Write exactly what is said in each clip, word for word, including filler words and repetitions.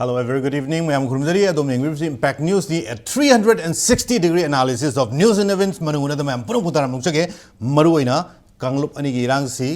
Hello, a very good evening. ꯃꯌꯥꯝ ꯈꯨꯔꯨꯝꯖꯔꯤ꯫ ꯑꯗꯣꯝ ꯌꯦꯡꯕꯤꯔꯤꯕꯁꯤ Impact News ꯅꯤ, a three hundred and sixty degree analysis of news and events꯫ ꯃꯅꯨꯡꯗ ꯃꯌꯥꯝ ꯄꯨꯝꯅꯃꯛꯄꯨ ꯇꯔꯥꯝꯅ ꯑꯣꯛꯆꯒꯦ꯫ ꯃꯔꯨꯑꯣꯏꯅ ꯀꯥꯡꯂꯨꯞ ꯑꯅꯤꯒꯤ ꯏꯔꯥꯡꯁꯤ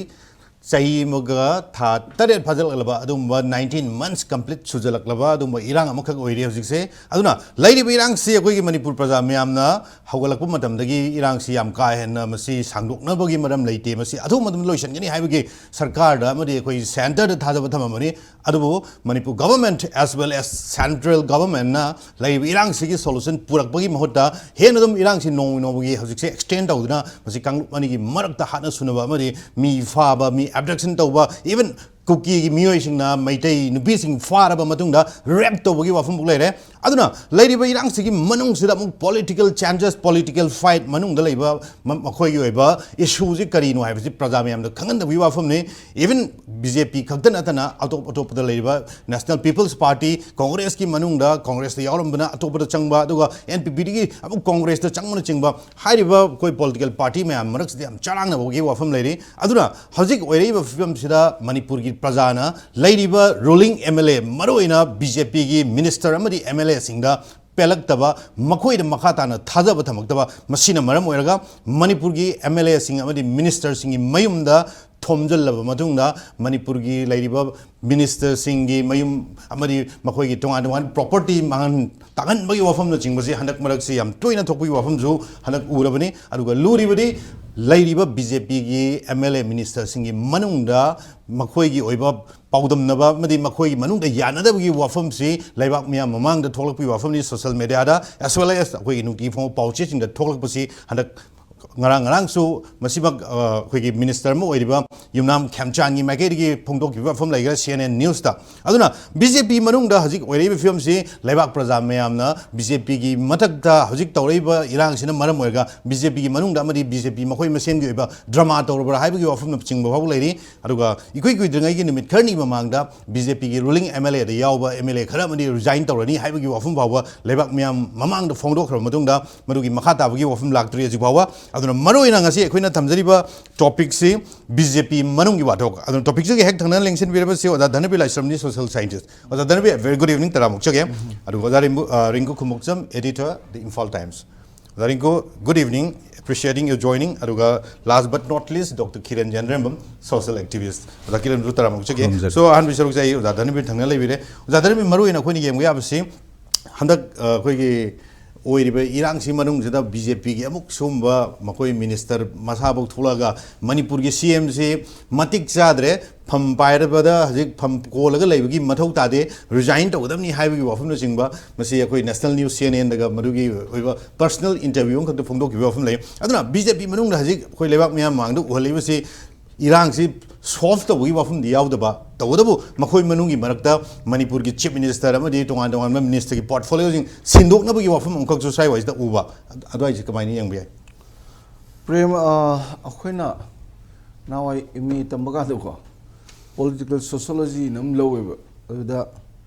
ꯆꯍꯤ ꯑꯃꯒ ꯊꯥ ꯇꯔꯦꯠ ꯐꯥꯖꯤꯜꯂꯛꯂꯕ ꯑꯗꯨꯒꯨꯝꯕ, nineteen months complete ꯁꯨꯖꯜꯂꯛꯂꯕ ꯑꯗꯨꯒꯨꯝꯕ ꯏꯔꯥꯡ ꯑꯃꯈꯛ ꯑꯣꯏꯔꯤ ꯍꯧꯖꯤꯛꯁꯦ꯫ ꯑꯗꯨꯅ ꯂꯩꯔꯤꯕ ꯏꯔꯥꯡꯁꯤ ꯑꯩꯈꯣꯏꯒꯤ ꯃꯅꯤꯄꯨꯔ ꯄ꯭ꯔꯖꯥ ꯃꯌꯥꯝꯅ ꯍꯧꯒꯠꯂꯛꯄ ꯃꯇꯝꯗꯒꯤ ꯏꯔꯥꯡꯁꯤ ꯌꯥꯝ ꯀꯥ ꯍꯦꯟꯅ ꯃꯁꯤ ꯁꯥꯡꯗꯣꯛꯅꯕꯒꯤ ꯃꯔꯝ ꯂꯩꯇꯦ, ꯃꯁꯤ ꯑꯊꯨꯕ ꯃꯇꯝꯗ ꯂꯣꯏꯁꯤꯟꯒꯅꯤ ꯍꯥꯏꯕꯒꯤ ꯁꯔꯀꯥꯔꯗ ꯑꯃꯗꯤ ꯑꯩꯈꯣꯏ centre ꯗ ꯊꯥꯖꯕ ꯊꯝꯃꯝꯕꯅꯤ꯫ ꯑꯗꯨꯕꯨ Manipur government as well as central government ꯅ ꯂꯩꯔꯤꯕ ꯏꯔꯥꯡꯁꯤꯒꯤ solution ꯄꯨꯔꯛꯄꯒꯤ ꯃꯍꯨꯠꯇ ꯍꯦꯟꯅ ꯑꯗꯨꯝ ꯏꯔꯥꯡꯁꯤ ꯅꯣꯡꯃ ꯅꯣꯡꯃꯒꯤ ꯍꯧꯖꯤꯛꯁꯦ extend ꯇꯧꯗꯨꯅ ꯃꯁꯤ ꯀꯥꯡꯂꯨꯞ ꯑꯅꯤꯒꯤ ꯃꯔꯛꯇ ꯍꯥꯠꯅ ꯁꯨꯅꯕ ꯑꯃꯗꯤ ꯃꯤ ꯐꯥꯕ, ꯃꯤ abduction ꯇꯧꯕ, even ꯀꯨꯀꯤꯒꯤ ꯃꯤꯑꯣꯏꯁꯤꯡꯅ ꯃꯩꯇꯩ ꯅꯨꯄꯤꯁꯤꯡ ꯐꯥꯔꯕ ꯃꯇꯨꯡꯗ rape ꯇꯧꯕꯒꯤ ꯋꯥꯐꯝꯐꯥꯎ ꯂꯩꯔꯦ꯫ ꯑꯗꯨꯅ ꯂꯩꯔꯤꯕ ꯏꯔꯥꯡꯁꯤꯒꯤ ꯃꯅꯨꯡꯁꯤꯗ ꯑꯃꯨꯛ political changes, political fight ꯃꯅꯨꯡꯗ ꯂꯩꯕ ꯃ-, ꯃꯈꯣꯏꯒꯤ ꯑꯣꯏꯕ issue ꯁꯤ ꯀꯔꯤꯅꯣ ꯍꯥꯏꯕꯁꯤ ꯄ꯭ꯔꯖꯥ ꯃꯌꯥꯝꯗ ꯈꯪꯍꯟꯗꯕꯒꯤ ꯋꯥꯐꯝꯅꯤ꯫ Even B J P ꯈꯛꯇ ꯅꯠꯇꯅ ꯑꯇꯣꯞ ꯑꯇꯣꯞꯄꯗ ꯂꯩꯔꯤꯕ National People's Party, Congress ꯀꯤ ꯃꯅꯨꯡꯗ Congress ꯇ ꯌꯥꯎꯔꯝꯕꯅ ꯑꯇꯣꯞꯄꯗ ꯆꯪꯕ, ꯑꯗꯨꯒ N P P ꯗꯒꯤ ꯑꯃꯨꯛ Congress ꯇ ꯆꯪꯕꯅꯆꯤꯡꯕ ꯍꯥꯏꯔꯤꯕ ꯑꯩꯈꯣꯏ political party ꯃꯌꯥꯝ ꯃꯔꯛꯁꯤꯗ ꯌꯥꯝ ꯆꯔꯥꯡꯅꯕꯒꯤ ꯋꯥꯐꯝ ꯂꯩꯔꯤ꯫ ꯑꯗꯨꯅ ꯍꯧꯖꯤꯛ ꯑꯣꯏꯔꯛꯏꯕ ꯐꯤꯕꯝꯁꯤꯗ ꯃꯅꯤꯄꯨꯔꯒꯤ ꯄ꯭ꯔꯖꯥꯅ ꯂꯩꯔꯤꯕ ruling M L A, ꯃꯔꯨꯑꯣꯏꯅ B J P ꯒꯤ minister ꯑꯃꯗꯤ M L A ꯁꯤꯡꯗ ꯄꯦꯜꯂꯛꯇꯕ, ꯃꯈꯣꯏꯗ ꯃꯈꯥ ꯇꯥꯅ ꯊꯥꯖꯕ ꯊꯝꯃꯛꯇꯕ, ꯃꯁꯤꯅ ꯃꯔꯝ ꯑꯣꯏꯔꯒ ꯃꯅꯤꯄꯨꯔꯒꯤ M L A ꯁꯤꯡ ꯑꯃꯗꯤ minister ꯁꯤꯡꯒꯤ ꯃꯌꯨꯝꯗ ꯊꯣꯝꯖꯤꯜꯂꯕ ꯃꯇꯨꯡꯗ ꯃꯅꯤꯄꯨꯔꯒꯤ ꯂꯩꯔꯤꯕ minister ꯁꯤꯡꯒꯤ ꯃꯌꯨꯝ ꯑꯃꯗꯤ ꯃꯈꯣꯏꯒꯤ ꯇꯣꯉꯥꯟ ꯇꯣꯉꯥꯟꯕ property ꯃꯥꯡꯍꯟ ꯇꯥꯛꯍꯟꯕꯒꯤ ꯋꯥꯐꯝꯅꯆꯤꯡꯕꯁꯤ ꯍꯟꯗꯛ ꯃꯔꯛꯁꯤ ꯌꯥꯝ ꯇꯣꯏꯅ ꯊꯣꯛꯄꯒꯤ ꯋꯥꯐꯝꯁꯨ ꯍꯟꯗꯛ ꯎꯔꯕꯅꯤ꯫ ꯑꯗꯨꯒ ꯂꯨꯔꯤꯕꯗꯤ ꯂꯩꯔꯤꯕ B J P ꯒꯤ M L A minister ꯁꯤꯡꯒꯤ ꯃꯅꯨꯡꯗ ꯃꯈꯣꯏꯒꯤ ꯑꯣꯏꯕ ꯄꯥꯎꯗꯝꯅꯕ ꯑꯃꯗꯤ ꯃꯈꯣꯏꯒꯤ ꯃꯅꯨꯡꯗ ꯌꯥꯅꯗꯕꯒꯤ ꯋꯥꯐꯝꯁꯤ ꯂꯩꯕꯥꯛ ꯃꯤꯌꯥꯝ ꯃꯃꯥꯡꯗ ꯊꯣꯛꯂꯛꯄꯒꯤ ꯋꯥꯐꯝꯅꯤ, social media ꯗ, as well as ꯑꯩꯈꯣꯏꯒꯤ ꯅꯨꯡꯇꯤ ꯐꯣꯡꯕ ꯄꯥꯎꯆꯦꯁꯤꯡꯗ ꯊꯣꯛꯂꯛꯄꯁꯤ ꯍꯟꯗꯛ ꯉꯔꯥꯡ ꯉꯔꯥꯡꯁꯨ ꯃꯁꯤꯃꯛ, ꯑ, ꯑꯩꯈꯣꯏꯒꯤ minister ꯑꯃ ꯑꯣꯏꯔꯤꯕ ꯌꯨꯝꯅꯥꯝ ꯈꯦꯝꯆꯥꯟꯒꯤ ꯃꯥꯏꯀꯩꯗꯒꯤ ꯐꯣꯡꯗꯣꯛꯈꯤꯕ ꯋꯥꯐꯝ ꯂꯩꯈ꯭ꯔꯦ C N N News ꯇ꯫ ꯑꯗꯨꯅ B J P ꯃꯅꯨꯡꯗ ꯍꯧꯖꯤꯛ ꯑꯣꯏꯔꯛꯏꯕ ꯐꯤꯕꯝꯁꯤ ꯂꯩꯕꯥꯛ ꯄ꯭ꯔꯖꯥ ꯃꯌꯥꯝꯅ B J P ꯒꯤ ꯃꯊꯛꯇ ꯍꯧꯖꯤꯛ ꯇꯧꯔꯛꯏꯕ ꯏꯔꯥꯡꯁꯤꯅ ꯃꯔꯝ ꯑꯣꯏꯔꯒ B J P ꯒꯤ ꯃꯅꯨꯡꯗ ꯑꯃꯗꯤ B J P ꯃꯈꯣꯏ ꯃꯁꯦꯟꯒꯤ ꯑꯣꯏꯕ drama ꯇꯧꯔꯕ꯭ꯔꯥ ꯍꯥꯏꯕꯒꯤ ꯋꯥꯐꯝꯅꯆꯤꯡꯕ ꯐꯥꯎꯕ ꯂꯩꯔꯤ꯫ ꯑꯗꯨꯒ ꯏꯀꯨꯏ ꯀꯨꯏꯗ꯭ꯔꯤꯉꯩꯒꯤ ꯅꯨꯃꯤꯠ ꯈꯔꯅꯤ ꯃꯃꯥꯡꯗ B J P ꯒꯤ ruling M L A ꯗ ꯌꯥꯎꯕ M L A ꯈꯔ ꯑꯃꯗꯤ resign ꯇꯧꯔꯅꯤ ꯍꯥꯏꯕꯒꯤ ꯋꯥꯐꯝ ꯐꯥꯎꯕ ꯂꯩꯕꯥꯛ ꯃꯤꯌꯥꯝ ꯃꯃꯥꯡꯗ ꯐꯣꯡꯗꯣꯛꯈ꯭ꯔꯕ ꯃꯇꯨꯡꯗ ꯃꯗꯨꯒꯤ ꯃꯈꯥ ꯇꯥꯕꯒꯤ ꯋꯥꯐꯝ ꯂꯥꯛꯇ꯭ꯔꯤ ꯍꯧꯖꯤꯛ ꯐꯥꯎꯕ꯫ ꯑꯗꯨꯅ ꯃꯔꯨꯑꯣꯏꯅ ꯉꯁꯤ ꯑꯩꯈꯣꯏꯅ ꯊꯝꯖꯔꯤꯕ ꯇꯣꯄꯤꯛꯁꯤ ꯕꯤ ꯖꯦ ꯄꯤ ꯃꯅꯨꯡꯒꯤ ꯋꯥꯊꯣꯛ꯫ ꯑꯗꯨꯅ ꯇꯣꯄꯤꯛꯁꯤꯒ ꯍꯦꯛ ꯊꯪꯅꯅ ꯂꯦꯡꯁꯤꯟꯕꯤꯔꯕꯁꯤ ꯑꯣꯖꯥ ꯙꯅꯕꯤꯔ ꯂꯥꯏꯁ꯭ꯔꯝꯅꯤ, ꯁꯣꯁꯤꯌꯦꯜ ꯁꯥꯏꯟꯇꯤꯁ꯫ ꯑꯣꯖꯥ ꯙꯅꯕꯤꯔ, very good evening, ꯇꯔꯥꯃꯨꯛ ꯆꯒꯦ꯫ ꯑꯗꯨꯒ ꯑꯣꯖꯥ ꯔꯤꯡꯒꯨ, ꯑ, ꯔꯤꯡꯒꯨ Khumukcham, editor, The Imphal Times꯫ ꯑꯣꯖꯥ ꯔꯤꯡꯒꯨ, good evening, appreciating your joining꯫ ꯑꯗꯨꯒ last but not least, Doctor Kiran ꯌꯥꯏꯗ꯭ꯔꯦꯝꯕꯝ, social activist꯫ ꯑꯣꯖꯥ ꯀꯤꯔꯟꯁꯨ ꯇꯔꯥꯃꯨꯛ ꯆꯒꯦ꯫ ꯈꯨꯔꯨꯝꯖꯔꯤ꯫ So, ꯑꯍꯥꯟꯕꯒꯤ ꯁꯔꯨꯛꯁꯦ ꯑꯩ ꯑꯣꯖꯥ ꯙꯅꯕꯤꯔ ꯊꯪꯅ ꯂꯩꯕꯤꯔꯦ꯫ ꯑꯣꯖꯥ ꯙꯅꯕꯤꯔ, ꯃꯔꯨꯑꯣꯏꯅ ꯑꯩꯈꯣꯏꯅ ꯌꯦꯡꯕ ꯌꯥꯕꯁꯤ ꯍꯟꯗꯛ, ꯑ, ꯑꯩꯈꯣꯏꯒꯤ ꯑꯣꯏꯔꯤꯕ ꯏꯔꯥꯡꯁꯤ ꯃꯅꯨꯡꯁꯤꯗ ꯕꯤ ꯖꯦ ꯄꯤꯒꯤ ꯑꯃꯨꯛ ꯁꯤꯒꯨꯝꯕ ꯃꯈꯣꯏ ꯃꯤꯅꯤꯁꯇꯔ ꯃꯁꯥꯐꯧ ꯊꯣꯛꯂꯛꯑꯒ ꯃꯅꯤꯄꯨꯔꯒꯤ ꯁꯤ ꯑꯦꯝꯁꯤ ꯃꯇꯤꯛ ꯆꯥꯗ꯭ꯔꯦ, ꯐꯝ ꯄꯥꯏꯔꯕꯗ ꯍꯧꯖꯤꯛ ꯐꯝ ꯀꯣꯜꯂꯒ ꯂꯩꯕꯒꯤ ꯃꯊꯧ ꯇꯥꯗꯦ, ꯔꯤꯖꯥꯏꯟ ꯇꯧꯒꯗꯕꯅꯤ ꯍꯥꯏꯕꯒꯤ ꯋꯥꯐꯝꯅꯆꯤꯡꯕ, ꯃꯁꯤ ꯑꯩꯈꯣꯏ ꯅꯦꯁꯅꯦꯜ ꯅ꯭ꯌꯨꯁ ꯁꯤ ꯑꯦꯟ ꯑꯦꯟꯗꯒ ꯃꯗꯨꯒꯤ ꯑꯣꯏꯕ ꯄꯔꯁꯅꯦꯜ ꯏꯟꯇꯔꯚ꯭ꯌꯨ ꯑꯃꯈꯛꯇ ꯐꯣꯡꯗꯣꯛꯈꯤꯕ ꯋꯥꯐꯝ ꯂꯩ꯫ ꯑꯗꯨꯅ ꯕꯤ ꯖꯦ ꯄꯤ ꯃꯅꯨꯡꯗ ꯍꯧꯖꯤꯛ ꯑꯩꯈꯣꯏ ꯂꯩꯕꯥꯛ ꯃꯤꯌꯥꯝ ꯃꯃꯥꯡꯗ ꯎꯍꯜꯂꯤꯕꯁꯤ ꯏꯔꯥꯡꯁꯤ ꯁꯣꯜꯚ ꯇꯧꯕꯒꯤ ꯋꯥꯐꯝꯗꯤ ꯌꯥꯎꯗꯕ, ꯇꯧꯕꯇꯕꯨ ꯃꯈꯣꯏ ꯃꯅꯨꯡꯒꯤ ꯃꯔꯛꯇ ꯃꯅꯤꯄꯨꯔꯒꯤ ꯆꯤꯐ ꯃꯤꯅꯤꯁꯇꯔ ꯑꯃꯗꯤ ꯇꯣꯉꯥꯟ ꯇꯣꯉꯥꯟꯕ ꯃꯤꯅꯤꯁꯇꯔꯒꯤ ꯄꯣꯔꯠꯐꯣꯂꯤꯑꯣꯁꯤꯡ ꯁꯤꯟꯗꯣꯛꯅꯕꯒꯤ ꯋꯥꯐꯝ ꯑꯃꯈꯛꯁꯨ ꯁ꯭ꯋꯥꯏꯋꯥꯏꯁꯤꯗ ꯎꯕ꯫ ꯑꯗꯨ-, ꯑꯗꯨꯋꯥꯏꯁꯤ ꯀꯃꯥꯏꯅ ꯌꯦꯡꯕ ꯌꯥꯏ? ꯄ꯭ꯔꯦꯝ, ꯑ, ꯑꯩꯈꯣꯏꯅ ꯅꯍꯥꯟꯋꯥꯏ ꯑꯦꯝ ꯑꯦ ꯇꯝꯕ ꯀꯥꯟꯗꯀꯣ, ꯄꯣꯂꯤꯇꯤꯀꯦꯜ ꯁꯣꯁꯤꯌꯣꯂꯣꯖꯤꯅ ꯑꯃ ꯂꯧꯋꯦꯕ꯫ ꯑꯗꯨꯗ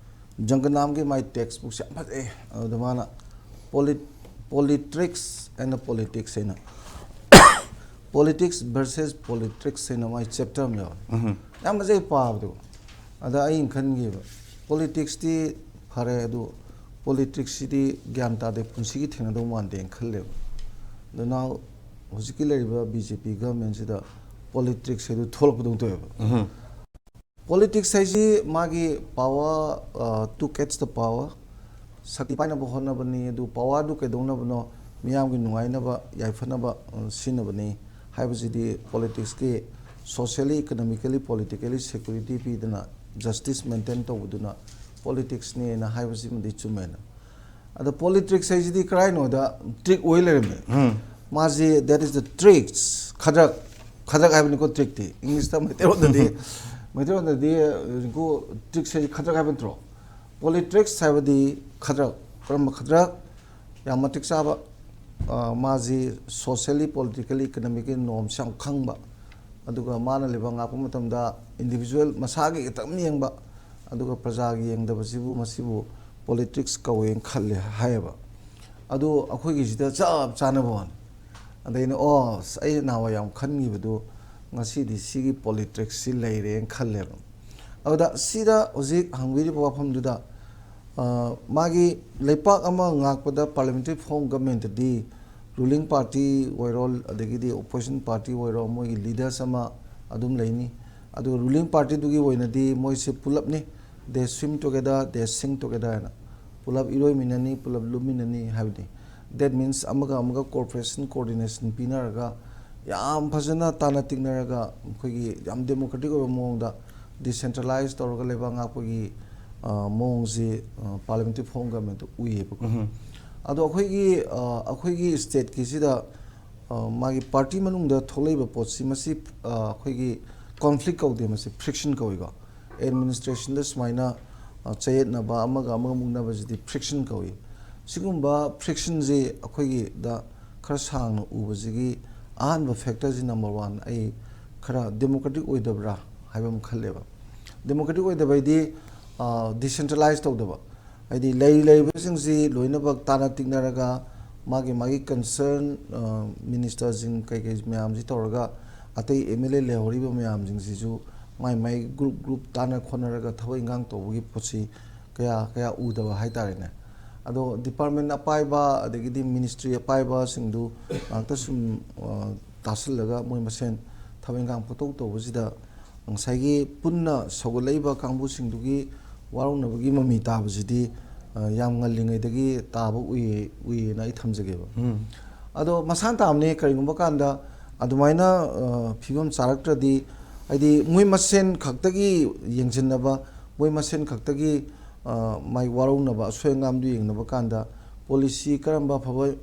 ꯖꯪꯒꯅꯥꯝꯒꯤ ꯃꯥꯏ ꯇꯦꯛꯁ ꯕꯨꯛꯁꯦ ꯌꯥꯝ ꯐꯖꯩ꯫ ꯑꯗꯨꯗ ꯃꯥꯅ ꯄꯣꯂꯤꯠ-, Politricks and Politics ꯍꯥꯏꯅ, Politics versus Politricks ꯍꯥꯏꯅ ꯃꯥꯏ ꯆꯦꯞꯇꯔ ꯑꯃ ꯌꯥꯎꯋꯦ꯫ ꯌꯥꯝ ꯐꯖꯩ ꯄꯥꯕꯗꯣ꯫ ꯑꯗ ꯑꯩꯅ ꯈꯟꯈꯤꯕ, ꯄꯣꯂꯤꯇꯤꯛꯁꯇꯤ ꯐꯔꯦ, ꯑꯗꯨ ꯄꯣꯂꯤꯇꯤꯛꯁꯁꯤꯗꯤ ꯒ꯭ꯌꯥꯟ ꯇꯥꯗꯦ, ꯄꯨꯟꯁꯤꯒꯤ ꯊꯦꯡꯅꯗꯧ ꯃꯥꯟꯗꯦꯅ ꯈꯜꯂꯦꯕ꯫ ꯑꯗꯣ ꯅꯥꯎ, ꯍꯧꯖꯤꯛꯀꯤ ꯂꯩꯔꯤꯕ ꯕꯤ ꯖꯦ ꯄꯤ ꯒꯚꯔꯟꯃꯦꯟꯁꯤꯗ ꯄꯣꯂꯤꯇꯤꯛꯁ ꯍꯥꯏꯗꯨ ꯊꯣꯛꯂꯛꯄꯗꯧꯅ ꯇꯧꯋꯦꯕ꯫ ꯄꯣꯂꯤꯇꯤꯛꯁ ꯍꯥꯏꯁꯤ ꯃꯥꯒꯤ power, ꯑ, to catch the power, ꯁꯛꯇꯤ ꯄꯥꯏꯅꯕ ꯍꯣꯠꯅꯕꯅꯤ꯫ ꯑꯗꯨ ꯄꯋꯥꯔꯗꯨ ꯀꯩꯗꯧꯅꯕꯅꯣ? ꯃꯤꯌꯥꯝꯒꯤ ꯅꯨꯡꯉꯥꯏꯅꯕ, ꯌꯥꯏꯐꯅꯕ, ꯑ, ꯁꯤꯖꯤꯟꯅꯕꯅꯤ ꯍꯥꯏꯕꯁꯤꯗꯤ ꯄꯣꯂꯤꯇꯤꯛꯁꯀꯤ socially, economically, politically security ꯄꯤꯗꯅ, justice maintain ꯇꯧꯕꯗꯨꯅ ꯄꯣꯂꯤꯇꯤꯛꯁꯅꯦꯅ ꯍꯥꯏꯕꯁꯤꯃꯗꯤ ꯆꯨꯝꯃꯦꯅ꯫ ꯑꯗꯣ ꯄꯣꯂꯤꯇꯤꯛꯁ ꯍꯥꯏꯁꯤꯗꯤ ꯀꯔꯥꯏꯅꯣꯗ ꯇ꯭ꯔꯤꯛ ꯑꯣꯏ ꯂꯩꯔꯝꯃꯦ꯫ ꯃꯥꯁꯤ, that is the tricks, ꯈꯗ꯭ꯔꯛ, ꯈꯗ꯭ꯔꯛ ꯍꯥꯏꯕꯅꯤꯀꯣ ꯇ꯭ꯔꯤꯛꯇꯤ꯫ ꯏꯪꯂꯤꯁꯇ, ꯃꯩꯇꯩꯂꯣꯟꯗꯗꯤ, ꯃꯩꯇꯩꯂꯣꯟꯗꯗꯤ, ꯔꯤꯡꯀꯨ, ꯇ꯭ꯔꯤꯛꯁ ꯍꯥꯏꯁꯤ ꯈꯗ꯭ꯔꯛ ꯍꯥꯏꯕ ꯅꯠꯇ꯭ꯔꯣ? ꯄꯣꯂꯤꯇꯤꯛꯁ ꯍꯥꯏꯕꯗꯤ ꯈꯗ꯭ꯔꯛ꯫ ꯀꯔꯝꯕ ꯈꯗ꯭ꯔꯛ? ꯌꯥꯝ ꯃꯇꯤꯛ ꯆꯥꯕ, ꯑ, ꯃꯥꯁꯤ socially, politically, economically norms ꯌꯥꯝ ꯈꯪꯕ, ꯑꯗꯨꯒ ꯃꯥꯅ ꯂꯩꯕꯥꯛ ꯉꯥꯛꯄ ꯃꯇꯝꯗ individual ꯃꯁꯥꯒꯤ ꯈꯛꯇꯪ ꯌꯦꯡꯕ, ꯑꯗꯨꯒ ꯄ꯭ꯔꯖꯥꯒꯤ ꯌꯦꯡꯗꯕꯁꯤꯕꯨ, ꯃꯁꯤꯕꯨ ꯄꯣꯂꯤꯇꯤꯛꯁ ꯀꯧꯋꯦꯅ ꯈꯜꯂꯦ ꯍꯥꯏꯌꯦꯕ꯫ ꯑꯗꯨ ꯑꯩꯈꯣꯏꯒꯤꯁꯤꯗ ꯆꯞ ꯆꯥꯅꯕ ꯋꯥꯅꯤ꯫ ꯑꯗꯩꯅ, ꯑꯣ, ꯑꯁ, ꯑꯩ ꯅꯍꯥꯟꯋꯥꯏ ꯌꯥꯝ ꯈꯟꯈꯤꯕꯗꯨ ꯉꯁꯤꯗꯤ ꯁꯤꯒꯤ ꯄꯣꯂꯤꯇꯤꯛꯁꯁꯤ ꯂꯩꯔꯦꯅ ꯈꯜꯂꯦꯕ꯫ ꯑꯗꯨꯗ ꯁꯤꯗ ꯍꯧꯖꯤꯛ ꯍꯪꯕꯤꯔꯤꯕ ꯋꯥꯐꯝꯗꯨꯗ, ꯑ, ꯃꯥꯒꯤ ꯂꯩꯄꯥꯛ ꯑꯃ ꯉꯥꯛꯄꯗ parliamentary form governmentꯗꯤ ruling party ꯑꯣꯏꯔꯣ, ꯑꯗꯒꯤꯗꯤ opposition party ꯑꯣꯏꯔꯣ, ꯃꯣꯏꯒꯤ leaders ꯑꯃ ꯑꯗꯨꯝ ꯂꯩꯅꯤ꯫ ꯑꯗꯨꯒ ruling partyꯗꯨꯒꯤ ꯑꯣꯏꯅꯗꯤ ꯃꯣꯏꯁꯦ ꯄꯨꯂꯞꯅꯤ, they swim together, they sink together ꯍꯥꯏꯅ, ꯄꯨꯂꯞ ꯏꯔꯣꯏꯃꯤꯟꯅꯅꯤ, ꯄꯨꯂꯞ ꯂꯨꯞꯃꯤꯟꯅꯅꯤ ꯍꯥꯏꯕꯗꯤ꯫ That means ꯑꯃꯒ ꯑꯃꯒ cooperation, coordination ꯄꯤꯅꯔꯒ, ꯌꯥꯝ ꯐꯖꯅ ꯇꯥꯟꯅ ꯇꯤꯛꯅꯔꯒ, ꯑꯩꯈꯣꯏꯒꯤ ꯌꯥꯝ democratic ꯑꯣꯏꯕ ꯃꯑꯣꯡꯗ decentralize ꯇꯧꯔꯒ ꯂꯩꯕꯥꯛ ꯉꯥꯛꯄꯒꯤ, ꯑ, ꯃꯑꯣꯡꯁꯤ, ꯑ, parliamentary form governmentꯇ ꯎꯏꯌꯦꯕꯀꯣ꯫ ꯑꯗꯣ ꯑꯩꯈꯣꯏꯒꯤ, ꯑ, ꯑꯩꯈꯣꯏꯒꯤ stateꯀꯤꯁꯤꯗ, ꯑ, ꯃꯥꯒꯤ party ꯃꯅꯨꯡꯗ ꯊꯣꯛꯂꯛꯏꯕ ꯄꯣꯠꯁꯤ, ꯃꯁꯤ, ꯑ, ꯑꯩꯈꯣꯏꯒꯤ conflict ꯀꯧꯗꯦ, ꯃꯁꯤ friction ꯀꯧꯏꯀꯣ꯫ Administrationꯗ ꯁꯨꯃꯥꯏꯅ, ꯑ, ꯆꯌꯦꯠꯅꯕ, ꯑꯃꯒ ꯑꯃꯒ ꯃꯨꯛꯅꯕꯁꯤꯗꯤ friction ꯀꯧꯏ꯫ ꯁꯤꯒꯨꯝꯕ frictionꯁꯤ ꯑꯩꯈꯣꯏꯒꯤꯗ ꯈꯔ ꯁꯥꯡꯅ ꯎꯕꯁꯤꯒꯤ ꯑꯍꯥꯟꯕ factorꯁꯤ, number one, ꯑꯩ ꯈꯔ democratic ꯑꯣꯏꯗꯕ꯭ꯔꯥ ꯍꯥꯏꯕ ꯑꯃ ꯈꯜꯂꯦꯕ꯫ Democratic ꯑꯣꯏꯗꯕ ꯍꯥꯏꯗꯤ, ꯑ, decentralize ꯇꯧꯗꯕ꯫ ꯍꯥꯏꯗꯤ ꯂꯩꯔꯤ ꯂꯩꯔꯤꯕꯁꯤꯡꯁꯤ ꯂꯣꯏꯅꯃꯛ ꯇꯥꯟꯅ ꯇꯤꯛꯅꯔꯒ, ꯃꯥꯒꯤ ꯃꯥꯒꯤ concern, ꯑ, ministerꯁꯤꯡ ꯀꯩꯀꯩ ꯃꯌꯥꯝꯁꯤ ꯇꯧꯔꯒ, ꯑꯇꯩ MLA ꯂꯩꯍꯧꯔꯤꯕ ꯃꯌꯥꯝꯁꯤꯡꯁꯤꯁꯨ ꯃꯥꯏ ꯃꯥꯏ group group ꯇꯥꯟꯅ ꯈꯣꯠꯅꯔꯒ ꯊꯕꯛ ꯏꯟꯈꯥꯡ ꯇꯧꯕꯒꯤ ꯄꯣꯠꯁꯤ ꯀꯌꯥ ꯀꯌꯥ ꯎꯗꯕ ꯍꯥꯏꯇꯥꯔꯦꯅꯦ꯫ ꯑꯗꯣ department ꯑꯄꯥꯏꯕ, ꯑꯗꯒꯤꯗꯤ ministry ꯑꯄꯥꯏꯕꯁꯤꯡꯗꯨ ꯉꯥꯛꯇ ꯁꯨꯝ, ꯑ, ꯇꯥꯁꯤꯜꯂꯒ, ꯃꯣꯏ ꯃꯁꯦꯟ ꯊꯕꯛ ꯏꯟꯈꯥꯡ ꯄꯪꯇꯧ ꯇꯧꯕꯁꯤꯗ, ꯉꯁꯥꯏꯒꯤ ꯄꯨꯟꯅ ꯁꯧꯒꯠꯂꯛꯏꯕ ꯀꯥꯡꯕꯨꯁꯤꯡꯗꯨꯒꯤ ꯋꯥꯔꯧꯅꯕꯒꯤ ꯃꯃꯤ ꯇꯥꯕꯁꯤꯗꯤ, ꯑ, ꯌꯥꯝ ꯉꯜꯂꯤꯉꯩꯗꯒꯤ ꯇꯥꯕ ꯎꯏ, ꯎꯏꯌꯦꯅ ꯑꯩ ꯊꯝꯖꯒꯦꯕ꯫ ꯑꯗꯣ ꯃꯁꯥꯅ ꯇꯥꯕꯅꯦ, ꯀꯔꯤꯒꯨꯝꯕ ꯀꯥꯟꯗ ꯑꯗꯨꯃꯥꯏꯅ, ꯑ, ꯐꯤꯕꯝ ꯆꯥꯔꯛꯇ꯭ꯔꯗꯤ, ꯍꯥꯏꯗꯤ ꯃꯣꯏ ꯃꯁꯦꯟ ꯈꯛꯇꯒꯤ ꯌꯦꯡꯁꯤꯟꯅꯕ, ꯃꯣꯏ ꯃꯁꯦꯟ ꯈꯛꯇꯒꯤ, ꯑ, ꯃꯥꯏ ꯋꯥꯔꯧꯅꯕ, ꯑꯁꯣꯏ ꯑꯉꯥꯝꯗꯨ ꯌꯦꯡꯅꯕ ꯀꯥꯟꯗ policy ꯀꯔꯝꯕ ꯑꯐꯕ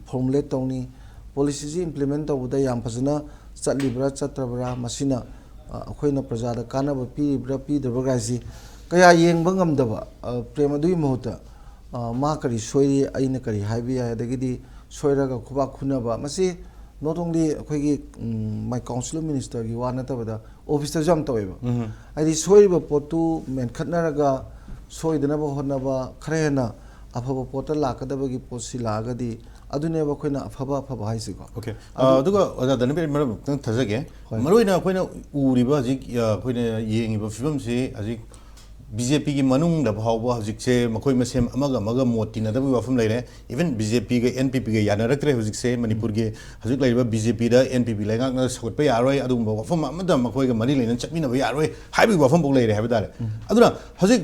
formulate ꯇꯧꯅꯤ, policyꯁꯤ implement ꯇꯧꯕꯗ ꯌꯥꯝ ꯐꯖꯅ ꯆꯠꯂꯤꯕ꯭ꯔꯥ ꯆꯠꯇ꯭ꯔꯕ꯭ꯔꯥ, ꯃꯁꯤꯅ, ꯑ, ꯑꯩꯈꯣꯏꯅ ꯄ꯭ꯔꯖꯥꯗ ꯀꯥꯟꯅꯕ ꯄꯤꯔꯤꯕ꯭ꯔꯥ ꯄꯤꯗ꯭ꯔꯕ꯭ꯔꯥ ꯍꯥꯏꯁꯤ ꯀꯌꯥ ꯌꯦꯡꯕ ꯉꯝꯗꯕ, ꯑ, ꯄ꯭ꯔꯦꯝ, ꯑꯗꯨꯒꯤ ꯃꯍꯨꯠꯇ, ꯑ, ꯃꯥ ꯀꯔꯤ ꯁꯣꯏꯔꯤ, ꯑꯩꯅ ꯀꯔꯤ ꯍꯥꯏꯕ ꯌꯥꯏ, ꯑꯗꯒꯤꯗꯤ ꯁꯣꯏꯔꯒ ꯈꯨꯕꯥꯛ ꯈꯨꯅꯕ, ꯃꯁꯤ not only ꯑꯩꯈꯣꯏꯒꯤ, ꯎꯝ, my council of ministerꯒꯤ ꯋꯥ ꯅꯠꯇꯕꯗ officeꯇꯁꯨ ꯌꯥꯝ ꯇꯧꯋꯦꯕ꯫ ꯍꯥꯏꯗꯤ ꯁꯣꯏꯔꯤꯕ ꯄꯣꯠꯇꯨ ꯃꯦꯟꯈꯠꯅꯔꯒ ꯁꯣꯏꯗꯅꯕ ꯍꯣꯠꯅꯕ, ꯈꯔ ꯍꯦꯟꯅ ꯑꯐꯕ ꯄꯣꯠꯇ ꯂꯥꯛꯀꯗꯕꯒꯤ ꯄꯣꯠꯁꯤ ꯂꯥꯛꯑꯒꯗꯤ ꯑꯗꯨꯅꯦꯕ ꯑꯩꯈꯣꯏꯅ ꯑꯐꯕ ꯑꯐꯕ ꯍꯥꯏꯁꯤꯀꯣ꯫ ꯑꯣꯀꯦ꯫ ꯑꯗꯨ- ꯑꯗꯨꯒ ꯑꯣꯖꯥ ꯙꯅꯕꯤꯔ, ꯃꯔꯛ ꯈꯤꯇꯪ ꯊꯥꯖꯒꯦ꯫ ꯍꯣꯏ꯫ ꯃꯔꯨꯑꯣꯏꯅ ꯑꯩꯈꯣꯏꯅ ꯎꯔꯤꯕ ꯍꯧꯖꯤꯛ, ꯑ, ꯑꯩꯈꯣꯏꯅ ꯌꯦꯡꯉꯤꯕ ꯐꯤꯕꯝꯁꯤ ꯍꯧꯖꯤꯛ ꯕꯤ ꯖꯦ ꯄꯤꯒꯤ ꯃꯅꯨꯡꯗ ꯐꯥꯎꯕ ꯍꯧꯖꯤꯛꯁꯦ ꯃꯈꯣꯏ ꯃꯁꯦꯟ ꯑꯃꯒ ꯑꯃꯒ ꯃꯣꯠ ꯇꯤꯟꯅꯗꯕꯒꯤ ꯋꯥꯐꯝ ꯂꯩꯔꯦ꯫ ꯏꯚꯟ ꯕꯤ ꯖꯦ ꯄꯤꯒ ꯑꯦꯟ ꯄꯤ ꯄꯤꯒ ꯌꯥꯅꯔꯛꯇ꯭ꯔꯦ ꯍꯧꯖꯤꯛꯁꯦ꯫ ꯃꯅꯤꯄꯨꯔꯒꯤ ꯍꯧꯖꯤꯛ ꯂꯩꯔꯤꯕ ꯕꯤ ꯖꯦ ꯄꯤꯗ ꯑꯦꯟ ꯄꯤ ꯄꯤ ꯂꯩꯉꯥꯛꯅ ꯁꯧꯒꯠꯄ ꯌꯥꯔꯣꯏ, ꯑꯗꯨꯒꯨꯝꯕ ꯋꯥꯐꯝ ꯑꯃꯗ ꯃꯈꯣꯏꯒ ꯃꯔꯤ ꯂꯩꯅꯅ ꯆꯠꯃꯤꯟꯅꯕ ꯌꯥꯔꯣꯏ ꯍꯥꯏꯕꯒꯤ ꯋꯥꯐꯝꯐꯥꯎ ꯂꯩꯔꯦ ꯍꯥꯏꯕ ꯇꯥꯔꯦ꯫ ꯑꯗꯨꯅ ꯍꯧꯖꯤꯛ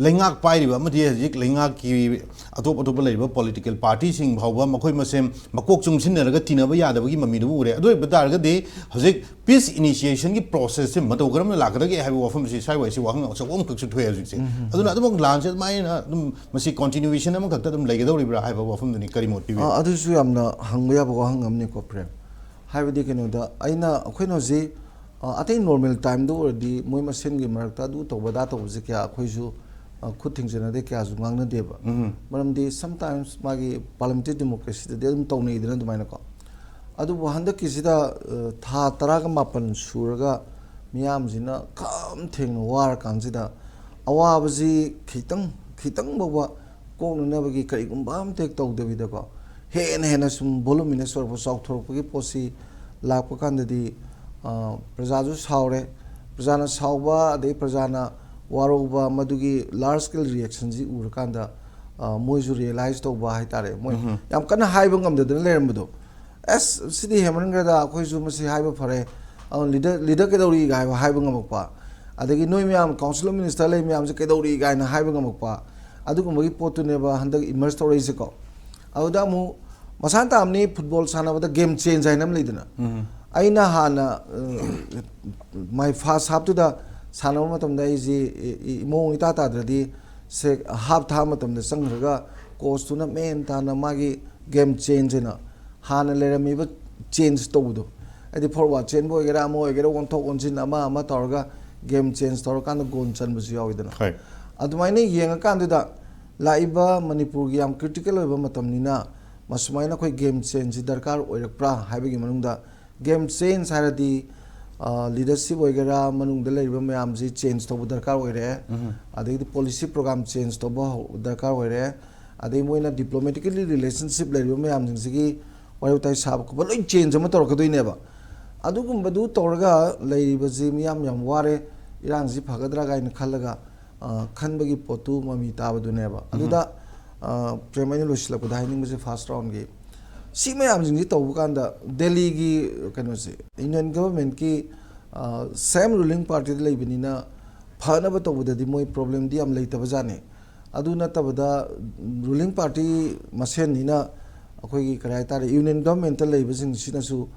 ꯂꯩꯉꯥꯛ ꯄꯥꯏꯔꯤꯕ ꯑꯃꯗꯤ ꯍꯧꯖꯤꯛ ꯂꯩꯉꯥꯛꯀꯤ ꯑꯇꯣꯞ ꯑꯇꯣꯞꯄ ꯂꯩꯔꯤꯕ ꯄꯣꯂꯤꯇꯤꯀꯦꯜ ꯄꯥꯔꯇꯤꯁꯤꯡ ꯐꯥꯎꯕ ꯃꯈꯣꯏ ꯃꯁꯦꯟ ꯃꯀꯣꯛ ꯆꯨꯡꯁꯤꯟꯅꯔꯒ ꯇꯤꯟꯅꯕ ꯌꯥꯗꯕꯒꯤ ꯃꯃꯤꯗꯨ ꯎꯔꯦ꯫ ꯑꯗꯨ ꯑꯣꯏꯕ ꯇꯥꯔꯒꯗꯤ ꯍꯧꯖꯤꯛ ꯄꯤꯁ ꯏꯅꯤꯁꯤꯌꯦꯁꯟꯒꯤ ꯄ꯭ꯔꯣꯁꯦꯁꯁꯦ ꯃꯇꯧ ꯀꯔꯝꯅ ꯂꯥꯛꯀꯗꯒꯦ ꯍꯥꯏꯕ ꯋꯥꯐꯝꯁꯤ ꯁ꯭ꯋꯥꯏꯋꯥꯏꯁꯤ ꯋꯥꯍꯪ ꯑꯆꯧꯕ ꯑꯃꯈꯛꯁꯨ ꯊꯣꯛꯑꯦ ꯍꯧꯖꯤꯛꯁꯦ꯫ ꯑꯗꯨꯅ ꯑꯗꯨꯃꯛ ꯂꯥꯟꯁꯦ ꯑꯗꯨꯃꯥꯏꯅ ꯑꯗꯨꯝ ꯃꯁꯤ ꯀꯣꯟꯇꯤꯅ꯭ꯌꯨꯋꯦꯁꯟ ꯑꯃꯈꯛꯇ ꯑꯗꯨꯝ ꯂꯩꯒꯗꯧꯔꯤꯕ꯭ꯔꯥ ꯍꯥꯏꯕ ꯋꯥꯐꯝꯗꯨꯅꯤ꯫ ꯀꯔꯤ ꯃꯣꯠ ꯄꯤꯕꯤꯒꯦ? ꯑ, ꯑꯗꯨꯁꯨ ꯌꯥꯝꯅ ꯍꯪꯕ ꯌꯥꯕ ꯋꯥꯍꯪꯅꯤ ꯀꯣ ꯄ꯭ꯔꯦꯝ꯫ ꯍꯥꯏꯕꯗꯤ ꯀꯩꯅꯣꯗ ꯑꯩꯅ, ꯑꯩꯈꯣꯏꯅ ꯍꯧꯖꯤꯛ, ꯑ, ꯑꯇꯩ ꯅꯣꯔꯃꯦꯜ ꯇꯥꯏꯝꯗ ꯑꯣꯏꯔꯗꯤ ꯃꯣꯏ ꯃꯁꯦꯟꯒꯤ ꯃꯔꯛꯇ ꯑꯗꯨ ꯇꯧꯕ ꯑꯗꯥ ꯇꯧꯕꯁꯦ ꯀꯌꯥ ꯑꯩꯈꯣꯏꯁꯨ, ꯑ, ꯈꯨꯠ ꯊꯤꯡꯖꯤꯟꯅꯗꯦ, ꯀꯌꯥꯁꯨ ꯉꯥꯡꯅꯗꯦꯕ꯫ ꯃꯔꯝꯗꯤ ꯁꯝꯇꯥꯏꯝꯁ ꯃꯥꯒꯤ ꯄꯥꯔꯂꯤꯌꯥꯃꯦꯟꯇꯔꯤ ꯗꯦꯃꯣꯀ꯭ꯔꯦꯁꯤꯗꯗꯤ ꯑꯗꯨꯝ ꯇꯧꯅꯩꯗꯅ ꯑꯗꯨꯃꯥꯏꯅꯀꯣ꯫ ꯑꯗꯨꯕꯨ ꯍꯟꯗꯛꯀꯤꯁꯤꯗ, ꯑ, ꯊꯥ ꯇꯔꯥꯒ ꯃꯥꯄꯟ ꯁꯨꯔꯒ ꯃꯤꯌꯥꯝꯁꯤꯅ ꯈꯝ ꯊꯦꯡꯅ ꯋꯥꯔꯀꯥꯟꯁꯤꯗ ꯑꯋꯥꯕꯁꯤ ꯈꯤꯇꯪ, ꯈꯤꯇꯪ ꯐꯥꯎꯕ ꯀꯣꯛꯅꯅꯕꯒꯤ ꯀꯔꯤꯒꯨꯝꯕ ꯑꯝꯇ ꯍꯦꯛ ꯇꯧꯗꯕꯤꯗꯀꯣ, ꯍꯦꯟꯅ ꯍꯦꯟꯅ ꯁꯨꯝ voluminous ꯑꯣꯏꯔꯛꯄ, ꯆꯥꯎꯊꯣꯔꯛꯄꯒꯤ ꯄꯣꯠꯁꯤ ꯂꯥꯛꯄ ꯀꯥꯟꯗꯗꯤ, ꯑ, ꯄ꯭ꯔꯖꯥꯁꯨ ꯁꯥꯎꯔꯦ꯫ ꯄ꯭ꯔꯖꯥꯅ ꯁꯥꯎꯕ, ꯑꯗꯩ ꯄ꯭ꯔꯖꯥꯅ ꯋꯥꯔꯧꯕ, ꯃꯗꯨꯒꯤ ꯂꯥꯔꯖ ꯁ꯭ꯀꯦꯜ ꯔꯤꯌꯦꯛꯁꯟꯁꯤ ꯎꯔꯀꯥꯟꯗ, ꯑ, ꯃꯣꯏꯁꯨ ꯔꯤꯌꯦꯂꯥꯏꯁ ꯇꯧꯕ ꯍꯥꯏꯇꯥꯔꯦ꯫ ꯃꯣꯏ ꯌꯥꯝ ꯀꯟꯅ ꯍꯥꯏꯕ ꯉꯝꯗꯗꯅ ꯂꯩꯔꯝꯕꯗꯣ, "ꯑꯁ, ꯁꯤꯗꯤ ꯍꯦꯟꯃꯟꯈ꯭ꯔꯦꯗ, ꯑꯩꯈꯣꯏꯁꯨ ꯃꯁꯤ ꯍꯥꯏꯕ ꯐꯔꯦ꯫ ꯑ, ꯂꯤꯗꯔ, ꯂꯤꯗꯔ ꯀꯩꯗꯧꯔꯤ?" ꯀꯥꯏꯕ ꯍꯥꯏꯕ ꯉꯝꯃꯛꯄ꯫ ꯑꯗꯒꯤ ꯅꯣꯏ ꯃꯌꯥꯝ, ꯀꯥꯎꯟꯁꯤꯜ ꯑꯣꯐ ꯃꯤꯅꯤꯁꯇꯔ ꯂꯩ ꯃꯌꯥꯝꯁꯦ ꯀꯩꯗꯧꯔꯤ ꯀꯥꯏꯅ ꯍꯥꯏꯕ ꯉꯝꯃꯛꯄ꯫ ꯑꯗꯨꯒꯨꯝꯕꯒꯤ ꯄꯣꯠꯇꯨꯅꯦꯕ ꯍꯟꯗꯛ ꯏꯃꯔꯖ ꯇꯧꯔꯛꯏꯁꯦꯀꯣ꯫ ꯑꯗꯨꯗ ꯑꯃꯨꯛ ꯃꯁꯥꯅ ꯇꯥꯕꯅꯤ, ꯐꯨꯠꯕꯣꯜ ꯁꯥꯟꯅꯕꯗ ꯒꯦꯝ ꯆꯦꯟꯖ ꯍꯥꯏꯅ ꯑꯃ ꯂꯩꯗꯅ꯫ ꯑꯩꯅ ꯍꯥꯟꯅ, ꯑ, ꯃꯥꯏ ꯐꯥꯔꯁ ꯍꯥꯞꯇꯨꯗ ꯁꯥꯟꯅꯕ ꯃꯇꯝꯗ ꯑꯩꯁꯤ ꯏ-, ꯏ-, ꯃꯑꯣꯡ ꯏꯇꯥ ꯇꯥꯗ꯭ꯔꯗꯤ ꯁꯦ ꯍꯥꯞ ꯊꯥꯕ ꯃꯇꯝꯗ ꯆꯪꯈ꯭ꯔꯒ ꯀꯣꯆꯇꯨꯅ ꯃꯦꯟ ꯇꯥꯅ ꯃꯥꯒꯤ ꯒꯦꯝ ꯆꯦꯟꯖ ꯍꯥꯏꯅ ꯍꯥꯟꯅ ꯂꯩꯔꯝꯃꯤꯕ ꯆꯦꯟꯖ ꯇꯧꯕꯗꯣ, ꯍꯥꯏꯗꯤ ꯐꯣꯔꯋꯥꯔꯗ ꯆꯦꯟꯕ ꯑꯣꯏꯒꯦꯔꯥ ꯑꯃ ꯑꯣꯏꯒꯦꯔꯥ ꯑꯣꯟꯊꯣꯛ ꯑꯣꯟꯁꯤꯟ ꯑꯃ ꯑꯃ ꯇꯧꯔꯒ ꯒꯦꯝ ꯆꯦꯟꯖ ꯇꯧꯔꯀꯥꯟꯗ ꯒꯣꯜ ꯆꯟꯕꯁꯨ ꯌꯥꯎꯋꯤꯗꯅ꯫ ꯍꯣꯏ꯫ ꯑꯗꯨꯃꯥꯏꯅ ꯌꯦꯡꯉꯀꯥꯟꯗꯨꯗ ꯂꯥꯛꯏꯕ ꯃꯅꯤꯄꯨꯔꯒꯤ ꯌꯥꯝ ꯀ꯭ꯔꯤꯇꯤꯀꯦꯜ ꯑꯣꯏꯕ ꯃꯇꯝꯅꯤꯅ ꯃꯁꯨꯃꯥꯏꯅ ꯑꯩꯈꯣꯏ ꯒꯦꯝ ꯆꯦꯟꯖꯁꯤ ꯗꯔꯀꯥꯔ ꯑꯣꯏꯔꯛꯄ꯭ꯔꯥ ꯍꯥꯏꯕꯒꯤ ꯃꯅꯨꯡꯗ ꯒꯦꯝ ꯆꯦꯟꯖ ꯍꯥꯏꯔꯗꯤ, ꯑ, ꯂꯤꯗꯔꯁꯤꯞ ꯑꯣꯏꯒꯦꯔꯥ ꯃꯅꯨꯡꯗ ꯂꯩꯔꯤꯕ ꯃꯌꯥꯝꯁꯤ ꯆꯦꯟꯖ ꯇꯧꯕ ꯗꯔꯀꯥꯔ ꯑꯣꯏꯔꯦ꯫ ꯑꯗꯒꯤꯗꯤ ꯄꯣꯂꯤꯁꯤ ꯄ꯭ꯔꯣꯒ꯭ꯔꯥꯝ ꯆꯦꯟꯖ ꯇꯧꯕ ꯍꯧ-, ꯗꯔꯀꯥꯔ ꯑꯣꯏꯔꯦ꯫ ꯑꯗꯩ ꯃꯣꯏꯅ diplomatically relationship ꯂꯩꯔꯤꯕ ꯃꯌꯥꯝꯁꯤꯡꯁꯤꯒꯤ ꯋꯥꯔꯤ ꯋꯥꯇꯥꯏ ꯁꯥꯕ ꯈꯣꯠꯄ ꯂꯣꯏ change ꯑꯃ ꯇꯧꯔꯛꯀꯗꯣꯏꯅꯦꯕ꯫ ꯑꯗꯨꯒꯨꯝꯕꯗꯨ ꯇꯧꯔꯒ ꯂꯩꯔꯤꯕꯁꯤ ꯃꯤꯌꯥꯝ ꯌꯥꯝ ꯋꯥꯔꯦ, ꯏꯔꯥꯡꯁꯤ ꯐꯒꯗ꯭ꯔꯥ ꯀꯥꯏꯅ ꯈꯜꯂꯒ, ꯑ, ꯈꯟꯕꯒꯤ ꯄꯣꯠꯇꯨ ꯃꯃꯤ ꯇꯥꯕꯗꯨꯅꯦꯕ꯫ ꯑꯗꯨꯗ, ꯑ, ꯄ꯭ꯔꯦꯝ, ꯑꯩꯅ ꯂꯣꯏꯁꯤꯜꯂꯛꯄꯗ ꯍꯥꯏꯅꯤꯡꯕꯁꯦ first roundꯒꯤ ꯁꯤ ꯃꯌꯥꯝꯁꯤꯡꯁꯤ ꯇꯧꯕ ꯀꯥꯟꯗ ꯗꯦꯜꯂꯤꯒꯤ ꯀꯩꯅꯣꯁꯦ, Union Governmentꯀꯤ, ꯑ, same ruling partyꯗ ꯂꯩꯕꯅꯤꯅ ꯐꯅꯕ ꯇꯧꯕꯗꯗꯤ ꯃꯣꯏ problemꯗꯤ ꯌꯥꯝ ꯂꯩꯇꯕꯖꯥꯠꯅꯤ꯫ ꯑꯗꯨ ꯅꯠꯇꯕꯗ ruling party ꯃꯁꯦꯟꯅꯤꯅ ꯑꯩꯈꯣꯏꯒꯤ ꯀꯔꯤ ꯍꯥꯏꯇꯥꯔꯦ, Union Governmentꯇ ꯂꯩꯕꯁꯤꯡꯁꯤꯅꯁꯨ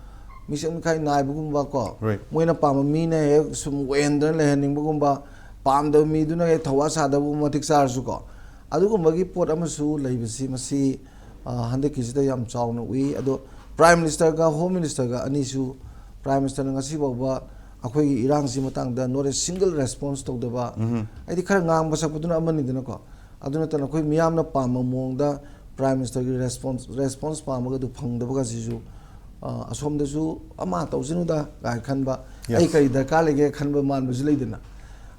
ꯃꯤꯆꯪ ꯃꯤꯈꯥꯏ ꯅꯥꯏꯕꯒꯨꯝꯕ ꯀꯣ, Right. ꯃꯣꯏꯅ ꯄꯥꯝꯕ ꯃꯤꯅ ꯍꯦꯛ ꯁꯨꯝ ꯑꯣꯏꯍꯟꯗꯅ ꯂꯩꯍꯟꯅꯤꯡꯕꯒꯨꯝꯕ, ꯄꯥꯝꯗꯕ ꯃꯤꯗꯨꯅ ꯍꯦꯛ ꯊꯧꯋꯥ ꯁꯥꯗꯕꯒꯨꯝꯕ ꯃꯇꯤꯛ ꯆꯥꯔꯁꯨꯀꯣ, ꯑꯗꯨꯒꯨꯝꯕꯒꯤ ꯄꯣꯠ ꯑꯃꯁꯨ ꯂꯩꯕꯁꯤ ꯃꯁꯤ, ꯑ, ꯍꯟꯗꯛꯀꯤꯁꯤꯗ ꯌꯥꯝ ꯆꯥꯎꯅ ꯎꯏ꯫ ꯑꯗꯣ Prime Ministerꯒ Home Ministerꯒ ꯑꯅꯤꯁꯨ, Prime Ministerꯅ ꯉꯁꯤ ꯐꯥꯎꯕ ꯑꯩꯈꯣꯏꯒꯤ ꯏꯔꯥꯡꯁꯤ ꯃꯇꯥꯡꯗ not a single response ꯇꯧꯗꯕ, ꯍꯥꯏꯗꯤ ꯈꯔ ꯉꯥꯡꯕ ꯁꯛꯄꯗꯨꯅ ꯑꯃꯅꯤꯗꯅꯀꯣ, ꯑꯗꯨ ꯅꯠꯇꯅ ꯑꯩꯈꯣꯏ ꯃꯤꯌꯥꯝꯅ ꯄꯥꯝꯕ ꯃꯑꯣꯡꯗ Prime Ministerꯒꯤ response, response ꯄꯥꯝꯃꯒ ꯑꯗꯨ ꯐꯪꯗꯕꯒ ꯁꯤꯁꯨ, ꯑ, ꯑꯁꯣꯝꯗꯁꯨ ꯑꯃ ꯇꯧꯁꯅꯨꯗ ꯀꯥꯏ ꯈꯟꯕ, Yes. ꯑꯩ ꯀꯔꯤ ꯗꯔꯀꯥꯔ ꯂꯩꯒꯦ ꯈꯟꯕ ꯃꯥꯟꯕꯁꯨ ꯂꯩꯗꯅ꯫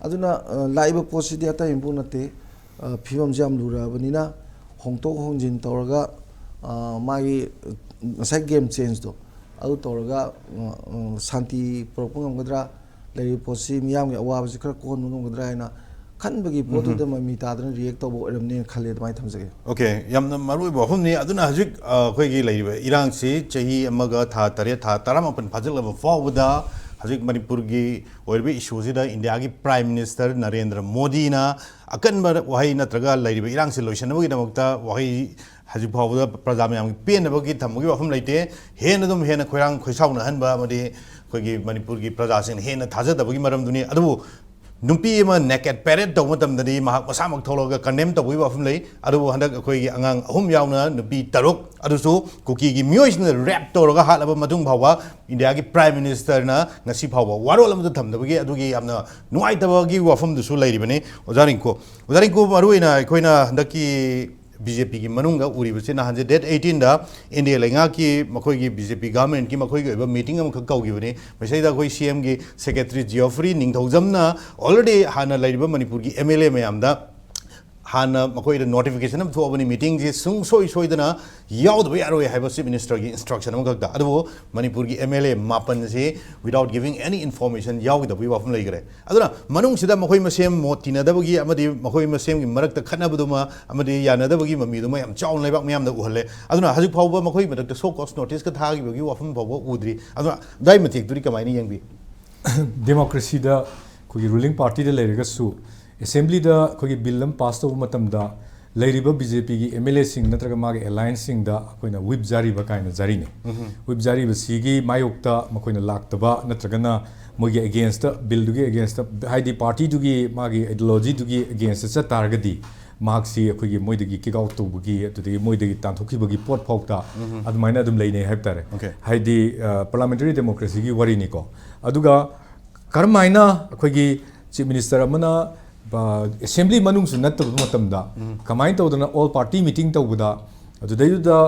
ꯑꯗꯨꯅ, ꯑ, ꯂꯥꯛꯏꯕ ꯄꯣꯠꯁꯤꯗꯤ ꯑꯇꯩ ꯑꯃꯐꯥꯎ ꯅꯠꯇꯦ, ꯑ, ꯐꯤꯕꯝꯁꯤ ꯌꯥꯝ ꯂꯨꯔꯛꯑꯕꯅꯤꯅ ꯍꯣꯡꯗꯣꯛ ꯍꯣꯡꯖꯤꯟ ꯇꯧꯔꯒ, ꯑ, ꯃꯥꯒꯤ ꯉꯁꯥꯏ game changeꯗꯣ ꯑꯗꯨ ꯇꯧꯔꯒ, ꯑ, ꯑ, ꯁꯥꯟꯇꯤ ꯄꯨꯔꯛꯄ ꯉꯝꯒꯗ꯭ꯔꯥ, ꯂꯩꯔꯤꯕ ꯄꯣꯠꯁꯤ ꯃꯤꯌꯥꯝꯒꯤ ꯑꯋꯥꯕꯁꯤ ꯈꯔ ꯀꯣꯛꯍꯟꯕ ꯉꯝꯒꯗ꯭ꯔꯥ ꯍꯥꯏꯅ ꯈꯟꯕꯒꯤ ꯄꯣꯠꯇꯨꯗ ꯃꯃꯤ ꯇꯥꯗꯅ react ꯇꯧꯕ ꯑꯣꯏꯔꯝꯅꯤꯅ ꯈꯜꯂꯦ꯫ ꯑꯗꯨꯃꯥꯏꯅ ꯊꯝꯖꯒꯦ꯫ Okay, ꯌꯥꯝꯅ ꯃꯔꯨꯑꯣꯏꯕ ꯋꯥꯐꯝꯅꯤ꯫ ꯑꯗꯨꯅ ꯍꯧꯖꯤꯛ, ꯑ, ꯑꯩꯈꯣꯏꯒꯤ ꯂꯩꯔꯤꯕ ꯏꯔꯥꯡꯁꯤ ꯆꯍꯤ ꯑꯃꯒ ꯊꯥ ꯇꯔꯦꯠ, ꯊꯥ ꯇꯔꯥꯃꯥꯄꯟ ꯐꯥꯖꯤꯜꯂꯕ ꯐꯥꯎꯕꯗ ꯍꯧꯖꯤꯛ ꯃꯅꯤꯄꯨꯔꯒꯤ ꯑꯣꯏꯔꯤꯕ issueꯁꯤꯗ ꯏꯟꯗꯤꯌꯥꯒꯤ Prime Minister ꯅꯔꯦꯟꯗ꯭ꯔ ꯃꯣꯗꯤꯅ ꯑꯀꯟꯕ ꯋꯥꯍꯩ ꯅꯠꯇ꯭ꯔꯒ ꯂꯩꯔꯤꯕ ꯏꯔꯥꯡꯁꯤ ꯂꯣꯏꯁꯤꯟꯅꯕꯒꯤꯗꯃꯛꯇ ꯋꯥꯍꯩ ꯍꯧꯖꯤꯛ ꯐꯥꯎꯕꯗ ꯄ꯭ꯔꯖꯥ ꯃꯌꯥꯝꯒꯤ ꯄꯦꯟꯅꯕꯒꯤ ꯊꯝꯕꯒꯤ ꯋꯥꯐꯝ ꯂꯩꯇꯦ꯫ ꯍꯦꯟꯅ ꯑꯗꯨꯝ ꯍꯦꯟꯅ ꯈꯣꯏꯔꯥꯡ ꯈꯣꯏꯁꯥꯎꯅꯍꯟꯕ ꯑꯃꯗꯤ ꯑꯩꯈꯣꯏꯒꯤ ꯃꯅꯤꯄꯨꯔꯒꯤ ꯄ꯭ꯔꯖꯥꯁꯤꯡꯅ ꯍꯦꯟꯅ ꯊꯥꯖꯗꯕꯒꯤ ꯃꯔꯝꯗꯨꯅꯤ꯫ ꯑꯗꯨꯕꯨ ꯅꯨꯄꯤ ꯑꯃ naked parade ꯇꯧꯕ ꯃꯇꯝꯗꯗꯤ ꯃꯍꯥꯛ ꯃꯁꯥꯃꯛ ꯊꯣꯛꯂꯛꯑꯒ condemn ꯇꯧꯕꯒꯤ ꯋꯥꯐꯝ ꯂꯩ꯫ ꯑꯗꯨꯕꯨ ꯍꯟꯗꯛ ꯑꯩꯈꯣꯏꯒꯤ ꯑꯉꯥꯡ ꯑꯍꯨꯝ ꯌꯥꯎꯅ ꯅꯨꯄꯤ ꯇꯔꯨꯛ ꯑꯗꯨꯁꯨ ꯀꯨꯀꯤꯒꯤ ꯃꯤꯑꯣꯏꯁꯤꯡꯅ rape ꯇꯧꯔꯒ ꯍꯥꯠꯂꯕ ꯃꯇꯨꯡ ꯐꯥꯎꯕ ꯏꯟꯗꯤꯌꯥꯒꯤ Prime Ministerꯅ ꯉꯁꯤ ꯐꯥꯎꯕ ꯋꯥꯔꯣꯜ ꯑꯃꯠꯇ ꯊꯝꯗꯕꯒꯤ ꯑꯗꯨꯒꯤ ꯌꯥꯝꯅ ꯅꯨꯡꯉꯥꯏꯇꯕꯒꯤ ꯋꯥꯐꯝꯗꯨꯁꯨ ꯂꯩꯔꯤꯕꯅꯤ꯫ ꯑꯣꯖꯥ ꯔꯤꯡꯀꯨ, ꯑꯣꯖꯥ ꯔꯤꯡꯀꯨ, ꯃꯔꯨꯑꯣꯏꯅ ꯑꯩꯈꯣꯏꯅ ꯍꯟꯗꯛꯀꯤ BJPꯒꯤ ꯃꯅꯨꯡꯗ ꯎꯔꯤꯕꯁꯤ, ꯅꯍꯥꯟꯁꯦ date eighteenꯗ ꯏꯟꯗꯤꯌꯥ ꯂꯩꯉꯥꯛꯀꯤ ꯃꯈꯣꯏꯒꯤ BJP governmentꯀꯤ ꯃꯈꯣꯏꯒꯤ ꯑꯣꯏꯕ meeting ꯑꯃꯈꯛ ꯀꯧꯈꯤꯕꯅꯤ꯫ ꯃꯁꯤꯗ ꯑꯩꯈꯣꯏ CMꯒꯤ secretary Geoffrey ꯅꯤꯡꯊꯧꯖꯝꯅ already ꯍꯥꯟꯅ ꯂꯩꯔꯤꯕ ꯃꯅꯤꯄꯨꯔꯒꯤ MLA ꯃꯌꯥꯝꯗ ꯍꯥꯟꯅ ꯃꯈꯣꯏꯗ ꯅꯣꯇꯤꯐꯤꯀꯦꯁꯟ ꯑꯃ ꯊꯣꯛꯑꯕꯅꯤ, ꯃꯤꯇꯤꯡꯁꯤ ꯁꯨꯡꯁꯣꯏ ꯁꯣꯏꯗꯅ ꯌꯥꯎꯗꯕ ꯌꯥꯔꯣꯏ ꯍꯥꯏꯕ ꯆꯤꯐ ꯃꯤꯅꯤꯁꯇꯔꯒꯤ ꯏꯟꯁꯇ꯭ꯔꯛꯁꯟ ꯑꯃꯈꯛꯇ꯫ ꯑꯗꯨꯕꯨ ꯃꯅꯤꯄꯨꯔꯒꯤ ꯑꯦꯝ ꯑꯦꯜ ꯑꯦ ꯃꯥꯄꯟꯁꯤ without giving any information ꯌꯥꯎꯈꯤꯗꯕꯒꯤ ꯋꯥꯐꯝ ꯂꯩꯈ꯭ꯔꯦ꯫ ꯑꯗꯨꯅ ꯃꯅꯨꯡꯁꯤꯗ ꯃꯈꯣꯏ ꯃꯁꯦꯟ ꯃꯣꯠ ꯇꯤꯟꯅꯗꯕꯒꯤ ꯑꯃꯗꯤ ꯃꯈꯣꯏ ꯃꯁꯦꯟꯒꯤ ꯃꯔꯛꯇ ꯈꯠꯅꯕꯗꯨꯃ ꯑꯃꯗꯤ ꯌꯥꯅꯗꯕꯒꯤ ꯃꯃꯤꯗꯨꯃ ꯌꯥꯝ ꯆꯥꯎꯅ ꯂꯩꯕꯥꯛ ꯃꯤꯌꯥꯝꯗ ꯎꯍꯜꯂꯦ꯫ ꯑꯗꯨꯅ ꯍꯧꯖꯤꯛ ꯐꯥꯎꯕ ꯃꯈꯣꯏ ꯃꯊꯛꯇ ꯁꯣ ꯀꯣꯁ ꯅꯣꯇꯤꯁꯀ ꯊꯥꯈꯤꯕꯒꯤ ꯋꯥꯐꯝ ꯐꯥꯎꯕ ꯎꯗ꯭ꯔꯤ꯫ ꯑꯗꯨꯅ ꯑꯗꯨꯒꯤ ꯃꯇꯦꯛꯇꯨꯗꯤ ꯀꯃꯥꯏꯅ ꯌꯦꯡꯕꯤ? ꯗꯦꯃꯣꯀ꯭ꯔꯦꯁꯤꯗ ꯑꯩꯈꯣꯏꯒꯤ ꯔꯨꯂꯤꯡ ꯄꯥꯔꯇꯤꯗ ꯂꯩꯔꯒꯁꯨ, ꯑꯦꯁꯦꯝꯕ꯭ꯂꯤꯗ ꯑꯩꯈꯣꯏꯒꯤ ꯕꯤꯜ ꯑꯃ ꯄꯥꯁ ꯇꯧꯕ ꯃꯇꯝꯗ, ꯂꯩꯔꯤꯕ ꯕꯤ ꯖꯦ ꯄꯤꯒꯤ ꯑꯦꯝ ꯑꯦꯜ ꯑꯦꯁꯤꯡ ꯅꯠꯇ꯭ꯔꯒ ꯃꯥꯒꯤ ꯑꯦꯂꯥꯏꯟꯁꯁꯤꯡꯗ ꯑꯩꯈꯣꯏꯅ ꯋꯤꯞ ꯖꯥꯔꯤꯕ ꯀꯥꯏꯅ ꯖꯥꯔꯤꯅꯩ꯫ ꯋꯤꯞ ꯖꯥꯔꯤꯕꯁꯤꯒꯤ ꯃꯥꯌꯣꯛꯇ ꯃꯈꯣꯏꯅ ꯂꯥꯛꯇꯕ ꯅꯠꯇ꯭ꯔꯒꯅ ꯃꯣꯏꯒꯤ ꯑꯦꯒꯦꯟꯁꯇ, ꯕꯤꯜꯗꯨꯒꯤ ꯑꯦꯒꯦꯟꯁꯇ, ꯍꯥꯏꯗꯤ ꯄꯥꯔꯇꯤꯗꯨꯒꯤ ꯃꯥꯒꯤ ꯑꯥꯏꯗꯤꯌꯣꯂꯣꯖꯤꯗꯨꯒꯤ ꯑꯦꯒꯦꯟꯁꯇ ꯆꯠ ꯇꯥꯔꯒꯗꯤ, ꯃꯍꯥꯛꯁꯤ ꯑꯩꯈꯣꯏꯒꯤ ꯃꯣꯏꯗꯒꯤ ꯀꯤꯛ ꯑꯥꯎꯠ ꯇꯧꯕꯒꯤ, ꯑꯗꯨꯗꯒꯤ ꯃꯣꯏꯗꯒꯤ ꯇꯥꯟꯊꯣꯛꯈꯤꯕꯒꯤ ꯄꯣꯠ ꯐꯥꯎꯗ ꯑꯗꯨꯃꯥꯏꯅ ꯑꯗꯨꯝ ꯂꯩꯅꯩ ꯍꯥꯏꯕ ꯇꯥꯔꯦ꯫ Okay. ꯍꯥꯏꯗꯤ, ꯄꯥꯔꯂꯥꯃꯦꯟꯇꯔꯤ ꯗꯦꯃꯣꯀ꯭ꯔꯦꯁꯤꯒꯤ ꯋꯥꯔꯤꯅꯤꯀꯣ꯫ ꯑꯗꯨꯒ ꯀꯔꯝꯍꯥꯏꯅ ꯑꯩꯈꯣꯏꯒꯤ ꯆꯤꯐ ꯃꯤꯅꯤꯁꯇꯔ ꯑꯃꯅ, ꯑ, ꯑꯦꯁꯦꯝꯕ꯭ꯂꯤ ꯃꯅꯨꯡꯁꯨ ꯅꯠꯇꯕ ꯃꯇꯝꯗ ꯀꯃꯥꯏꯅ ꯇꯧꯗꯅ ꯑꯣꯜ ꯄꯥꯔꯇꯤ ꯃꯤꯇꯤꯡ ꯇꯧꯕꯗ ꯑꯗꯨꯗꯩꯗꯨꯗ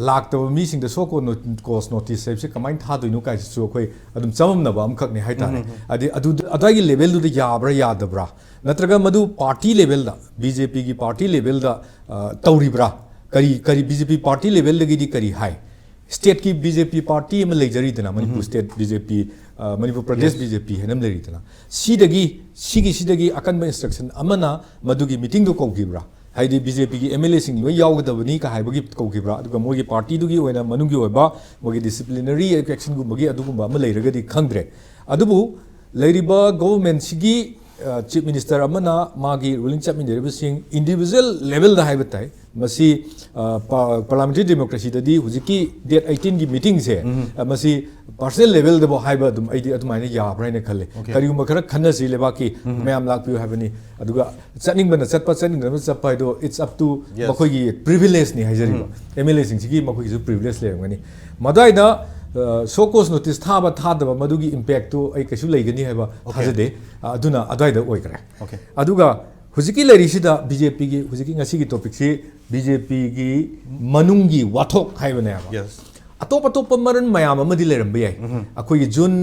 ꯂꯥꯛꯇꯕ ꯃꯤꯁꯤꯡꯗ ꯁꯣ ꯀꯣ-, ꯀꯣꯁ ꯅꯣꯇꯤꯁ ꯍꯥꯏꯕꯁꯤ ꯀꯃꯥꯏꯅ ꯊꯥꯗꯣꯏꯅꯣ ꯀꯥꯏꯁꯤꯁꯨ ꯑꯩꯈꯣꯏ ꯑꯗꯨꯝ ꯆꯃꯝꯅꯕ ꯑꯃꯈꯛꯅꯦ ꯍꯥꯏꯇꯥꯔꯦ꯫ ꯍꯥꯏꯗꯤ ꯑꯗꯨ, ꯑꯗꯥꯏꯒꯤ ꯂꯦꯚꯦꯜꯗꯨꯗ ꯌꯥꯕ꯭ꯔꯥ ꯌꯥꯗꯕ꯭ꯔꯥ, ꯅꯠꯇ꯭ꯔꯒ ꯃꯗꯨ ꯄꯥꯔꯇꯤ ꯂꯦꯚꯦꯜꯗ, ꯕꯤ ꯖꯦ ꯄꯤꯒꯤ ꯄꯥꯔꯇꯤ ꯂꯦꯚꯦꯜꯗ, ꯑ, ꯇꯧꯔꯤꯕ꯭ꯔꯥ? ꯀꯔꯤ, ꯀꯔꯤ ꯕꯤ ꯖꯦ ꯄꯤ ꯄꯥꯔꯇꯤ ꯂꯦꯚꯦꯜꯗꯒꯤꯗꯤ ꯀꯔꯤ ꯍꯥꯏ? ꯁ꯭ꯇꯦꯠꯀꯤ ꯕꯤ ꯖꯦ ꯄꯤ ꯄꯥꯔꯇꯤ ꯑꯃ ꯂꯩꯖꯔꯤꯗꯅ, ꯃꯅꯤꯄꯨꯔ ꯁ꯭ꯇꯦꯠ ꯕꯤ ꯖꯦ ꯄꯤ, ꯑ, ꯃꯅꯤꯄꯨꯔ ꯄ꯭ꯔꯗꯦꯁ ꯕꯤ ꯖꯦ ꯄꯤ ꯍꯥꯏꯅ ꯑꯃ ꯂꯩꯔꯤꯗꯅ, ꯁꯤꯗꯒꯤ, ꯁꯤꯒꯤ, ꯁꯤꯗꯒꯤ ꯑꯀꯟꯕ ꯏꯟꯁꯇ꯭ꯔꯛꯁꯟ ꯑꯃꯅ ꯃꯗꯨꯒꯤ ꯃꯤꯇꯤꯡꯗꯨ ꯀꯧꯈꯤꯕ꯭ꯔꯥ? ꯍꯥꯏꯗꯤ ꯕꯤ ꯖꯦ ꯄꯤꯒꯤ ꯑꯦꯝ ꯑꯦꯜ ꯑꯦꯁꯤꯡ ꯂꯣꯏ ꯌꯥꯎꯒꯗꯕꯅꯤ ꯀ ꯍꯥꯏꯕꯒꯤ ꯀꯧꯈꯤꯕ꯭ꯔꯥ? ꯑꯗꯨꯒ ꯃꯣꯏꯒꯤ ꯄꯥꯔꯇꯤꯗꯨꯒꯤ ꯑꯣꯏꯅ ꯃꯅꯨꯡꯒꯤ ꯑꯣꯏꯕ ꯃꯣꯏꯒꯤ ꯗꯤꯁꯤꯄ꯭ꯂꯤꯅꯔꯤ ꯑꯦꯛꯁꯟꯒꯨꯝꯕꯒꯤ ꯑꯗꯨꯒꯨꯝꯕ ꯑꯃ ꯂꯩꯔꯒꯗꯤ ꯈꯪꯗ꯭ꯔꯦ꯫ ꯑꯗꯨꯕꯨ ꯂꯩꯔꯤꯕ ꯒꯣꯚꯔꯟꯃꯦꯟꯠꯁꯤꯒꯤ, ꯑ, ꯆꯤꯐ ꯃꯤꯅꯤꯁꯇꯔ ꯑꯃꯅ ꯃꯥꯒꯤ ꯔꯨꯂꯤꯡ ꯆꯠꯃꯤꯟꯅꯔꯤꯕꯁꯤꯡ ꯏꯟꯗꯤꯚꯤꯖꯨꯋꯦꯜ ꯂꯦꯚꯦꯜꯗ ꯍꯥꯏꯕ ꯇꯥꯏ꯫ ꯃꯁꯤ, ꯑ, ꯄꯥ-, ꯄꯥꯔꯂꯥꯃꯦꯟꯇꯔꯤ ꯗꯦꯃꯣꯀ꯭ꯔꯦꯁꯤꯗꯗꯤ ꯍꯧꯖꯤꯛꯀꯤ ꯗꯦꯠ ꯑꯩꯠꯇꯤꯟꯒꯤ ꯃꯤꯇꯤꯡꯁꯦ, ꯑ, ꯃꯁꯤ ꯄꯥꯔꯁꯣꯅꯦꯜ ꯂꯦꯚꯦꯜꯗꯕꯨ ꯍꯥꯏꯕ ꯑꯗꯨꯝ ꯑꯩꯗꯤ ꯑꯗꯨꯃꯥꯏꯅ ꯌꯥꯕ꯭ꯔꯥ ꯍꯥꯏꯅ ꯈꯜꯂꯦ꯫ Okay. ꯀꯔꯤꯒꯨꯝꯕ ꯈꯔ ꯈꯟꯅꯁꯤ ꯂꯩꯕꯥꯛꯀꯤ, ꯃꯌꯥꯝ ꯂꯥꯛꯄꯤꯌꯨ ꯍꯥꯏꯕꯅꯤ꯫ ꯑꯗꯨꯒ ꯆꯠꯅꯤꯡꯕꯅ ꯆꯠꯄ, ꯆꯠꯅꯤꯡꯗꯕꯅ ꯆꯠꯄ ꯍꯥꯏꯗꯣ, it's up to Yes. ꯃꯈꯣꯏꯒꯤ ꯄ꯭ꯔꯤꯚꯤꯂꯦꯖꯅꯤ ꯍꯥꯏꯖꯔꯤꯕ꯫ ꯑꯦꯝ ꯑꯦꯜ ꯑꯦꯁꯤꯡꯁꯤꯒꯤ ꯃꯈꯣꯏꯒꯤꯁꯨ ꯄ꯭ꯔꯤꯚꯤꯂꯦꯖ ꯂꯩꯔꯝꯒꯅꯤ꯫ ꯃꯗꯨꯋꯥꯏꯗ, ꯑ, ꯁꯣ ꯀꯣꯁ ꯅꯣꯇꯤꯁ ꯊꯥꯕ ꯊꯥꯗꯕ ꯃꯗꯨꯒꯤ ꯏꯝꯄꯦꯛꯇꯨ ꯑꯩ ꯀꯩꯁꯨ ꯂꯩꯒꯅꯤ ꯍꯥꯏꯕ Okay. ꯊꯥꯖꯗꯦ꯫ ꯑ, ꯑꯗꯨꯅ ꯑꯗꯨꯋꯥꯏꯗ ꯑꯣꯏꯈ꯭ꯔꯦ꯫ Okay. ꯑꯗꯨꯒ ꯍꯧꯖꯤꯛꯀꯤ ꯂꯩꯔꯤꯁꯤꯗ ꯕꯤ ꯖꯦ ꯄꯤꯒꯤ, ꯍꯧꯖꯤꯛꯀꯤ ꯉꯁꯤꯒꯤ ꯇꯣꯄꯤꯛꯁꯤ ꯕꯤ ꯖꯦ ꯄꯤꯒꯤ ꯃꯅꯨꯡꯒꯤ ꯋꯥꯊꯣꯛ ꯍꯥꯏꯕꯅꯦꯕ꯫ Yes. ꯑꯇꯣꯞ ꯑꯇꯣꯞꯄ ꯃꯔꯝ ꯃꯌꯥꯝ ꯑꯃꯗꯤ ꯂꯩꯔꯝꯕ ꯌꯥꯏ꯫ ꯑꯩꯈꯣꯏꯒꯤ ꯖꯨꯟ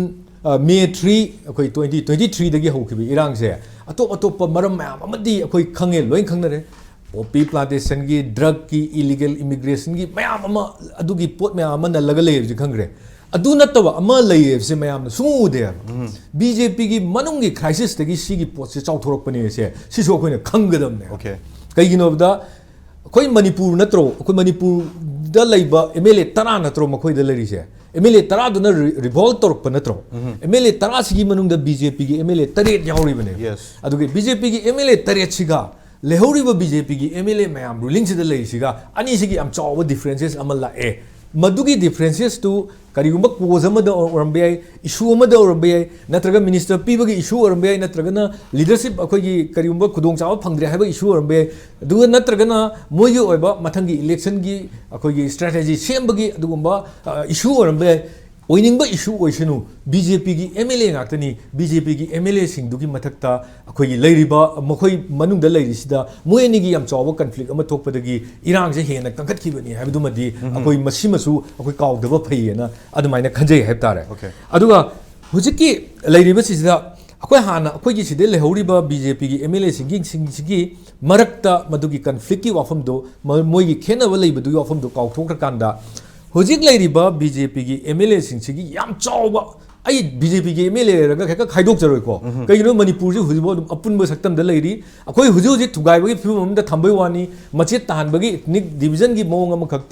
ꯃꯦ ꯊ꯭ꯔꯤ, ꯑꯩꯈꯣꯏ ꯇ꯭ꯋꯦꯟꯇꯤ ꯇ꯭ꯋꯦꯟꯇꯤ ꯊ꯭ꯔꯤꯗꯒꯤ ꯍꯧꯈꯤꯕ ꯏꯔꯥꯡꯁꯦ, ꯑꯇꯣꯞ ꯑꯇꯣꯞꯄ ꯃꯔꯝ ꯃꯌꯥꯝ ꯑꯃꯗꯤ ꯑꯩꯈꯣꯏ ꯈꯪꯉꯦ, ꯂꯣꯏ ꯈꯪꯅꯔꯦ꯫ ꯄꯣꯄꯤ ꯄ꯭ꯂꯥꯟꯇꯦꯁꯟꯒꯤ, ꯗ꯭ꯔꯒꯀꯤ, ꯏꯂꯤꯒꯦꯜ ꯏꯃꯤꯒ꯭ꯔꯦꯁꯟꯒꯤ ꯃꯌꯥꯝ ꯑꯃ, ꯑꯗꯨꯒꯤ ꯄꯣꯠ ꯃꯌꯥꯝ ꯑꯃ ꯅꯜꯂꯒ ꯂꯩ ꯍꯥꯏꯕꯁꯤ ꯈꯪꯈ꯭ꯔꯦ꯫ ꯑꯗꯨ ꯅꯠꯇꯕ ꯑꯃ ꯂꯩꯌꯦꯕꯁꯦ ꯃꯌꯥꯝꯅ ꯁꯨꯡꯎ ꯎꯗꯦꯕ꯫ ꯕꯤ ꯖꯦ ꯄꯤꯒꯤ ꯃꯅꯨꯡꯒꯤ ꯀ꯭ꯔꯥꯏꯁꯤꯁꯇꯒꯤ ꯁꯤꯒꯤ ꯄꯣꯠꯁꯦ ꯆꯥꯎꯊꯣꯔꯛꯄꯅꯦꯁꯦ ꯁꯤꯁꯨ ꯑꯩꯈꯣꯏꯅ ꯈꯪꯒꯗꯕꯅꯦ꯫ Okay. ꯀꯩꯒꯤꯅꯣꯗ ꯑꯩꯈꯣꯏ ꯃꯅꯤꯄꯨꯔ ꯅꯠꯇ꯭ꯔꯣ, ꯑꯩꯈꯣꯏ ꯃꯅꯤꯄꯨꯔꯗ ꯂꯩꯕ ꯑꯦꯝ ꯑꯦꯜ ꯑꯦ ꯇꯔꯥ ꯅꯠꯇ꯭ꯔꯣ ꯃꯈꯣꯏꯗ ꯂꯩꯔꯤꯁꯦ? ꯑꯦꯝ ꯑꯦꯜ ꯑꯦ ꯇꯔꯥꯗꯨꯅ ꯔꯤ-, ꯔꯤꯚꯣꯜꯠ ꯇꯧꯔꯛꯄ ꯅꯠꯇ꯭ꯔꯣ? ꯑꯦꯝ ꯑꯦꯜ ꯑꯦ ꯇꯔꯥꯁꯤꯒꯤ ꯃꯅꯨꯡꯗ ꯕꯤ ꯖꯦ ꯄꯤꯒꯤ ꯑꯦꯝ ꯑꯦꯜ ꯑꯦ ꯇꯔꯦꯠ ꯌꯥꯎꯔꯤꯕꯅꯦꯕ꯫ Yes. ꯑꯗꯨꯒ ꯕꯤ ꯖꯦ ꯄꯤꯒꯤ ꯑꯦꯝ ꯑꯦꯜ ꯑꯦ ꯇꯔꯦꯠꯁꯤꯒ ꯂꯩꯍꯧꯔꯤꯕ ꯕꯤ ꯖꯦ ꯄꯤꯒꯤ ꯑꯦꯝ ꯑꯦꯜ ꯑꯦ ꯃꯌꯥꯝ, ꯔꯨꯂꯤꯡꯁꯤꯗ ꯂꯩꯔꯤꯁꯤꯒ ꯑꯅꯤꯁꯤꯒꯤ ꯌꯥꯝ ꯆꯥꯎꯕ ꯗꯤꯐ꯭ꯔꯦꯟꯁꯦꯁ ꯑꯃ ꯂꯥꯛꯑꯦ꯫ ꯃꯗꯨꯒꯤ ꯗꯤꯐ꯭ꯔꯦꯟꯁꯦꯁꯇꯨ ꯀꯔꯤꯒꯨꯝꯕ ꯀꯣꯖ ꯑꯃꯗ ꯑꯣꯏꯔꯝꯕ ꯌꯥꯏ, ꯏꯁꯨ ꯑꯃꯗ ꯑꯣꯏꯔꯝꯕ ꯌꯥꯏ, ꯅꯠꯇ꯭ꯔꯒ ꯃꯤꯅꯤꯁꯇꯔ ꯄꯤꯕꯒꯤ ꯏꯁꯨ ꯑꯣꯏꯔꯝꯕ ꯌꯥꯏ, ꯅꯠꯇ꯭ꯔꯒꯅ ꯂꯤꯗꯔꯁꯤꯞ ꯑꯩꯈꯣꯏꯒꯤ ꯀꯔꯤꯒꯨꯝꯕ ꯈꯨꯗꯣꯡꯆꯥꯕ ꯐꯪꯗ꯭ꯔꯦ ꯍꯥꯏꯕ ꯏꯁꯨ ꯑꯣꯏꯔꯝꯕ ꯌꯥꯏ, ꯑꯗꯨꯒ ꯅꯠꯇ꯭ꯔꯒꯅ ꯃꯣꯏꯒꯤ ꯑꯣꯏꯕ ꯃꯊꯪꯒꯤ ꯏꯂꯦꯛꯁꯟꯒꯤ ꯑꯩꯈꯣꯏꯒꯤ ꯁ꯭ꯇ꯭ꯔꯦꯇꯦꯖꯤ ꯁꯦꯝꯕꯒꯤ ꯑꯗꯨꯒꯨꯝꯕ, ꯑ, ꯏꯁꯨ ꯑꯣꯏꯔꯝꯕ ꯌꯥꯏ꯫ ꯑꯣꯏꯅꯤꯡꯕ ꯏꯁꯨ ꯑꯣꯏꯁꯅꯨ, ꯕꯤ ꯖꯦ ꯄꯤꯒꯤ ꯑꯦꯝ ꯑꯦꯜ ꯑꯦ ꯉꯥꯛꯇꯅꯤ, ꯕꯤ ꯖꯦ ꯄꯤꯒꯤ ꯑꯦꯝ ꯑꯦꯜ ꯑꯦꯁꯤꯡꯗꯨꯒꯤ ꯃꯊꯛꯇ ꯑꯩꯈꯣꯏꯒꯤ ꯂꯩꯔꯤꯕ ꯃꯈꯣꯏ ꯃꯅꯨꯡꯗ ꯂꯩꯔꯤꯁꯤꯗ ꯃꯣꯏ ꯑꯅꯤꯒꯤ ꯌꯥꯝ ꯆꯥꯎꯕ ꯀꯟꯐ꯭ꯂꯤꯛ ꯑꯃ ꯊꯣꯛꯄꯗꯒꯤ ꯏꯔꯥꯡꯁꯦ ꯍꯦꯟꯅ ꯀꯟꯈꯠꯈꯤꯕꯅꯤ ꯍꯥꯏꯕꯗꯨꯃꯗꯤ ꯑꯩꯈꯣꯏ ꯃꯁꯤꯃꯁꯨ ꯑꯩꯈꯣꯏ ꯀꯥꯎꯗꯕ ꯐꯩꯌꯦꯅ ꯑꯗꯨꯃꯥꯏꯅ ꯈꯟꯖꯩ ꯍꯥꯏꯕ ꯇꯥꯔꯦ꯫ Okay. ꯑꯗꯨꯒ ꯍꯧꯖꯤꯛꯀꯤ ꯂꯩꯔꯤꯕꯁꯤꯗ ꯑꯩꯈꯣꯏ ꯍꯥꯟꯅ ꯑꯩꯈꯣꯏꯒꯤ ꯁꯤꯗ ꯂꯩꯍꯧꯔꯤꯕ ꯕꯤ ꯖꯦ ꯄꯤꯒꯤ ꯑꯦꯝ ꯑꯦꯜ ꯑꯦꯁꯤꯡꯒꯤ ꯃꯔꯛꯇ ꯃꯗꯨꯒꯤ ꯀꯟꯐ꯭ꯂꯤꯛꯀꯤ ꯋꯥꯐꯝꯗꯣ, ꯃ-, ꯃꯣꯏꯒꯤ ꯈꯦꯠꯅꯕ ꯂꯩꯕꯗꯨꯒꯤ ꯋꯥꯐꯝꯗꯣ ꯀꯥꯎꯊꯣꯛꯈ꯭ꯔꯀꯥꯟꯗ, ꯍꯧꯖꯤꯛ ꯂꯩꯔꯤꯕ ꯕꯤ ꯖꯦ ꯄꯤꯒꯤ ꯑꯦꯝ ꯑꯦꯜ ꯑꯦꯁꯤꯡꯁꯤꯒꯤ ꯌꯥꯝ ꯆꯥꯎꯕ, ꯑꯩ ꯕꯤ ꯖꯦ ꯄꯤꯒꯤ ꯑꯦꯝ ꯑꯦꯜ ꯑꯦ ꯂꯩꯔꯒ ꯍꯦꯛꯇ ꯈꯥꯏꯗꯣꯛꯆꯔꯣꯏꯀꯣ꯫ ꯀꯩꯒꯤꯅꯣ, ꯃꯅꯤꯄꯨꯔꯁꯤ ꯍꯧꯖꯤꯛꯐꯥꯎ ꯑꯗꯨꯝ ꯑꯄꯨꯟꯕ ꯁꯛꯇꯝꯗ ꯂꯩꯔꯤ꯫ ꯑꯩꯈꯣꯏ ꯍꯧꯖꯤꯛ ꯍꯧꯖꯤꯛ ꯊꯨꯒꯥꯏꯕꯒꯤ ꯐꯤꯕꯝ ꯑꯃꯗ ꯊꯝꯕꯩ ꯋꯥꯅꯤ, ꯃꯆꯦꯠ ꯇꯥꯍꯟꯕꯒꯤ ꯏꯊꯅꯤꯛ ꯗꯤꯕꯤꯖꯟꯒꯤ ꯃꯑꯣꯡ ꯑꯃꯈꯛ,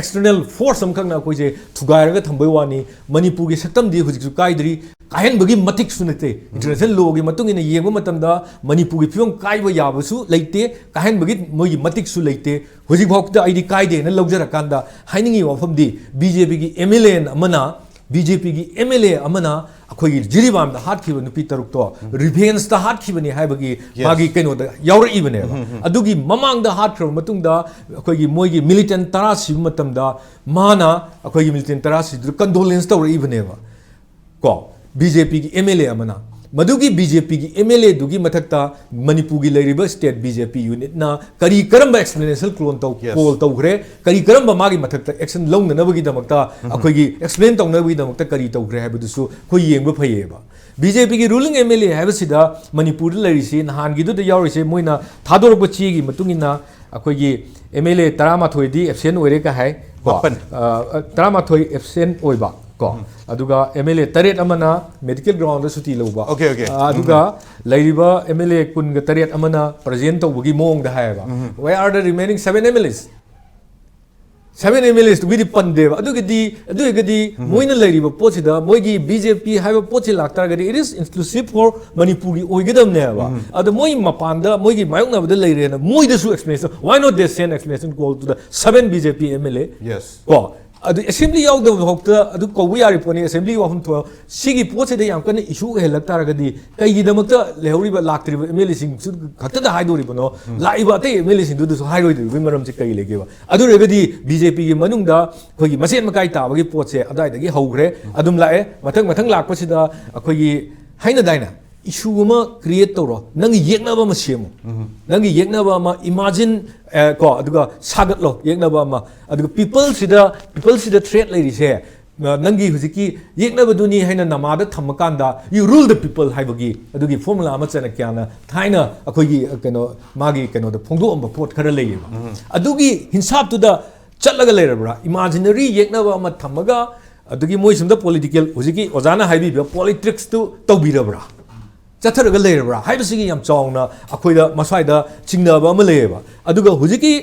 ꯑꯦꯛꯁꯇꯔꯅꯦꯜ ꯐꯣꯔꯁ ꯑꯃꯈꯛꯅ ꯑꯩꯈꯣꯏꯁꯦ ꯊꯨꯒꯥꯏꯔꯒ ꯊꯝꯕꯩ ꯋꯥꯅꯤ꯫ ꯃꯅꯤꯄꯨꯔꯒꯤ ꯁꯛꯇꯝꯗꯤ ꯍꯧꯖꯤꯛꯁꯨ ꯀꯥꯏꯗ꯭ꯔꯤ, ꯀꯥꯏꯍꯟꯕꯒꯤ ꯃꯇꯤꯛꯁꯨ ꯅꯠꯇꯦ꯫ ꯏꯟꯇꯔꯅꯦꯁꯅꯦꯜ ꯂꯣꯒꯤ ꯃꯇꯨꯡ ꯏꯟꯅ ꯌꯦꯡꯕ ꯃꯇꯝꯗ ꯃꯅꯤꯄꯨꯔꯒꯤ ꯐꯤꯕꯝ ꯀꯥꯏꯕ ꯌꯥꯕꯁꯨ ꯂꯩꯇꯦ, ꯀꯥꯏꯍꯟꯕꯒꯤ ꯃꯣꯏꯒꯤ ꯃꯇꯤꯛꯁꯨ ꯂꯩꯇꯦ꯫ ꯍꯧꯖꯤꯛꯐꯥꯎꯗ ꯑꯩꯗꯤ ꯀꯥꯏꯗꯦꯅ ꯂꯧꯖꯔꯀꯥꯟꯗ ꯍꯥꯏꯅꯤꯡꯉꯤ ꯋꯥꯐꯝꯗꯤ, ꯕꯤ ꯖꯦ ꯄꯤꯒꯤ ꯑꯦꯝ ꯑꯦꯜ ꯑꯦ ꯑꯃꯅ, ꯕꯤ ꯖꯦ ꯄꯤꯒꯤ ꯑꯦꯝ ꯑꯦꯜ ꯑꯦ ꯑꯃꯅ ꯑꯩꯈꯣꯏꯒꯤ ꯖꯤꯔꯤꯕꯥꯝꯗ ꯍꯥꯠꯈꯤꯕ ꯅꯨꯄꯤ ꯇꯔꯨꯛꯇꯣ ꯔꯤꯚꯦꯟꯁꯇ ꯍꯥꯠꯈꯤꯕꯅꯤ ꯍꯥꯏꯕꯒꯤ Yes. ꯃꯥꯒꯤ ꯀꯩꯅꯣꯗ ꯌꯥꯎꯔꯛꯏꯕꯅꯦꯕ꯫ ꯑꯗꯨꯒꯤ ꯃꯃꯥꯡꯗ ꯍꯥꯠꯈ꯭ꯔꯕ ꯃꯇꯨꯡꯗ ꯑꯩꯈꯣꯏꯒꯤ ꯃꯣꯏꯒꯤ ꯃꯤꯂꯤꯇꯦꯟ ꯇꯔꯥ ꯁꯤꯕ ꯃꯇꯝꯗ ꯃꯥꯅ ꯑꯩꯈꯣꯏꯒꯤ ꯃꯤꯂꯤꯇꯦꯟ ꯇꯔꯥ ꯁꯤꯕꯗꯨꯗ ꯀꯟꯗꯣꯂꯦꯟꯁ ꯇꯧꯔꯛꯏꯕꯅꯦꯕ꯫ ꯀꯣ, ꯕꯤ ꯖꯦ ꯄꯤꯒꯤ ꯑꯦꯝ ꯑꯦꯜ ꯑꯦ ꯑꯃꯅ꯫ ꯃꯗꯨꯒꯤ ꯕꯤ ꯖꯦ ꯄꯤꯒꯤ ꯑꯦꯝ ꯑꯦꯜ ꯑꯦꯗꯨꯒꯤ ꯃꯊꯛꯇ ꯃꯅꯤꯄꯨꯔꯒꯤ ꯂꯩꯔꯤꯕ ꯁ꯭ꯇꯦꯠ ꯕꯤ ꯖꯦ ꯄꯤ ꯌꯨꯅꯤꯠꯅ ꯀꯔꯤ ꯀꯔꯝꯕ ꯑꯦꯛꯁꯄ꯭ꯂꯦꯅꯦꯁꯟ ꯀꯣꯜ ꯇꯧ Yes. ꯀꯣꯜ ꯇꯧꯈ꯭ꯔꯦ, ꯀꯔꯤ ꯀꯔꯝꯕ ꯃꯥꯒꯤ ꯃꯊꯛꯇ ꯑꯦꯛꯁꯟ ꯂꯧꯅꯅꯕꯒꯤꯗꯃꯛꯇ ꯑꯩꯈꯣꯏꯒꯤ ꯑꯦꯛꯁꯄ꯭ꯂꯦꯟ ꯇꯧꯅꯕꯒꯤꯗꯃꯛꯇ ꯀꯔꯤ ꯇꯧꯈ꯭ꯔꯦ ꯍꯥꯏꯕꯗꯨꯁꯨ ꯑꯩꯈꯣꯏ ꯌꯦꯡꯕ ꯐꯩꯌꯦꯕ꯫ ꯕꯤ ꯖꯦ ꯄꯤꯒꯤ ꯔꯨꯂꯤꯡ ꯑꯦꯝ ꯑꯦꯜ ꯑꯦ ꯍꯥꯏꯕꯁꯤꯗ ꯃꯅꯤꯄꯨꯔꯗ ꯂꯩꯔꯤꯁꯤ ꯅꯍꯥꯟꯒꯤꯗꯨꯗ ꯌꯥꯎꯔꯤꯁꯦ ꯃꯣꯏꯅ ꯊꯥꯗꯣꯔꯛꯄ ꯆꯦꯒꯤ ꯃꯇꯨꯡ ꯏꯟꯅ ꯑꯩꯈꯣꯏꯒꯤ ꯑꯦꯝ ꯑꯦꯜ ꯑꯦ ꯇꯔꯥꯃꯥꯊꯣꯏꯗꯤ ꯑꯦꯕꯁꯦꯟ ꯑꯣꯏꯔꯦ ꯀ ꯍꯥꯏ ꯀꯣ꯫ ꯃꯥꯄꯟ꯫ ꯑ, ꯇꯔꯥꯃꯥꯊꯣꯏ ꯑꯦꯕꯁꯦꯟ ꯑꯣꯏꯕ ꯀꯣ꯫ ꯑꯗꯨꯒ ꯑꯦꯝ ꯑꯦꯜ ꯑꯦ ꯇꯔꯦꯠ ꯑꯃꯅ ꯃꯦꯗꯤꯀꯦꯜ ꯒ꯭ꯔꯥꯎꯟꯗ ꯁꯨꯇꯤ ꯂꯧꯕ꯫ Okay, okay. ꯑ, ꯑꯗꯨꯒ ꯂꯩꯔꯤꯕ ꯑꯦꯝ ꯑꯦꯜ ꯑꯦ ꯀꯨꯟꯒ ꯇꯔꯦꯠ ꯑꯃꯅ ꯄ꯭ꯔꯖꯦꯟ ꯇꯧꯕꯒꯤ ꯃꯑꯣꯡꯗ ꯍꯥꯏꯌꯦꯕ꯫ Where are the remaining seven M L As? Seven M L Aꯁꯇꯨꯒꯤꯗꯤ ꯄꯟꯗꯦꯕ꯫ ꯑꯗꯨꯒꯤꯗꯤ ꯑꯗꯨ ꯑꯣꯏꯔꯒꯗꯤ ꯃꯣꯏꯅ ꯂꯩꯔꯤꯕ ꯄꯣꯠꯁꯤꯗ ꯃꯣꯏꯒꯤ ꯕꯤ ꯖꯦ ꯄꯤ ꯍꯥꯏꯕ ꯄꯣꯠꯁꯤ ꯂꯥꯛꯇꯥꯔꯒꯗꯤ it is inclusive for ꯃꯅꯤꯄꯨꯔꯒꯤ ꯑꯣꯏꯒꯗꯕꯅꯦꯕ꯫ ꯑꯗꯣ ꯃꯣꯏ ꯃꯄꯥꯟꯗ ꯃꯣꯏꯒꯤ ꯃꯥꯌꯣꯛꯅꯕꯗ ꯂꯩꯔꯦꯅ ꯃꯣꯏꯗꯁꯨ explanation, why not they send explanation call to the seven B J P M L A? Yes. ꯀꯣ, ꯑꯗꯨ ꯑꯦꯁꯦꯝꯕ꯭ꯂꯤ ꯌꯥꯎꯗꯕ ꯐꯥꯎꯗ ꯑꯗꯨ ꯀꯧꯕ ꯌꯥꯔꯤ ꯄꯣꯠꯅꯤ꯫ ꯑꯦꯁꯦꯝꯕ꯭ꯂꯤ ꯋꯥꯐꯝ ꯊꯣꯛ ꯁꯤꯒꯤ ꯄꯣꯠꯁꯤꯗ ꯌꯥꯝ ꯀꯟꯅ ꯏꯁꯨ ꯑꯣꯏꯍꯜꯂꯛ ꯇꯥꯔꯒꯗꯤ ꯀꯩꯒꯤꯗꯃꯛꯇ ꯂꯩꯍꯧꯔꯤꯕ ꯂꯥꯛꯇ꯭ꯔꯤꯕ ꯑꯦꯝ ꯑꯦꯜ ꯑꯦꯁꯤꯡꯁꯨ ꯈꯛꯇꯗ ꯍꯥꯏꯗꯣꯔꯤꯕꯅꯣ? ꯂꯥꯛꯏꯕ ꯑꯇꯩ ꯑꯦꯝ ꯑꯦꯜ ꯑꯦꯁꯤꯡꯗꯨꯗꯁꯨ ꯍꯥꯏꯔꯣꯏꯗꯣꯔꯤꯕꯒꯤ ꯃꯔꯝꯁꯦ ꯀꯔꯤ ꯂꯩꯒꯦꯕ? ꯑꯗꯨ ꯑꯣꯏꯔꯒꯗꯤ ꯕꯤ ꯖꯦ ꯄꯤꯒꯤ ꯃꯅꯨꯡꯗ ꯑꯩꯈꯣꯏꯒꯤ ꯃꯁꯦꯟ ꯃꯀꯥꯏ ꯇꯥꯕꯒꯤ ꯄꯣꯠꯁꯦ ꯑꯗꯨꯋꯥꯏꯗꯒꯤ ꯍꯧꯈ꯭ꯔꯦ꯫ ꯑꯗꯨꯝ ꯂꯥꯛꯑꯦ꯫ ꯃꯊꯪ ꯃꯊꯪ ꯂꯥꯛꯄꯁꯤꯗ ꯑꯩꯈꯣꯏꯒꯤ ꯍꯥꯏꯅꯗꯥꯏꯅꯦ, ꯏꯁꯨ ꯑꯃ ꯀ꯭ꯔꯤꯌꯦꯠ ꯇꯧꯔꯣ, ꯅꯪꯒꯤ ꯌꯦꯛꯅꯕ ꯑꯃ ꯁꯦꯝꯃꯨ, ꯅꯪꯒꯤ ꯌꯦꯛꯅꯕ ꯑꯃ ꯏꯃꯥꯖꯤꯟ ꯀꯣ, ꯑꯗꯨꯒ ꯁꯥꯒꯠꯂꯣ ꯌꯦꯛꯅꯕ ꯑꯃ꯫ ꯑꯗꯨꯒ ꯄꯤꯄꯜꯁꯤꯗ, ꯄꯤꯄꯜꯁꯤꯗ ꯊ꯭ꯔꯦꯠ ꯂꯩꯔꯤꯁꯦ, ꯑ, ꯅꯪꯒꯤ ꯍꯧꯖꯤꯛꯀꯤ ꯌꯦꯛꯅꯕꯗꯨꯅꯤ ꯍꯥꯏꯅ ꯅꯃꯥꯗ ꯊꯝꯃꯀꯥꯟꯗ you rule the people ꯍꯥꯏꯕꯒꯤ ꯑꯗꯨꯒꯤ ꯐꯣꯔꯃꯨꯂꯥ ꯑꯃ ꯆꯅꯀ꯭ꯌꯥꯅ ꯊꯥꯏꯅ ꯑꯩꯈꯣꯏꯒꯤ, ꯑ, ꯀꯩꯅꯣ, ꯃꯥꯒꯤ ꯀꯩꯅꯣꯗ ꯐꯣꯡꯗꯣꯛꯑꯝꯕ ꯄꯣꯠ ꯈꯔ ꯂꯩꯌꯦꯕ꯫ ꯑꯗꯨꯒꯤ ꯍꯤꯟꯁꯥꯞꯇꯨꯗ ꯆꯠꯂꯒ ꯂꯩꯔꯕ꯭ꯔꯥ? ꯏꯃꯥꯖꯤꯅꯔꯤ ꯌꯦꯛꯅꯕ ꯑꯃ ꯊꯝꯃꯒ ꯑꯗꯨꯒꯤ ꯃꯣꯏ ꯁꯣꯝꯗ ꯄꯣꯂꯤꯇꯤꯀꯦꯜ, ꯍꯧꯖꯤꯛꯀꯤ ꯑꯣꯖꯥꯅ ꯍꯥꯏꯕꯤꯕ ꯄꯣꯂꯤꯇꯤꯛꯁꯇꯨ ꯇꯧꯕꯤꯔꯕ꯭ꯔꯥ? ꯆꯠꯊꯔꯒ ꯂꯩꯔꯕ꯭ꯔꯥ ꯍꯥꯏꯕꯁꯤꯒꯤ ꯌꯥꯝ ꯆꯥꯎꯅ ꯑꯩꯈꯣꯏꯗ ꯃꯁ꯭ꯋꯥꯏꯗ ꯆꯤꯡꯅꯕ ꯑꯃ ꯂꯩꯌꯦꯕ꯫ ꯑꯗꯨꯒ ꯍꯧꯖꯤꯛꯀꯤ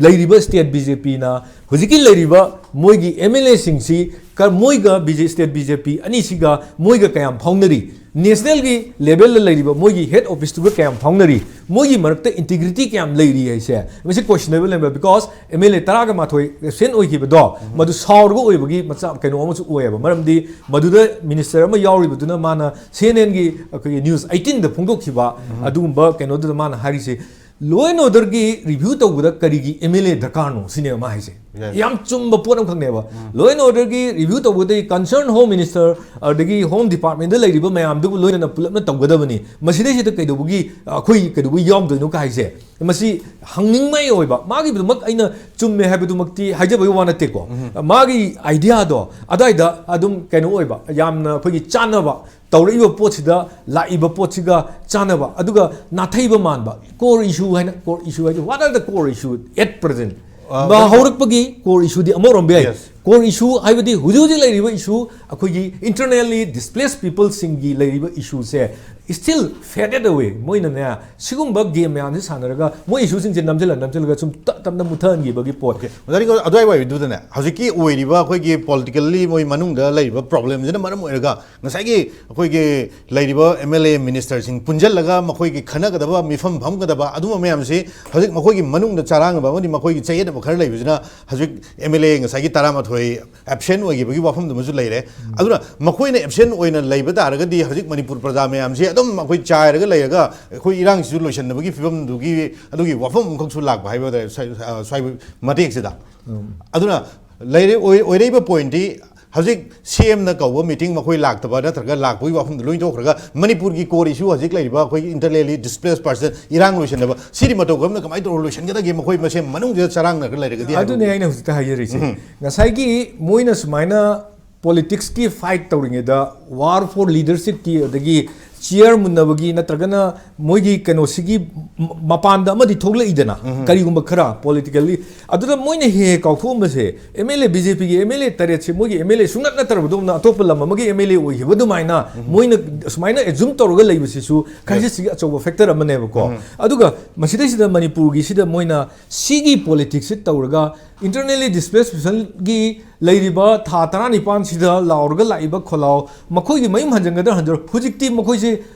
ꯂꯩꯔꯤꯕ ꯁ꯭ꯇꯦꯠ ꯕꯤ ꯖꯦ ꯄꯤꯅ ꯍꯧꯖꯤꯛꯀꯤ ꯂꯩꯔꯤꯕ ꯃꯣꯏꯒꯤ ꯑꯦꯝ ꯑꯦꯜ ꯑꯦꯁꯤꯡꯁꯤ ꯀ-, ꯃꯣꯏꯒ B J, state B J P ꯑꯅꯤꯁꯤꯒ ꯃꯣꯏꯒ ꯀꯌꯥꯝ ꯐꯥꯎꯅꯔꯤ? ꯅꯦꯁꯅꯦꯜꯒꯤ ꯂꯦꯚꯦꯜꯗ ꯂꯩꯔꯤꯕ ꯃꯣꯏꯒꯤ ꯍꯦꯗ ꯑꯣꯐꯤꯁꯇꯨꯒ ꯀꯌꯥꯝ ꯐꯥꯎꯅꯔꯤ? ꯃꯣꯏꯒꯤ ꯃꯔꯛꯇ ꯏꯟꯇꯤꯒ꯭ꯔꯤꯇꯤ ꯀꯌꯥꯝ ꯂꯩꯔꯤ ꯍꯥꯏꯁꯦ ꯃꯁꯤ ꯀꯣꯏꯁꯟꯅꯦꯕꯜ ꯂꯩꯕ꯫ ꯕꯤꯀꯣꯁ ꯑꯦꯝ ꯑꯦꯜ ꯑꯦ ꯇꯔꯥꯒ ꯃꯥꯊꯣꯏ ꯑꯦꯕꯁꯦꯟ ꯑꯣꯏꯈꯤꯕꯗꯣ ꯃꯗꯨ ꯁꯥꯎꯔꯒ ꯑꯣꯏꯕꯒꯤ ꯃꯆꯥ ꯀꯩꯅꯣ ꯑꯃꯁꯨ ꯑꯣꯏꯌꯦꯕ꯫ ꯃꯔꯝꯗꯤ ꯃꯗꯨꯗ ꯃꯤꯅꯤꯁꯇꯔ ꯑꯃ ꯌꯥꯎꯔꯤꯕꯗꯨꯅ ꯃꯥꯅ ꯁꯤ ꯑꯦꯟ ꯑꯦꯟꯒꯤ ꯑꯩꯈꯣꯏꯒꯤ ꯅ꯭ꯌꯨꯁ ꯑꯩꯇꯤꯟꯗ ꯐꯣꯡꯗꯣꯛꯈꯤꯕ ꯑꯗꯨꯒꯨꯝꯕ ꯀꯩꯅꯣꯗꯨꯗ ꯃꯥꯅ ꯍꯥꯏꯔꯤꯁꯦ, ꯂꯣ ꯑꯦꯟ ꯑꯣꯔꯗꯔꯒꯤ ꯔꯤꯚ꯭ꯌꯨ ꯇꯧꯕꯗ ꯀꯔꯤꯒꯤ ꯑꯦꯝ ꯑꯦꯜ ꯑꯦ ꯗꯔꯀꯥꯔꯅꯣ ꯁꯤꯅꯦꯕ ꯃꯥ ꯍꯥꯏꯁꯦ꯫ ꯌꯥꯝ ꯆꯨꯝꯕ ꯄꯣꯠ ꯑꯃꯈꯛꯅꯦꯕ꯫ Law and Orderꯒꯤ review ꯇꯧꯕꯗꯒꯤ concern Home Minister ꯑꯗꯒꯤ Home Departmentꯗ ꯂꯩꯔꯤꯕ ꯃꯌꯥꯝꯗꯨꯕꯨ ꯂꯣꯏꯅꯅ ꯄꯨꯂꯞꯅ ꯇꯧꯒꯗꯕꯅꯤ꯫ ꯃꯁꯤꯗꯩꯁꯤꯗ ꯀꯩꯗꯧꯕꯒꯤ ꯑꯩꯈꯣꯏ ꯀꯩꯗꯧꯕꯒꯤ ꯌꯥꯎꯗꯣꯏꯅꯣ ꯀ ꯍꯥꯏꯁꯦ, ꯃꯁꯤ ꯍꯪꯅꯤꯡꯉꯥꯏ ꯑꯣꯏꯕ꯫ ꯃꯥꯒꯤꯗꯃꯛ ꯑꯩꯅ ꯆꯨꯝꯃꯦ ꯍꯥꯏꯕꯗꯨꯃꯛꯇꯤ ꯍꯥꯏꯖꯕꯒꯤ ꯋꯥ ꯅꯠꯇꯦꯀꯣ꯫ ꯃꯥꯒꯤ ideaꯗꯣ ꯑꯗꯥꯏꯗ ꯑꯗꯨꯝ ꯀꯩꯅꯣ ꯑꯣꯏꯕ, ꯌꯥꯝꯅ ꯑꯩꯈꯣꯏꯒꯤ ꯆꯥꯟꯅꯕ, ꯇꯧꯔꯛꯏꯕ ꯄꯣꯠꯁꯤꯗ, ꯂꯥꯛꯏꯕ ꯄꯣꯠꯁꯤꯒ ꯆꯥꯟꯅꯕ, ꯑꯗꯨꯒ ꯅꯥꯊꯩꯕ ꯃꯥꯟꯕ꯫ Core issue ꯍꯥꯏꯅ, core issue ꯍꯥꯏꯗꯤ, what are the core issue at present? ꯑ, ꯃ-, ꯍꯧꯖꯤꯛ ꯍꯧꯔꯛꯄꯒꯤ core issueꯗꯤ ꯑꯃꯔꯣꯝꯗ ꯌꯥꯏ꯫ Yes. Core issue ꯍꯥꯏꯕꯗꯤ ꯍꯧꯖꯤꯛ ꯍꯧꯖꯤꯛ ꯂꯩꯔꯤꯕ issue, ꯑꯩꯈꯣꯏꯒꯤ internally displaced peopleꯁꯤꯡꯒꯤ ꯂꯩꯔꯤꯕ issueꯁꯦ still faded away꯫ ꯃꯣꯏꯅꯅꯦ, ꯁꯤꯒꯨꯝꯕ game ꯃꯌꯥꯝꯁꯦ ꯁꯥꯟꯅꯔꯒ ꯃꯣꯏ issueꯁꯤꯡꯁꯦ ꯅꯝꯁꯤꯜꯂ ꯅꯝꯁꯤꯜꯂꯒ ꯁꯨꯝ ꯇꯞ ꯇꯞꯅ ꯃꯨꯠꯊꯍꯟꯈꯤꯕꯒꯤ ꯄꯣꯠ꯫ ꯑꯣꯀꯦ, ꯑꯣꯖꯥ ꯔꯤꯡꯒꯣ, ꯑꯗꯨꯋꯥꯏ ꯋꯥꯏꯗꯨꯗꯅꯦ, ꯍꯧꯖꯤꯛꯀꯤ ꯑꯣꯏꯔꯤꯕ ꯑꯩꯈꯣꯏꯒꯤ politically ꯃꯣꯏ ꯃꯅꯨꯡꯗ ꯂꯩꯔꯤꯕ problemꯁꯤꯅ ꯃꯔꯝ ꯑꯣꯏꯔꯒ ꯉꯁꯥꯏꯒꯤ ꯑꯩꯈꯣꯏꯒꯤ ꯂꯩꯔꯤꯕ MLA ministerꯁꯤꯡ ꯄꯨꯟꯁꯤꯜꯂꯒ ꯃꯈꯣꯏꯒꯤ ꯈꯟꯅꯒꯗꯕ, ꯃꯤꯐꯝ ꯐꯝꯒꯗꯕ ꯑꯗꯨꯝꯕ ꯃꯌꯥꯝꯁꯤ ꯍꯧꯖꯤꯛ ꯃꯈꯣꯏꯒꯤ ꯃꯅꯨꯡꯗ ꯆꯔꯥꯡꯅꯕ ꯑꯃꯗꯤ ꯃꯈꯣꯏꯒꯤ ꯆꯌꯦꯠꯅꯕ ꯈꯔ ꯂꯩꯕꯁꯤꯅ ꯍꯧꯖꯤꯛ MLA ꯉꯁꯥꯏꯒꯤ ꯇꯔꯥꯃꯥꯊꯣꯏ absent ꯑꯣꯏꯈꯤꯕꯒꯤ ꯋꯥꯐꯝꯗꯨꯃꯁꯨ ꯂꯩꯔꯦ꯫ ꯑꯗꯨꯅ ꯃꯈꯣꯏꯅ absent ꯑꯣꯏꯅ ꯂꯩꯕ ꯇꯥꯔꯒꯗꯤ ꯍꯧꯖꯤꯛ ꯃꯅꯤꯄꯨꯔ ꯄ꯭ꯔꯖꯥ ꯃꯌꯥꯝꯁꯤ ꯑꯗꯨꯝ ꯑꯩꯈꯣꯏ ꯆꯥꯏꯔꯒ ꯂꯩꯔꯒ ꯑꯩꯈꯣꯏ ꯏꯔꯥꯡꯁꯤꯁꯨ ꯂꯣꯏꯁꯤꯟꯅꯕꯒꯤ ꯐꯤꯕꯝꯗꯨꯒꯤ ꯑꯗꯨꯒꯤ ꯋꯥꯐꯝ ꯑꯃꯈꯛꯁꯨ ꯂꯥꯛꯄ ꯍꯥꯏꯕ ꯇꯥꯔꯦ ꯁ꯭ꯋꯥꯏ-, ꯑ, ꯁ꯭ꯋꯥꯏ ꯃꯇꯦꯛꯁꯤꯗ꯫ ꯑꯗꯨꯅ ꯂꯩꯔꯦ, ꯑꯣꯏ-, ꯑꯣꯏꯔꯛꯏꯕ pointꯇꯤ ꯍꯧꯖꯤꯛ CMꯅ ꯀꯧꯕ meeting ꯃꯈꯣꯏ ꯂꯥꯛꯇꯕ ꯅꯠꯇ꯭ꯔꯒ ꯂꯥꯛꯄꯒꯤ ꯋꯥꯐꯝꯗꯨ ꯂꯣꯏ ꯇꯣꯛꯈ꯭ꯔꯒ ꯃꯅꯤꯄꯨꯔꯒꯤ core issue ꯍꯧꯖꯤꯛ ꯂꯩꯔꯤꯕ ꯑꯩꯈꯣꯏꯒꯤ internally displaced person ꯏꯔꯥꯡ ꯂꯣꯏꯁꯤꯟꯅꯕ ꯁꯤꯗꯤ ꯃꯇꯧ ꯀꯔꯝꯅ ꯀꯃꯥꯏꯅ ꯇꯧꯔꯒ ꯂꯣꯏꯁꯤꯟꯒꯗꯒꯦ? ꯃꯈꯣꯏ ꯃꯁꯦꯟ ꯃꯅꯨꯡꯁꯤꯗ ꯆꯔꯥꯡꯅꯔꯒ ꯂꯩꯔꯒꯗꯤ ꯍꯥꯏꯕ꯫ ꯑꯗꯨꯅꯦ ꯑꯩꯅ ꯍꯧꯖꯤꯛꯇ ꯍꯥꯏꯖꯔꯤꯁꯦ꯫ ꯉꯁꯥꯏꯒꯤ ꯃꯣꯏꯅ ꯁꯨꯃꯥꯏꯅ politicsꯀꯤ fight ꯇꯧꯔꯤꯉꯩꯗ, war for leadershipꯀꯤ, ꯑꯗꯒꯤ chair ꯃꯨꯟꯅꯕꯒꯤ ꯅꯠꯇ꯭ꯔꯒꯅ ꯃꯣꯏꯒꯤ ꯀꯩꯅꯣꯁꯤꯒꯤ ꯃ-, ꯃꯄꯥꯟꯗ ꯑꯃꯗꯤ ꯊꯣꯛꯂꯛꯏꯗꯅ, ꯀꯔꯤꯒꯨꯝꯕ ꯈꯔ politically꯫ ꯑꯗꯨꯗ ꯃꯣꯏꯅ ꯍꯦꯛ ꯍꯦꯛ ꯀꯥꯎꯊꯣꯛꯑꯝꯕꯁꯦ, MLA, BJPꯒꯤ MLA ꯇꯔꯦꯠꯁꯦ ꯃꯣꯏꯒꯤ MLA ꯁꯨꯡꯅꯠ ꯅꯠꯇ꯭ꯔꯕꯗꯧꯅ ꯑꯇꯣꯞꯄ ꯂꯝ ꯑꯃꯒꯤ MLA ꯑꯣꯏꯈꯤꯕ ꯑꯗꯨꯃꯥꯏꯅ ꯃꯣꯏꯅ ꯁꯨꯃꯥꯏꯅ assume ꯇꯧꯔꯒ ꯂꯩꯕꯁꯤꯁꯨ crisisꯁꯤꯒꯤ ꯑꯆꯧꯕ factor ꯑꯃꯅꯦꯕꯀꯣ꯫ ꯑꯗꯨꯒ ꯃꯁꯤꯗꯩꯁꯤꯗ ꯃꯅꯤꯄꯨꯔꯒꯤꯁꯤꯗ ꯃꯣꯏꯅ ꯁꯤꯒꯤ politicsꯁꯤ ꯇꯧꯔꯒ internally displaced personꯒꯤ ꯂꯩꯔꯤꯕ ꯊꯥ ꯇꯔꯥꯅꯤꯄꯥꯟꯁꯤꯗ ꯂꯥꯎꯔꯒ ꯂꯥꯛꯏꯕ ꯈꯣꯜꯂꯥꯎ, ꯃꯈꯣꯏꯒꯤ ꯃꯌꯨꯝ ꯍꯟꯖꯟꯒꯗ꯭ꯔꯥ ꯍꯟꯖꯔꯣꯏ, ꯍꯧꯖꯤꯛꯇꯤ ꯃꯈꯣꯏꯁꯦ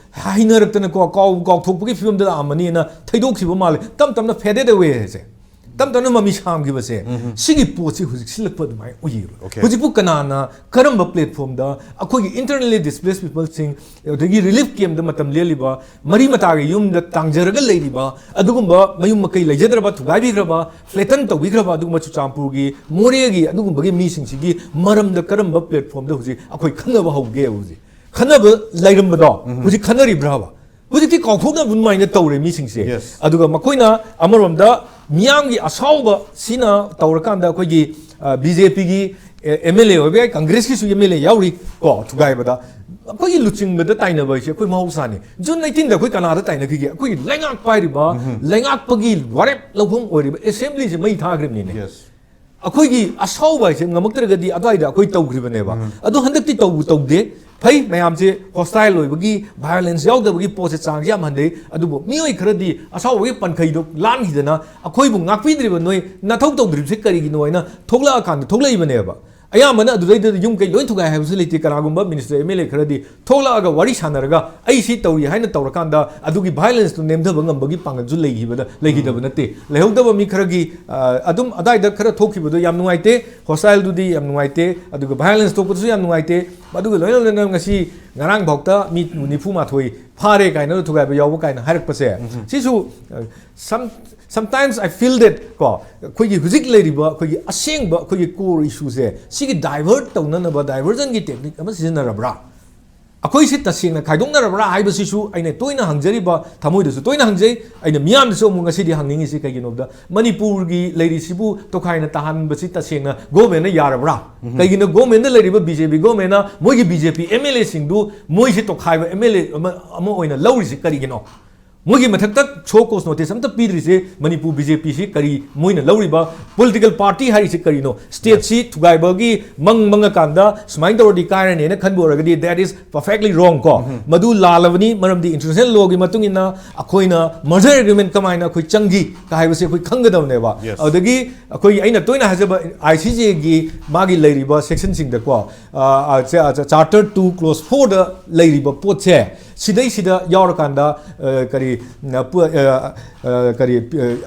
ꯍꯩꯅꯔꯛꯇꯅꯀꯣ, ꯀꯥꯎ-, ꯀꯥꯎꯊꯣꯛꯄꯒꯤ ꯐꯤꯕꯝꯗ ꯂꯥꯛꯑꯝꯃꯅꯤꯅ ꯊꯩꯗꯣꯛꯈꯤꯕ ꯃꯥꯜꯂꯦ꯫ ꯇꯞ ꯇꯞꯅ faded away ꯍꯥꯏꯁꯦ꯫ ꯇꯞ ꯇꯞꯅ ꯃꯃꯤ ꯁꯥꯝꯈꯤꯕꯁꯦ, ꯁꯤꯒꯤ ꯄꯣꯠꯁꯤ ꯍꯧꯖꯤꯛ ꯁꯤꯜꯂꯛꯄ ꯑꯗꯨꯃꯥꯏꯅ ꯑꯣꯏꯌꯦꯕ꯫ Okay. ꯍꯧꯖꯤꯛꯄꯨ ꯀꯅꯥꯅ ꯀꯔꯝꯕ platformꯗ ꯑꯩꯈꯣꯏꯒꯤ internally displaced peopleꯁꯤꯡ, ꯑꯗꯒꯤ relief campꯇ ꯃꯇꯝ ꯂꯦꯜꯂꯤꯕ, ꯃꯔꯤ ꯃꯇꯥꯒꯤ ꯌꯨꯝꯗ ꯇꯥꯡꯖꯔꯒ ꯂꯩꯔꯤꯕ, ꯑꯗꯨꯒꯨꯝꯕ ꯃꯌꯨꯝ ꯃꯀꯩ ꯂꯩꯖꯗ꯭ꯔꯕ, ꯊꯨꯒꯥꯏꯕꯤꯈ꯭ꯔꯕ, flatten ꯇꯧꯕꯤꯈ꯭ꯔꯕ ꯑꯗꯨꯒꯨꯝꯕ ꯆꯨꯔꯆꯥꯟꯄꯨꯔꯒꯤ ꯃꯣꯔꯦꯒꯤ ꯑꯗꯨꯒꯨꯝꯕꯒꯤ ꯃꯤꯁꯤꯡꯁꯤꯒꯤ ꯃꯔꯝꯗ ꯀꯔꯝꯕ platformꯗ ꯍꯧꯖꯤꯛ ꯑꯩꯈꯣꯏ ꯈꯟꯅꯕ ꯍꯧꯒꯦ? ꯍꯧꯖꯤꯛ ꯈꯟꯅꯕ ꯂꯩꯔꯝꯕꯗꯣ ꯍꯧꯖꯤꯛ ꯈꯟꯅꯔꯤꯕ꯭ꯔꯥꯕ? ꯍꯧꯖꯤꯛꯇꯤ ꯀꯥꯎꯊꯣꯛꯅꯕ ꯑꯗꯨꯃꯥꯏꯅ ꯇꯧꯔꯦ ꯃꯤꯁꯤꯡꯁꯦ꯫ Yes. ꯑꯗꯨꯒ ꯃꯈꯣꯏꯅ ꯑꯃꯔꯣꯝꯗ ꯃꯤꯌꯥꯝꯒꯤ ꯑꯁꯥꯎꯕ ꯁꯤꯅ ꯇꯧꯔꯀꯥꯟꯗ ꯑꯩꯈꯣꯏꯒꯤ, ꯑ, BJPꯒꯤ, ꯑꯦ, MLA ꯑꯣꯏꯕ ꯌꯥꯏ, ꯀꯪꯒ꯭ꯔꯦꯁꯀꯤꯁꯨ MLA ꯌꯥꯎꯔꯤ ꯀꯣ, ꯊꯨꯒꯥꯏꯕꯗ꯫ ꯑꯩꯈꯣꯏꯒꯤ ꯂꯨꯆꯤꯡꯕꯗ ꯇꯥꯏꯅꯕ ꯍꯥꯏꯁꯦ ꯑꯩꯈꯣꯏ ꯃꯍꯧꯁꯥꯅꯤ꯫ June nineteenꯗ ꯑꯩꯈꯣꯏ ꯀꯅꯥꯗ ꯇꯥꯏꯅꯈꯤꯒꯦ? ꯑꯩꯈꯣꯏꯒꯤ ꯂꯩꯉꯥꯛ ꯄꯥꯏꯔꯤꯕ, ꯂꯩꯉꯥꯛꯄꯒꯤ ꯋꯥꯔꯦꯞ ꯂꯧꯐꯝ ꯑꯣꯏꯔꯤꯕ assemblyꯁꯦ ꯃꯩ ꯊꯥꯈ꯭ꯔꯤꯕꯅꯤꯅꯦ꯫ Yes. ꯑꯩꯈꯣꯏꯒꯤ ꯑꯁꯥꯎꯕ ꯍꯥꯏꯁꯦ ꯉꯝꯃꯛꯇ꯭ꯔꯒꯗꯤ ꯑꯗꯨꯋꯥꯏꯗ ꯑꯩꯈꯣꯏ ꯇꯧꯈ꯭ꯔꯤꯕꯅꯦꯕ꯫ ꯑꯗꯣ ꯍꯟꯗꯛꯇꯤ ꯇꯧꯕ ꯇꯧꯗꯦ꯫ ꯐꯩ, ꯃꯌꯥꯝꯁꯦ hostile ꯑꯣꯏꯕꯒꯤ, violence ꯌꯥꯎꯗꯕꯒꯤ ꯄꯣꯠꯁꯦ ꯆꯥꯡꯁꯦ ꯌꯥꯝ ꯍꯟꯊꯩ꯫ ꯑꯗꯨꯕꯨ ꯃꯤꯑꯣꯏ ꯈꯔꯗꯤ ꯑꯁꯥꯎꯕꯒꯤ ꯄꯟꯈꯩꯗꯣ ꯂꯥꯟꯈꯤꯗꯅ ꯑꯩꯈꯣꯏꯕꯨ ꯉꯥꯛꯄꯤꯗ꯭ꯔꯤꯕ, ꯅꯣꯏ ꯅꯊꯧ ꯇꯧꯗ꯭ꯔꯤꯕꯁꯦ ꯀꯔꯤꯒꯤꯅꯣ ꯍꯥꯏꯅ ꯊꯣꯛꯂꯛꯑꯀꯥꯟꯗ ꯊꯣꯛꯂꯛꯏꯕꯅꯦꯕ꯫ ꯑꯌꯥꯝꯕꯅ ꯑꯗꯨꯗꯩꯗ ꯌꯨꯝ ꯀꯩ ꯂꯣꯏ ꯊꯨꯒꯥꯏ ꯍꯥꯏꯕꯁꯨ ꯂꯩꯇꯦ꯫ ꯀꯅꯥꯒꯨꯝꯕ minister, MLA ꯈꯔꯗꯤ ꯊꯣꯛꯂꯛꯑꯒ ꯋꯥꯔꯤ ꯁꯥꯟꯅꯔꯒ ꯑꯩ ꯁꯤ ꯇꯧꯔꯤ ꯍꯥꯏꯅ ꯇꯧꯔꯀꯥꯟꯗ ꯑꯗꯨꯒꯤ violenceꯇꯨ ꯅꯦꯝꯊꯕ ꯉꯝꯕꯒꯤ ꯄꯥꯡꯒꯜꯁꯨ ꯂꯩꯈꯤꯕꯗ, ꯂꯩꯈꯤꯗꯕ ꯅꯠꯇꯦ꯫ ꯂꯩꯍꯧꯗꯕ ꯃꯤ ꯈꯔꯒꯤ, ꯑ, ꯑꯗꯨꯝ ꯑꯗꯥꯏꯗ ꯈꯔ ꯊꯣꯛꯈꯤꯕꯗꯣ ꯌꯥꯝ ꯅꯨꯡꯉꯥꯏꯇꯦ, hostileꯗꯨꯗꯤ ꯌꯥꯝ ꯅꯨꯡꯉꯥꯏꯇꯦ, ꯑꯗꯨꯒ violence ꯊꯣꯛꯄꯗꯨꯁꯨ ꯌꯥꯝ ꯅꯨꯡꯉꯥꯏꯇꯦ꯫ ꯑꯗꯨꯒ ꯂꯣꯏꯅ ꯂꯣꯏꯅꯅ ꯉꯁꯤ, ꯉꯔꯥꯡ ꯐꯥꯎꯇ ꯃꯤ ꯅꯤꯐꯨ ꯃꯥꯊꯣꯏ ꯐꯥꯔꯦ ꯀꯥꯏꯅ, ꯊꯨꯒꯥꯏꯕ ꯌꯥꯎꯕ ꯀꯥꯏꯅ ꯍꯥꯏꯔꯛꯄꯁꯦ, ꯁꯤꯁꯨ, ꯑ, some, sometimes I feel that ꯀꯣ, ꯑꯩꯈꯣꯏꯒꯤ ꯍꯧꯖꯤꯛ ꯂꯩꯔꯤꯕ ꯑꯩꯈꯣꯏꯒꯤ ꯑꯁꯦꯡꯕ ꯑꯩꯈꯣꯏꯒꯤ core issueꯁꯦ ꯁꯤꯒꯤ divert ꯇꯧꯅꯅꯕ diversionꯒꯤ technique ꯑꯃ ꯁꯤꯖꯤꯟꯅꯔꯕ꯭ꯔꯥ? ꯑꯩꯈꯣꯏꯁꯤ ꯇꯁꯦꯡꯅ ꯈꯥꯏꯗꯣꯛꯅꯔꯕ꯭ꯔꯥ ꯍꯥꯏꯕꯁꯤꯁꯨ ꯑꯩꯅ ꯇꯣꯏꯅ ꯍꯪꯖꯔꯤꯕ, ꯊꯃꯣꯏꯗꯁꯨ ꯇꯣꯏꯅ ꯍꯪꯖꯩ꯫ ꯑꯩꯅ ꯃꯤꯌꯥꯝꯗꯁꯨ ꯑꯃꯨꯛ ꯉꯁꯤꯗꯤ ꯍꯪꯅꯤꯡꯉꯤꯁꯤ ꯀꯩꯒꯤꯅꯣꯗ, ꯃꯅꯤꯄꯨꯔꯒꯤ ꯂꯩꯔꯤꯁꯤꯕꯨ ꯇꯣꯈꯥꯏꯅ ꯇꯥꯍꯟꯕꯁꯤ ꯇꯁꯦꯡꯅ governmentꯅ ꯌꯥꯔꯕ꯭ꯔꯥ? ꯀꯩꯒꯤꯅꯣ governmentꯗ ꯂꯩꯔꯤꯕ BJP governmentꯅ ꯃꯣꯏꯒꯤ BJP MLAꯁꯤꯡꯗꯨ ꯃꯣꯏꯁꯤ ꯇꯣꯈꯥꯏꯕ MLA ꯑꯃ, ꯑꯃ ꯑꯣꯏꯅ ꯂꯧꯔꯤꯁꯤ ꯀꯔꯤꯒꯤꯅꯣ? ꯃꯣꯏꯒꯤ ꯃꯊꯛꯇ show cause notice ꯑꯝꯇ ꯄꯤꯗ꯭ꯔꯤꯁꯦ ꯃꯅꯤꯄꯨꯔ BJPꯁꯤ ꯀꯔꯤ, ꯃꯣꯏꯅ ꯂꯧꯔꯤꯕ political party ꯍꯥꯏꯔꯤꯁꯤ ꯀꯔꯤꯅꯣ? Stateꯁꯤ ꯊꯨꯒꯥꯏꯕꯒꯤ ꯃꯪ ꯃꯪꯉꯀꯥꯟꯗ ꯁꯨꯃꯥꯏꯅ ꯇꯧꯔꯗꯤ ꯀꯥꯏꯔꯅꯦꯅ ꯈꯟꯕ ꯑꯣꯏꯔꯒꯗꯤ that is perfectly wrong ꯀꯣ꯫ ꯃꯗꯨ ꯂꯥꯜꯂꯕꯅꯤ, ꯃꯔꯝꯗꯤ international lawꯒꯤ ꯃꯇꯨꯡ ꯏꯟꯅ ꯑꯩꯈꯣꯏꯅ merger agreement ꯀꯃꯥꯏꯅ ꯑꯩꯈꯣꯏ ꯆꯪꯈꯤ ꯍꯥꯏꯕꯁꯤ ꯑꯩꯈꯣꯏ ꯈꯪꯒꯗꯕꯅꯦꯕ꯫ Yes. ꯑꯗꯨꯗꯒꯤ ꯑꯩꯈꯣꯏꯒꯤ, ꯑꯩꯅ ꯇꯣꯏꯅ ꯍꯥꯏꯖꯕ, ICJꯒꯤ ꯃꯥꯒꯤ ꯂꯩꯔꯤꯕ sectionꯁꯤꯡꯗꯀꯣ, ꯑ, ꯑ, ꯆ-, ꯆ-, Charter two clause fourꯗ ꯂꯩꯔꯤꯕ ꯄꯣꯠꯁꯦ, ꯁꯤꯗꯩꯁꯤꯗ ꯌꯥꯎꯔꯀꯥꯟꯗ, ꯑ, ꯀꯔꯤ, ꯅ ꯄꯨ-, ꯑ, ꯑ, ꯀꯔꯤ,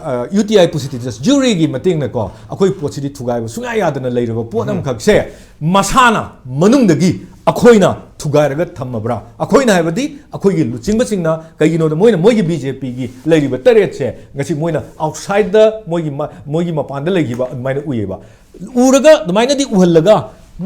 ꯑ, UTI ꯄꯨꯁꯤꯇꯤꯇꯁ ꯖ꯭ꯌꯨꯔꯤꯒꯤ ꯃꯇꯦꯡꯅꯀꯣ, ꯑꯩꯈꯣꯏ ꯄꯣꯠꯁꯤꯗꯤ ꯊꯨꯒꯥꯏꯕ ꯁꯨꯡꯌꯥ ꯌꯥꯗꯅ ꯂꯩꯔꯕ ꯄꯣꯠ ꯑꯃꯈꯛꯁꯦ ꯃꯁꯥꯅ ꯃꯅꯨꯡꯗꯒꯤ ꯑꯩꯈꯣꯏꯅ ꯊꯨꯒꯥꯏꯔꯒ ꯊꯝꯃꯕ꯭ꯔꯥ? ꯑꯩꯈꯣꯏꯅ ꯍꯥꯏꯕꯗꯤ ꯑꯩꯈꯣꯏꯒꯤ ꯂꯨꯆꯤꯡꯕꯁꯤꯡꯅ꯫ ꯀꯩꯒꯤꯅꯣꯗ ꯃꯣꯏꯅ ꯃꯣꯏꯒꯤ BJPꯒꯤ ꯂꯩꯔꯤꯕ ꯇꯔꯦꯠꯁꯦ ꯉꯁꯤ ꯃꯣꯏꯅ ꯑꯥꯎꯠꯁꯥꯏꯗ ꯃꯣꯏꯒꯤ ꯃ-, ꯃꯣꯏꯒꯤ ꯃꯄꯥꯟꯗ ꯂꯩꯈꯤꯕ ꯑꯗꯨꯃꯥꯏꯅ ꯎꯏꯌꯦꯕ꯫ ꯎꯔꯒ ꯑꯗꯨꯃꯥꯏꯅꯗꯤ ꯎꯍꯜꯂꯒ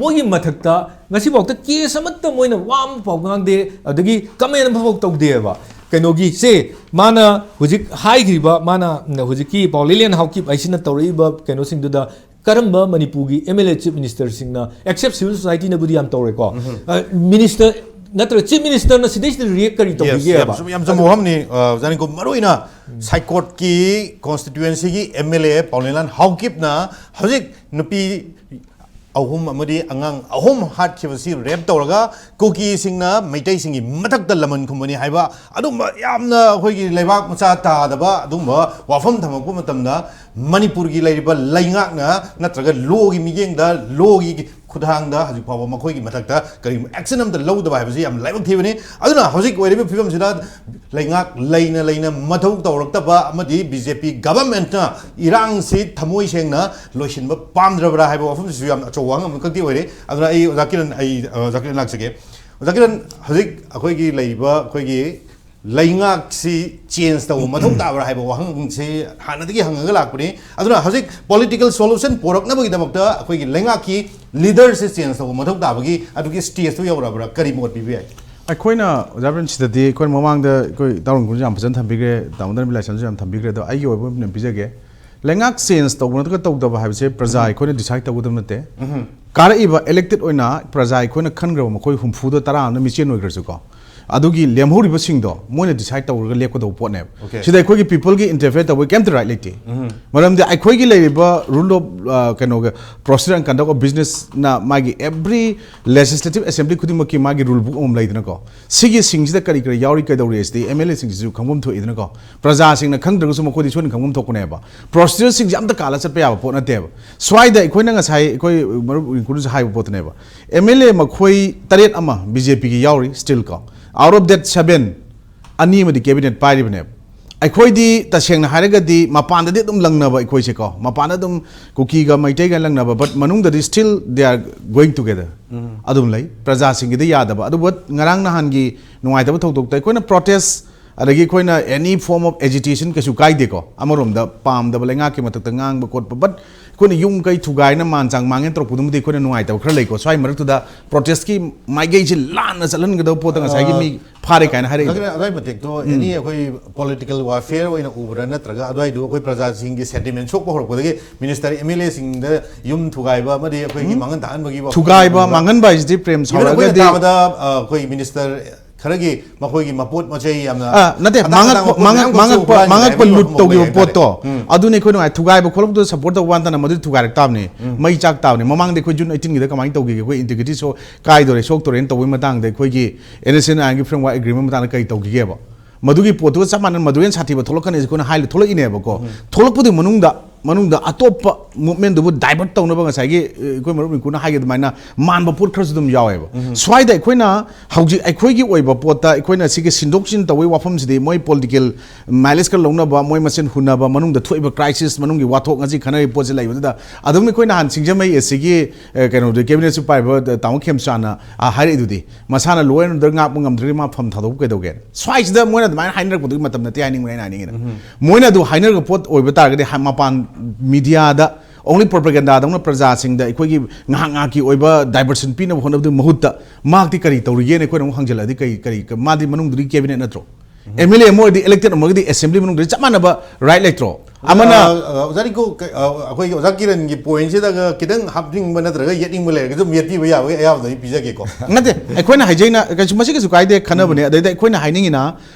ꯃꯣꯏꯒꯤ ꯃꯊꯛꯇ ꯉꯁꯤꯐꯥꯎꯗ ꯀꯦꯁ ꯑꯃꯠꯇ ꯃꯣꯏꯅ ꯋꯥ ꯑꯃꯐꯥꯎ ꯉꯥꯡꯗꯦ, ꯑꯗꯒꯤ ꯀꯃꯦꯟ ꯑꯃꯐꯥꯎ ꯇꯧꯗꯦꯕ꯫ ꯀꯩꯅꯣꯒꯤ ꯁꯦ ꯃꯥꯅ ꯍꯧꯖꯤꯛ ꯍꯥꯏꯈ꯭ꯔꯤꯕ, ꯃꯥꯅ ꯍꯧꯖꯤꯛꯀꯤ ꯄꯥꯎꯂꯦꯂꯤꯌꯥꯟ ꯍꯥꯎꯀꯤꯞ ꯍꯥꯏꯁꯤꯅ ꯇꯧꯔꯛꯏꯕ ꯀꯩꯅꯣꯁꯤꯡꯗꯨꯗ ꯀꯔꯝꯕ ꯃꯅꯤꯄꯨꯔꯒꯤ MLA chief ministerꯁꯤꯡꯅ, except civil societyꯅꯕꯨꯗꯤ ꯌꯥꯝ ꯇꯧꯔꯦꯀꯣ, ꯎꯝ꯫ ꯑ, minister ꯅꯠꯇ꯭ꯔꯒ chief ministerꯅ ꯁꯤꯗꯩꯁꯤꯗ react ꯀꯔꯤ Yes, ꯇꯧꯕꯤꯒꯦꯕ? ꯌꯥꯝ ꯆꯨꯝ-, ꯌꯥꯝ ꯆꯨꯝꯕ ꯋꯥꯐꯝꯅꯤ, ꯑ, ꯑꯣꯖꯥ ꯅꯤꯡꯀꯨꯝ꯫ ꯃꯔꯨꯑꯣꯏꯅ ꯁꯥꯏꯀꯣꯠꯀꯤ constituencyꯒꯤ MLA ꯄꯥꯎꯂꯦꯂꯥꯟ ꯍꯥꯎꯀꯤꯞꯅ ꯍꯧꯖꯤꯛ ꯅꯨꯄꯤ ꯑꯍꯨꯝ ꯑꯃꯗꯤ ꯑꯉꯥꯡ ꯑꯍꯨꯝ ꯍꯥꯠꯈꯤꯕꯁꯤ rape ꯇꯧꯔꯒ ꯀꯨꯀꯤꯁꯤꯡꯅ ꯃꯩꯇꯩꯁꯤꯡꯒꯤ ꯃꯊꯛꯇ ꯂꯃꯟ ꯈꯨꯝꯕꯅꯤ ꯍꯥꯏꯕ ꯑꯗꯨꯝꯕ ꯌꯥꯝꯅ ꯑꯩꯈꯣꯏꯒꯤ ꯂꯩꯕꯥꯛ ꯃꯆꯥ ꯇꯥꯗꯕ ꯑꯗꯨꯝꯕ ꯋꯥꯐꯝ ꯊꯝꯃꯛꯄ ꯃꯇꯝꯗ ꯃꯅꯤꯄꯨꯔꯒꯤ ꯂꯩꯔꯤꯕ ꯂꯩꯉꯥꯛꯅ ꯅꯠꯇ꯭ꯔꯒ lawꯒꯤ ꯃꯤꯠꯌꯦꯡꯗ, lawꯒꯤ ꯈꯨꯠꯊꯥꯡꯗ ꯍꯧꯖꯤꯛ ꯐꯥꯎꯕ ꯃꯈꯣꯏꯒꯤ ꯃꯊꯛꯇ ꯀꯔꯤꯒꯨꯝꯕ action ꯑꯃꯠꯇ ꯂꯧꯗꯕ ꯍꯥꯏꯕꯁꯤ ꯌꯥꯝ ꯂꯥꯏꯕꯛ ꯊꯤꯕꯅꯤ꯫ ꯑꯗꯨꯅ ꯍꯧꯖꯤꯛ ꯑꯣꯏꯔꯤꯕ ꯐꯤꯕꯝꯁꯤꯗ ꯂꯩꯉꯥꯛ ꯂꯩꯅ ꯂꯩꯅ ꯃꯊꯧ ꯇꯧꯔꯛꯇꯕ ꯑꯃꯗꯤ BJP governmentꯅ ꯏꯔꯥꯡꯁꯤ ꯊꯃꯣꯏ ꯁꯦꯡꯅ ꯂꯣꯏꯁꯤꯟꯕ ꯄꯥꯝꯗ꯭ꯔꯕ꯭ꯔꯥ ꯍꯥꯏꯕ ꯋꯥꯐꯝꯁꯤꯁꯨ ꯌꯥꯝꯅ ꯑꯆꯧꯕ ꯋꯥꯍꯪ ꯑꯃꯈꯛꯇꯤ ꯑꯣꯏꯔꯦ꯫ ꯑꯗꯨꯅ ꯑꯩ ꯑꯣꯖꯥ ꯀꯤꯔꯟ, ꯑꯩ, ꯑ, ꯑꯣꯖꯥ ꯀꯤꯔꯟ ꯂꯥꯛꯆꯒꯦ꯫ ꯑꯣꯖꯥ ꯀꯤꯔꯟ, ꯍꯧꯖꯤꯛ ꯑꯩꯈꯣꯏꯒꯤ ꯂꯩꯔꯤꯕ ꯑꯩꯈꯣꯏꯒꯤ ꯂꯩꯉꯥꯛꯁꯤ change ꯇꯧꯕ ꯃꯊꯧ ꯇꯥꯕ꯭ꯔꯥ ꯍꯥꯏꯕ ꯋꯥꯍꯪꯁꯤ ꯍꯥꯟꯅꯗꯒꯤ ꯍꯪꯉꯒ ꯂꯥꯛꯄꯅꯤ꯫ ꯑꯗꯨꯅ ꯍꯧꯖꯤꯛ political solution ꯄꯨꯔꯛꯅꯕꯒꯤꯗꯃꯛꯇ ꯑꯩꯈꯣꯏꯒꯤ ꯂꯩꯉꯥꯛꯀꯤ leaderꯁꯤ change ꯇꯧꯕ ꯃꯊꯧ ꯇꯥꯕꯒꯤ ꯑꯗꯨꯒꯤ stageꯇꯨ ꯌꯧꯔꯕ꯭ꯔꯥ? ꯀꯔꯤ ꯃꯣꯠ ꯄꯤꯕ ꯌꯥꯏ? ꯑꯩꯈꯣꯏꯅ, ꯑꯣꯖꯥ ꯕ꯭ꯔꯦꯟ, ꯁꯤꯗꯗꯤ ꯑꯩꯈꯣꯏ ꯃꯃꯥꯡꯗ ꯑꯩꯈꯣꯏ ꯏꯇꯥꯎ ꯔꯪꯒꯨꯟꯁꯨ ꯌꯥꯝ ꯐꯖꯅ ꯊꯝꯕꯤꯈ꯭ꯔꯦ, ꯇꯥꯃꯣ ꯗꯟꯕꯤꯂꯥꯏꯁꯟꯁꯨ ꯌꯥꯝ ꯊꯝꯕꯤꯈ꯭ꯔꯦ꯫ ꯑꯗꯣ ꯑꯩꯒꯤ ꯑꯣꯏꯕ opinion ꯄꯤꯖꯒꯦ꯫ ꯂꯩꯉꯥꯛ change ꯇꯧꯕ ꯅꯠꯇ꯭ꯔꯒ ꯇꯧꯗꯕ ꯍꯥꯏꯕꯁꯦ ꯄ꯭ꯔꯖꯥ ꯑꯩꯈꯣꯏꯅ decide ꯇꯧꯒꯗꯕ ꯅꯠꯇꯦ꯫ ꯎꯝ꯫ ꯀꯥꯔꯛꯏꯕ elected ꯑꯣꯏꯅ ꯄ꯭ꯔꯖꯥ ꯑꯩꯈꯣꯏꯅ ꯈꯟꯈ꯭ꯔꯕ ꯃꯈꯣꯏ ꯍꯨꯝꯐꯨꯗ ꯇꯔꯥ ꯑꯃꯅ ꯃꯤꯆꯦꯟ ꯑꯣꯏꯈ꯭ꯔꯁꯨꯀꯣ, ꯑꯗꯨꯒꯤ ꯂꯦꯝꯍꯧꯔꯤꯕꯁꯤꯡꯗꯣ ꯃꯣꯏꯅ decide ꯇꯧꯔꯒ ꯂꯦꯞꯀꯗꯧꯕ ꯄꯣꯠꯅꯦꯕ꯫ Okay꯫ ꯁꯤꯗ ꯑꯩꯈꯣꯏꯒꯤ peopleꯒꯤ interfere ꯇꯧꯕꯒꯤ ꯀꯩꯝꯇ right ꯂꯩꯇꯦ꯫ ꯎꯝ꯫ ꯃꯔꯝꯗꯤ ꯑꯩꯈꯣꯏꯒꯤ ꯂꯩꯔꯤꯕ rule of, ꯑ, ꯀꯩꯅꯣꯒ, procedure and conduct of businessꯅ ꯃꯥꯒꯤ every legislative assembly ꯈꯨꯗꯤꯡꯃꯛꯀꯤ ꯃꯥꯒꯤ rule book ꯑꯃꯃꯝ ꯂꯩꯗꯅꯀꯣ꯫ ꯁꯤꯒꯤ ꯁꯤꯡꯁꯤꯗ ꯀꯔꯤ ꯀꯔꯤ ꯌꯥꯎꯔꯤ, ꯀꯩꯗꯧꯔꯤ ꯍꯥꯏꯁꯤꯗꯤ MLAꯁꯤꯡꯁꯤꯁꯨ ꯈꯪꯐꯝ ꯊꯣꯛꯏꯗꯅꯀꯣ꯫ ꯄ꯭ꯔꯖꯥꯁꯤꯡꯅ ꯈꯪꯗ꯭ꯔꯒꯁꯨ ꯃꯈꯣꯏꯗꯤ ꯁꯣꯏꯗꯅ ꯈꯪꯐꯝ ꯊꯣꯛꯄꯅꯦꯕ꯫ Procedureꯁꯤꯡꯁꯦ ꯑꯝꯇ ꯀꯥꯜꯂ ꯆꯠꯄ ꯌꯥꯕ ꯄꯣꯠ ꯅꯠꯇꯦꯕ꯫ ꯁ꯭ꯋꯥꯏꯗ ꯑꯩꯈꯣꯏꯅ ꯉꯁꯥꯏ ꯑꯩꯈꯣꯏ ꯃꯔꯨꯞ ꯔꯤꯡꯀꯨꯅꯁꯨ ꯍꯥꯏꯕ ꯄꯣꯠꯇꯨꯅꯦꯕ꯫ MLA ꯃꯈꯣꯏ ꯇꯔꯦꯠ ꯑꯃ BJPꯒꯤ ꯌꯥꯎꯔꯤ still ꯀꯣ꯫ Out of that seven, ꯑꯅꯤ ꯑꯃꯗꯤ ꯀꯦꯕꯤꯅꯦꯠ ꯄꯥꯏꯔꯤꯕꯅꯦꯕ꯫ ꯑꯩꯈꯣꯏꯗꯤ ꯇꯁꯦꯡꯅ ꯍꯥꯏꯔꯒꯗꯤ ꯃꯄꯥꯟꯗꯗꯤ ꯑꯗꯨꯝ ꯂꯪꯅꯕ, ꯑꯩꯈꯣꯏꯁꯦꯀꯣ, ꯃꯄꯥꯟꯗ ꯑꯗꯨꯝ ꯀꯨꯀꯤꯒ ꯃꯩꯇꯩꯒ ꯂꯪꯅꯕ, but ꯃꯅꯨꯡꯗꯗꯤ still they are going together ꯑꯗꯨꯝ ꯂꯩ꯫ ꯄ꯭ꯔꯖꯥꯁꯤꯡꯒꯤꯗꯤ ꯌꯥꯗꯕ꯫ ꯑꯗꯨꯕꯨ ꯉꯔꯥꯡ ꯅꯍꯥꯟꯒꯤ ꯅꯨꯡꯉꯥꯏꯇꯕ ꯊꯧꯗꯣꯛꯇ ꯑꯩꯈꯣꯏꯅ protest, ꯑꯗꯒꯤ ꯑꯩꯈꯣꯏꯅ any form of agitation ꯀꯩꯁꯨ ꯀꯥꯏꯗꯦꯀꯣ, ꯑꯃꯔꯣꯝꯗ ꯄꯥꯝꯗꯕ ꯂꯩꯉꯥꯛꯀꯤ ꯃꯊꯛꯇ ꯉꯥꯡꯕ ꯈꯣꯠꯄ, but ꯑꯩꯈꯣꯏꯅ ꯌꯨꯝ ꯀꯩ ꯊꯨꯒꯥꯏꯅ ꯃꯥꯟ ꯆꯥꯡ ꯃꯥꯡꯉꯦꯅ ꯇꯧꯔꯛꯄꯗꯨꯃꯗꯤ ꯑꯩꯈꯣꯏꯅ ꯅꯨꯡꯉꯥꯏꯇꯕ ꯈꯔ ꯂꯩꯀꯣ꯫ ꯁ꯭ꯋꯥꯏ ꯃꯔꯛꯇꯨꯗ protestꯀꯤ ꯃꯥꯏꯀꯩꯁꯤ ꯂꯥꯟꯅ ꯆꯠꯍꯟꯒꯗꯕ ꯄꯣꯠꯇ ꯉꯁꯥꯏꯒꯤ ꯃꯤ ꯐꯥꯔꯦ ꯀꯥꯏꯅ ꯍꯥꯏꯔꯛꯏꯗꯣ꯫ ꯑꯗꯨꯅ ꯑꯗꯨꯋꯥꯏ ꯃꯇꯦꯛꯇꯣ ꯑꯦꯅꯤ ꯑꯩꯈꯣꯏ ꯄꯣꯂꯤꯇꯤꯀꯦꯜ ꯋꯥꯔꯐꯤꯌꯔ ꯑꯣꯏꯅ ꯎꯕ꯭ꯔꯥ, ꯅꯠꯇ꯭ꯔꯒ ꯑꯗꯨꯋꯥꯏꯗꯨ ꯑꯩꯈꯣꯏ ꯄ꯭ꯔꯖꯥꯁꯤꯡꯒꯤ ꯁꯦꯟꯇꯤꯃꯦꯟ ꯁꯣꯛꯄ ꯍꯧꯔꯛꯄꯗꯒꯤ ꯃꯤꯅꯤꯁꯇꯔ, ꯑꯦꯝ ꯑꯦꯜ ꯑꯦꯁꯤꯡꯗ ꯌꯨꯝ ꯊꯨꯒꯥꯏꯕ ꯑꯃꯗꯤ ꯑꯩꯈꯣꯏꯒꯤ ꯃꯥꯡꯍꯟ ꯇꯥꯛꯍꯟꯕꯒꯤ ꯋꯥꯐꯝ ꯊꯨꯒꯥꯏꯕ ꯑꯣꯏꯕ? ꯃꯥꯡꯍꯟꯕ ꯍꯥꯏꯁꯤꯗꯤ ꯄ꯭ꯔꯦꯝ even ꯑꯩꯈꯣꯏꯅ ꯁꯥꯎꯔꯒꯗꯤ ꯇꯥꯕꯗ, ꯑ, ꯑꯩꯈꯣꯏ ꯃꯤꯅꯤꯁꯇꯔ ꯈꯔꯒꯤ ꯃꯈꯣꯏꯒꯤ ꯃꯄꯣꯠ ꯃꯆꯩ ꯌꯥꯝꯅ ꯑ, ꯅꯠꯇꯦ, ꯑꯇꯥꯡ ꯃꯥꯡꯉꯛ-, ꯑꯇꯥꯡꯕ ꯄꯣꯠ ꯃꯥꯡꯉꯛ-, ꯃꯌꯥꯝ ꯃꯥꯡꯉꯛꯄ, ꯍꯨꯔꯥꯟꯈꯤꯕ ꯃꯥꯡꯉꯛꯄ ꯍꯥꯏꯕꯒꯤ ꯂꯨꯠ ꯋꯥꯐꯝ ꯇꯧꯈꯤꯕ ꯂꯩ ꯍꯥꯏꯇꯥꯔꯦ꯫ ꯄꯣꯠꯇꯣ, ꯎꯝ꯫ ꯑꯗꯨꯅꯤ ꯑꯩꯈꯣꯏ ꯅꯨꯡꯉꯥꯏ꯫ ꯊꯨꯒꯥꯏꯕ ꯈꯣꯠꯂꯛꯄꯗ support ꯇꯧꯕ ꯋꯥ ꯅꯠꯇꯅ ꯃꯗꯨ ꯊꯨꯒꯥꯏꯔꯛ ꯇꯥꯕꯅꯤ꯫ ꯎꯝ꯫ ꯃꯩ ꯆꯥꯛ ꯇꯥꯕꯅꯤ꯫ ꯃꯃꯥꯡꯗ ꯑꯩꯈꯣꯏ June eighteenꯒꯤꯗ ꯀꯃꯥꯏꯅ ꯇꯧꯈꯤꯒꯦ? ꯑꯩꯈꯣꯏ integrity ꯁꯣ ꯀꯥꯏꯗꯣꯔꯦ, ꯁꯣꯛꯇꯣꯔꯦꯅ ꯇꯧꯕꯒꯤ ꯃꯇꯥꯡꯗ ꯑꯩꯈꯣꯏꯒꯤ N S C N I ꯒꯤ framework agreement ꯃꯇꯥꯡꯗ ꯀꯔꯤ ꯇꯧꯈꯤꯒꯦꯕ? ꯃꯗꯨꯒꯤ ꯄꯣꯠꯇꯨꯒ ꯆꯞ ꯃꯥꯟꯅꯅ ꯃꯗꯨꯒꯤ ꯍꯦꯟꯅ ꯁꯥꯊꯤꯕ ꯊꯣꯛꯂꯛꯀꯅꯤ ꯑꯩꯈꯣꯏꯅ ꯍꯥꯏ-, ꯊꯣꯛꯂꯛꯏꯅꯦꯕꯀꯣ꯫ ꯎꯝ꯫ ꯊꯣꯛꯂꯛꯄꯗꯨꯒꯤ ꯃꯅꯨꯡꯗ, ꯃꯅꯨꯡꯗ ꯑꯇꯣꯞꯄ movementꯗꯨꯕꯨ divert ꯇꯧꯅꯕ ꯉꯁꯥꯏꯒꯤ, ꯑ, ꯑꯩꯈꯣꯏ ꯃꯔꯨꯞ ꯃꯤꯀꯨꯅ ꯍꯥꯏꯒꯦ ꯑꯗꯨꯃꯥꯏꯅ ꯃꯥꯟꯕ ꯄꯣꯠ ꯈꯔꯁꯨ ꯑꯗꯨꯝ ꯌꯥꯎꯋꯦꯕ꯫ ꯎꯝ꯫ ꯁ꯭ꯋꯥꯏꯗ ꯑꯩꯈꯣꯏꯅ ꯍꯧꯖꯤꯛ ꯑꯩꯈꯣꯏꯒꯤ ꯑꯣꯏꯕ ꯄꯣꯠꯇ ꯑꯩꯈꯣꯏꯅ ꯁꯤꯒꯤ ꯁꯤꯟꯗꯣꯛ ꯁꯤꯟ ꯇꯧꯕꯒꯤ ꯋꯥꯐꯝꯁꯤꯗꯤ ꯃꯣꯏ political mileage ꯈꯔ ꯂꯧꯅꯕ, ꯃꯣꯏ ꯃꯁꯦꯟ ꯍꯨꯟꯅꯕ, ꯃꯅꯨꯡꯗ ꯊꯣꯛꯏꯕ crisis, ꯃꯅꯨꯡꯒꯤ ꯋꯥꯊꯣꯛ ꯉꯁꯤ ꯈꯟꯅꯔꯤꯕ ꯄꯣꯠꯁꯤ ꯂꯩꯕꯗꯨꯗ ꯑꯗꯨꯝ ꯑꯩꯈꯣꯏ ꯅꯍꯥꯟ ꯁꯤꯡꯖꯃꯩ ꯑꯦꯁ ꯁꯤꯒꯤ, ꯑ, ꯀꯩꯅꯣꯗ cabinetꯁꯨ ꯄꯥꯏꯕ, ꯑ, ꯇꯥꯃꯣ ꯈꯦꯝꯆꯥꯅ, ꯑ, ꯍꯥꯏꯔꯛꯏꯗꯨꯗꯤ ꯃꯁꯥꯅ law and order ꯉꯥꯛꯄ ꯉꯝꯗ꯭ꯔꯒꯗꯤ ꯃꯥ ꯐꯝ ꯊꯥꯗꯣꯛꯄ ꯀꯩꯗꯧꯒꯦ? ꯁ꯭ꯋꯥꯏꯁꯤꯗ ꯃꯣꯏꯅ ꯑꯗꯨꯃꯥꯏꯅ ꯍꯥꯏꯅꯔꯛꯄꯗꯨꯒꯤ ꯃꯇꯝ ꯅꯠꯇꯦ ꯍꯥꯏꯅꯤꯡꯕꯅꯦ ꯑꯩꯅ ꯍꯥꯏꯅꯤꯡꯉꯤꯅ꯫ ꯎꯝ꯫ ꯃꯣꯏꯅ ꯑꯗꯨ ꯍꯥꯏꯅꯔꯛꯄ ꯄꯣꯠ ꯑꯣꯏꯕ ꯇꯥꯔꯒꯗꯤ ꯍꯥ-, ꯃꯄꯥꯟ mediaꯗ only propagandaꯗꯧꯅ ꯄ꯭ꯔꯖꯥꯁꯤꯡꯗ ꯑꯩꯈꯣꯏꯒꯤ ꯉꯥꯏꯍꯥꯛ ꯉꯥꯏꯍꯥꯛꯀꯤ ꯑꯣꯏꯕ diversion ꯄꯤꯅꯕ ꯍꯣꯠꯅꯕꯗꯨꯒꯤ ꯃꯍꯨꯠꯇ ꯃꯍꯥꯛꯇꯤ ꯀꯔꯤ ꯇꯧꯔꯤꯒꯦꯅ ꯑꯩꯈꯣꯏꯅ ꯑꯃꯨꯛ ꯍꯪꯖꯤꯜꯂꯛꯑꯗꯤ ꯀꯔꯤ, ꯀꯔꯤ, ꯃꯥꯗꯤ ꯃꯅꯨꯡꯗꯨꯗꯒꯤ cabinet ꯅꯠꯇ꯭ꯔꯣ? ꯎꯝ꯫ M L A ꯑꯃ ꯑꯣꯏꯔꯗꯤ elected ꯑꯃꯒꯗꯤ assembly ꯃꯅꯨꯡꯗꯗꯤ ꯆꯞ ꯃꯥꯟꯅꯕ right ꯂꯩꯇ꯭ꯔꯣ? ꯑꯃꯅ ꯑ, ꯑ, ꯑꯣꯖꯥ ꯔꯤꯀꯣ, ꯀ-, ꯑ, ꯑꯩꯈꯣꯏꯒꯤ ꯑꯣꯖꯥ ꯀꯤꯔꯟꯒꯤ pointꯁꯤꯗꯒ ꯈꯤꯇꯪ ꯍꯥꯞꯅꯤꯡꯕ ꯅꯠꯇ꯭ꯔꯒ ꯌꯦꯠꯅꯤꯡꯕ ꯂꯩꯔꯒꯁꯨ ꯑꯗꯨꯝ ꯌꯦꯠꯄꯤꯕ ꯌꯥꯕꯒꯤ ꯑꯌꯥꯕꯗꯣ ꯑꯩ ꯄꯤꯖꯒꯦꯀꯣ꯫ ꯅꯠꯇꯦ, ꯑꯩꯈꯣꯏꯅ ꯍꯥꯏꯖꯩꯅ ꯀꯩꯁꯨ, ꯃꯁꯤ ꯀꯩꯁꯨ ꯀꯥꯏꯗꯦ ꯈꯟꯅꯕꯅꯦ꯫ ꯎꯝ꯫ ꯑꯗꯩꯗ ꯑꯩꯈꯣꯏꯅ ꯍꯥꯏꯅꯤꯡꯉꯤꯅ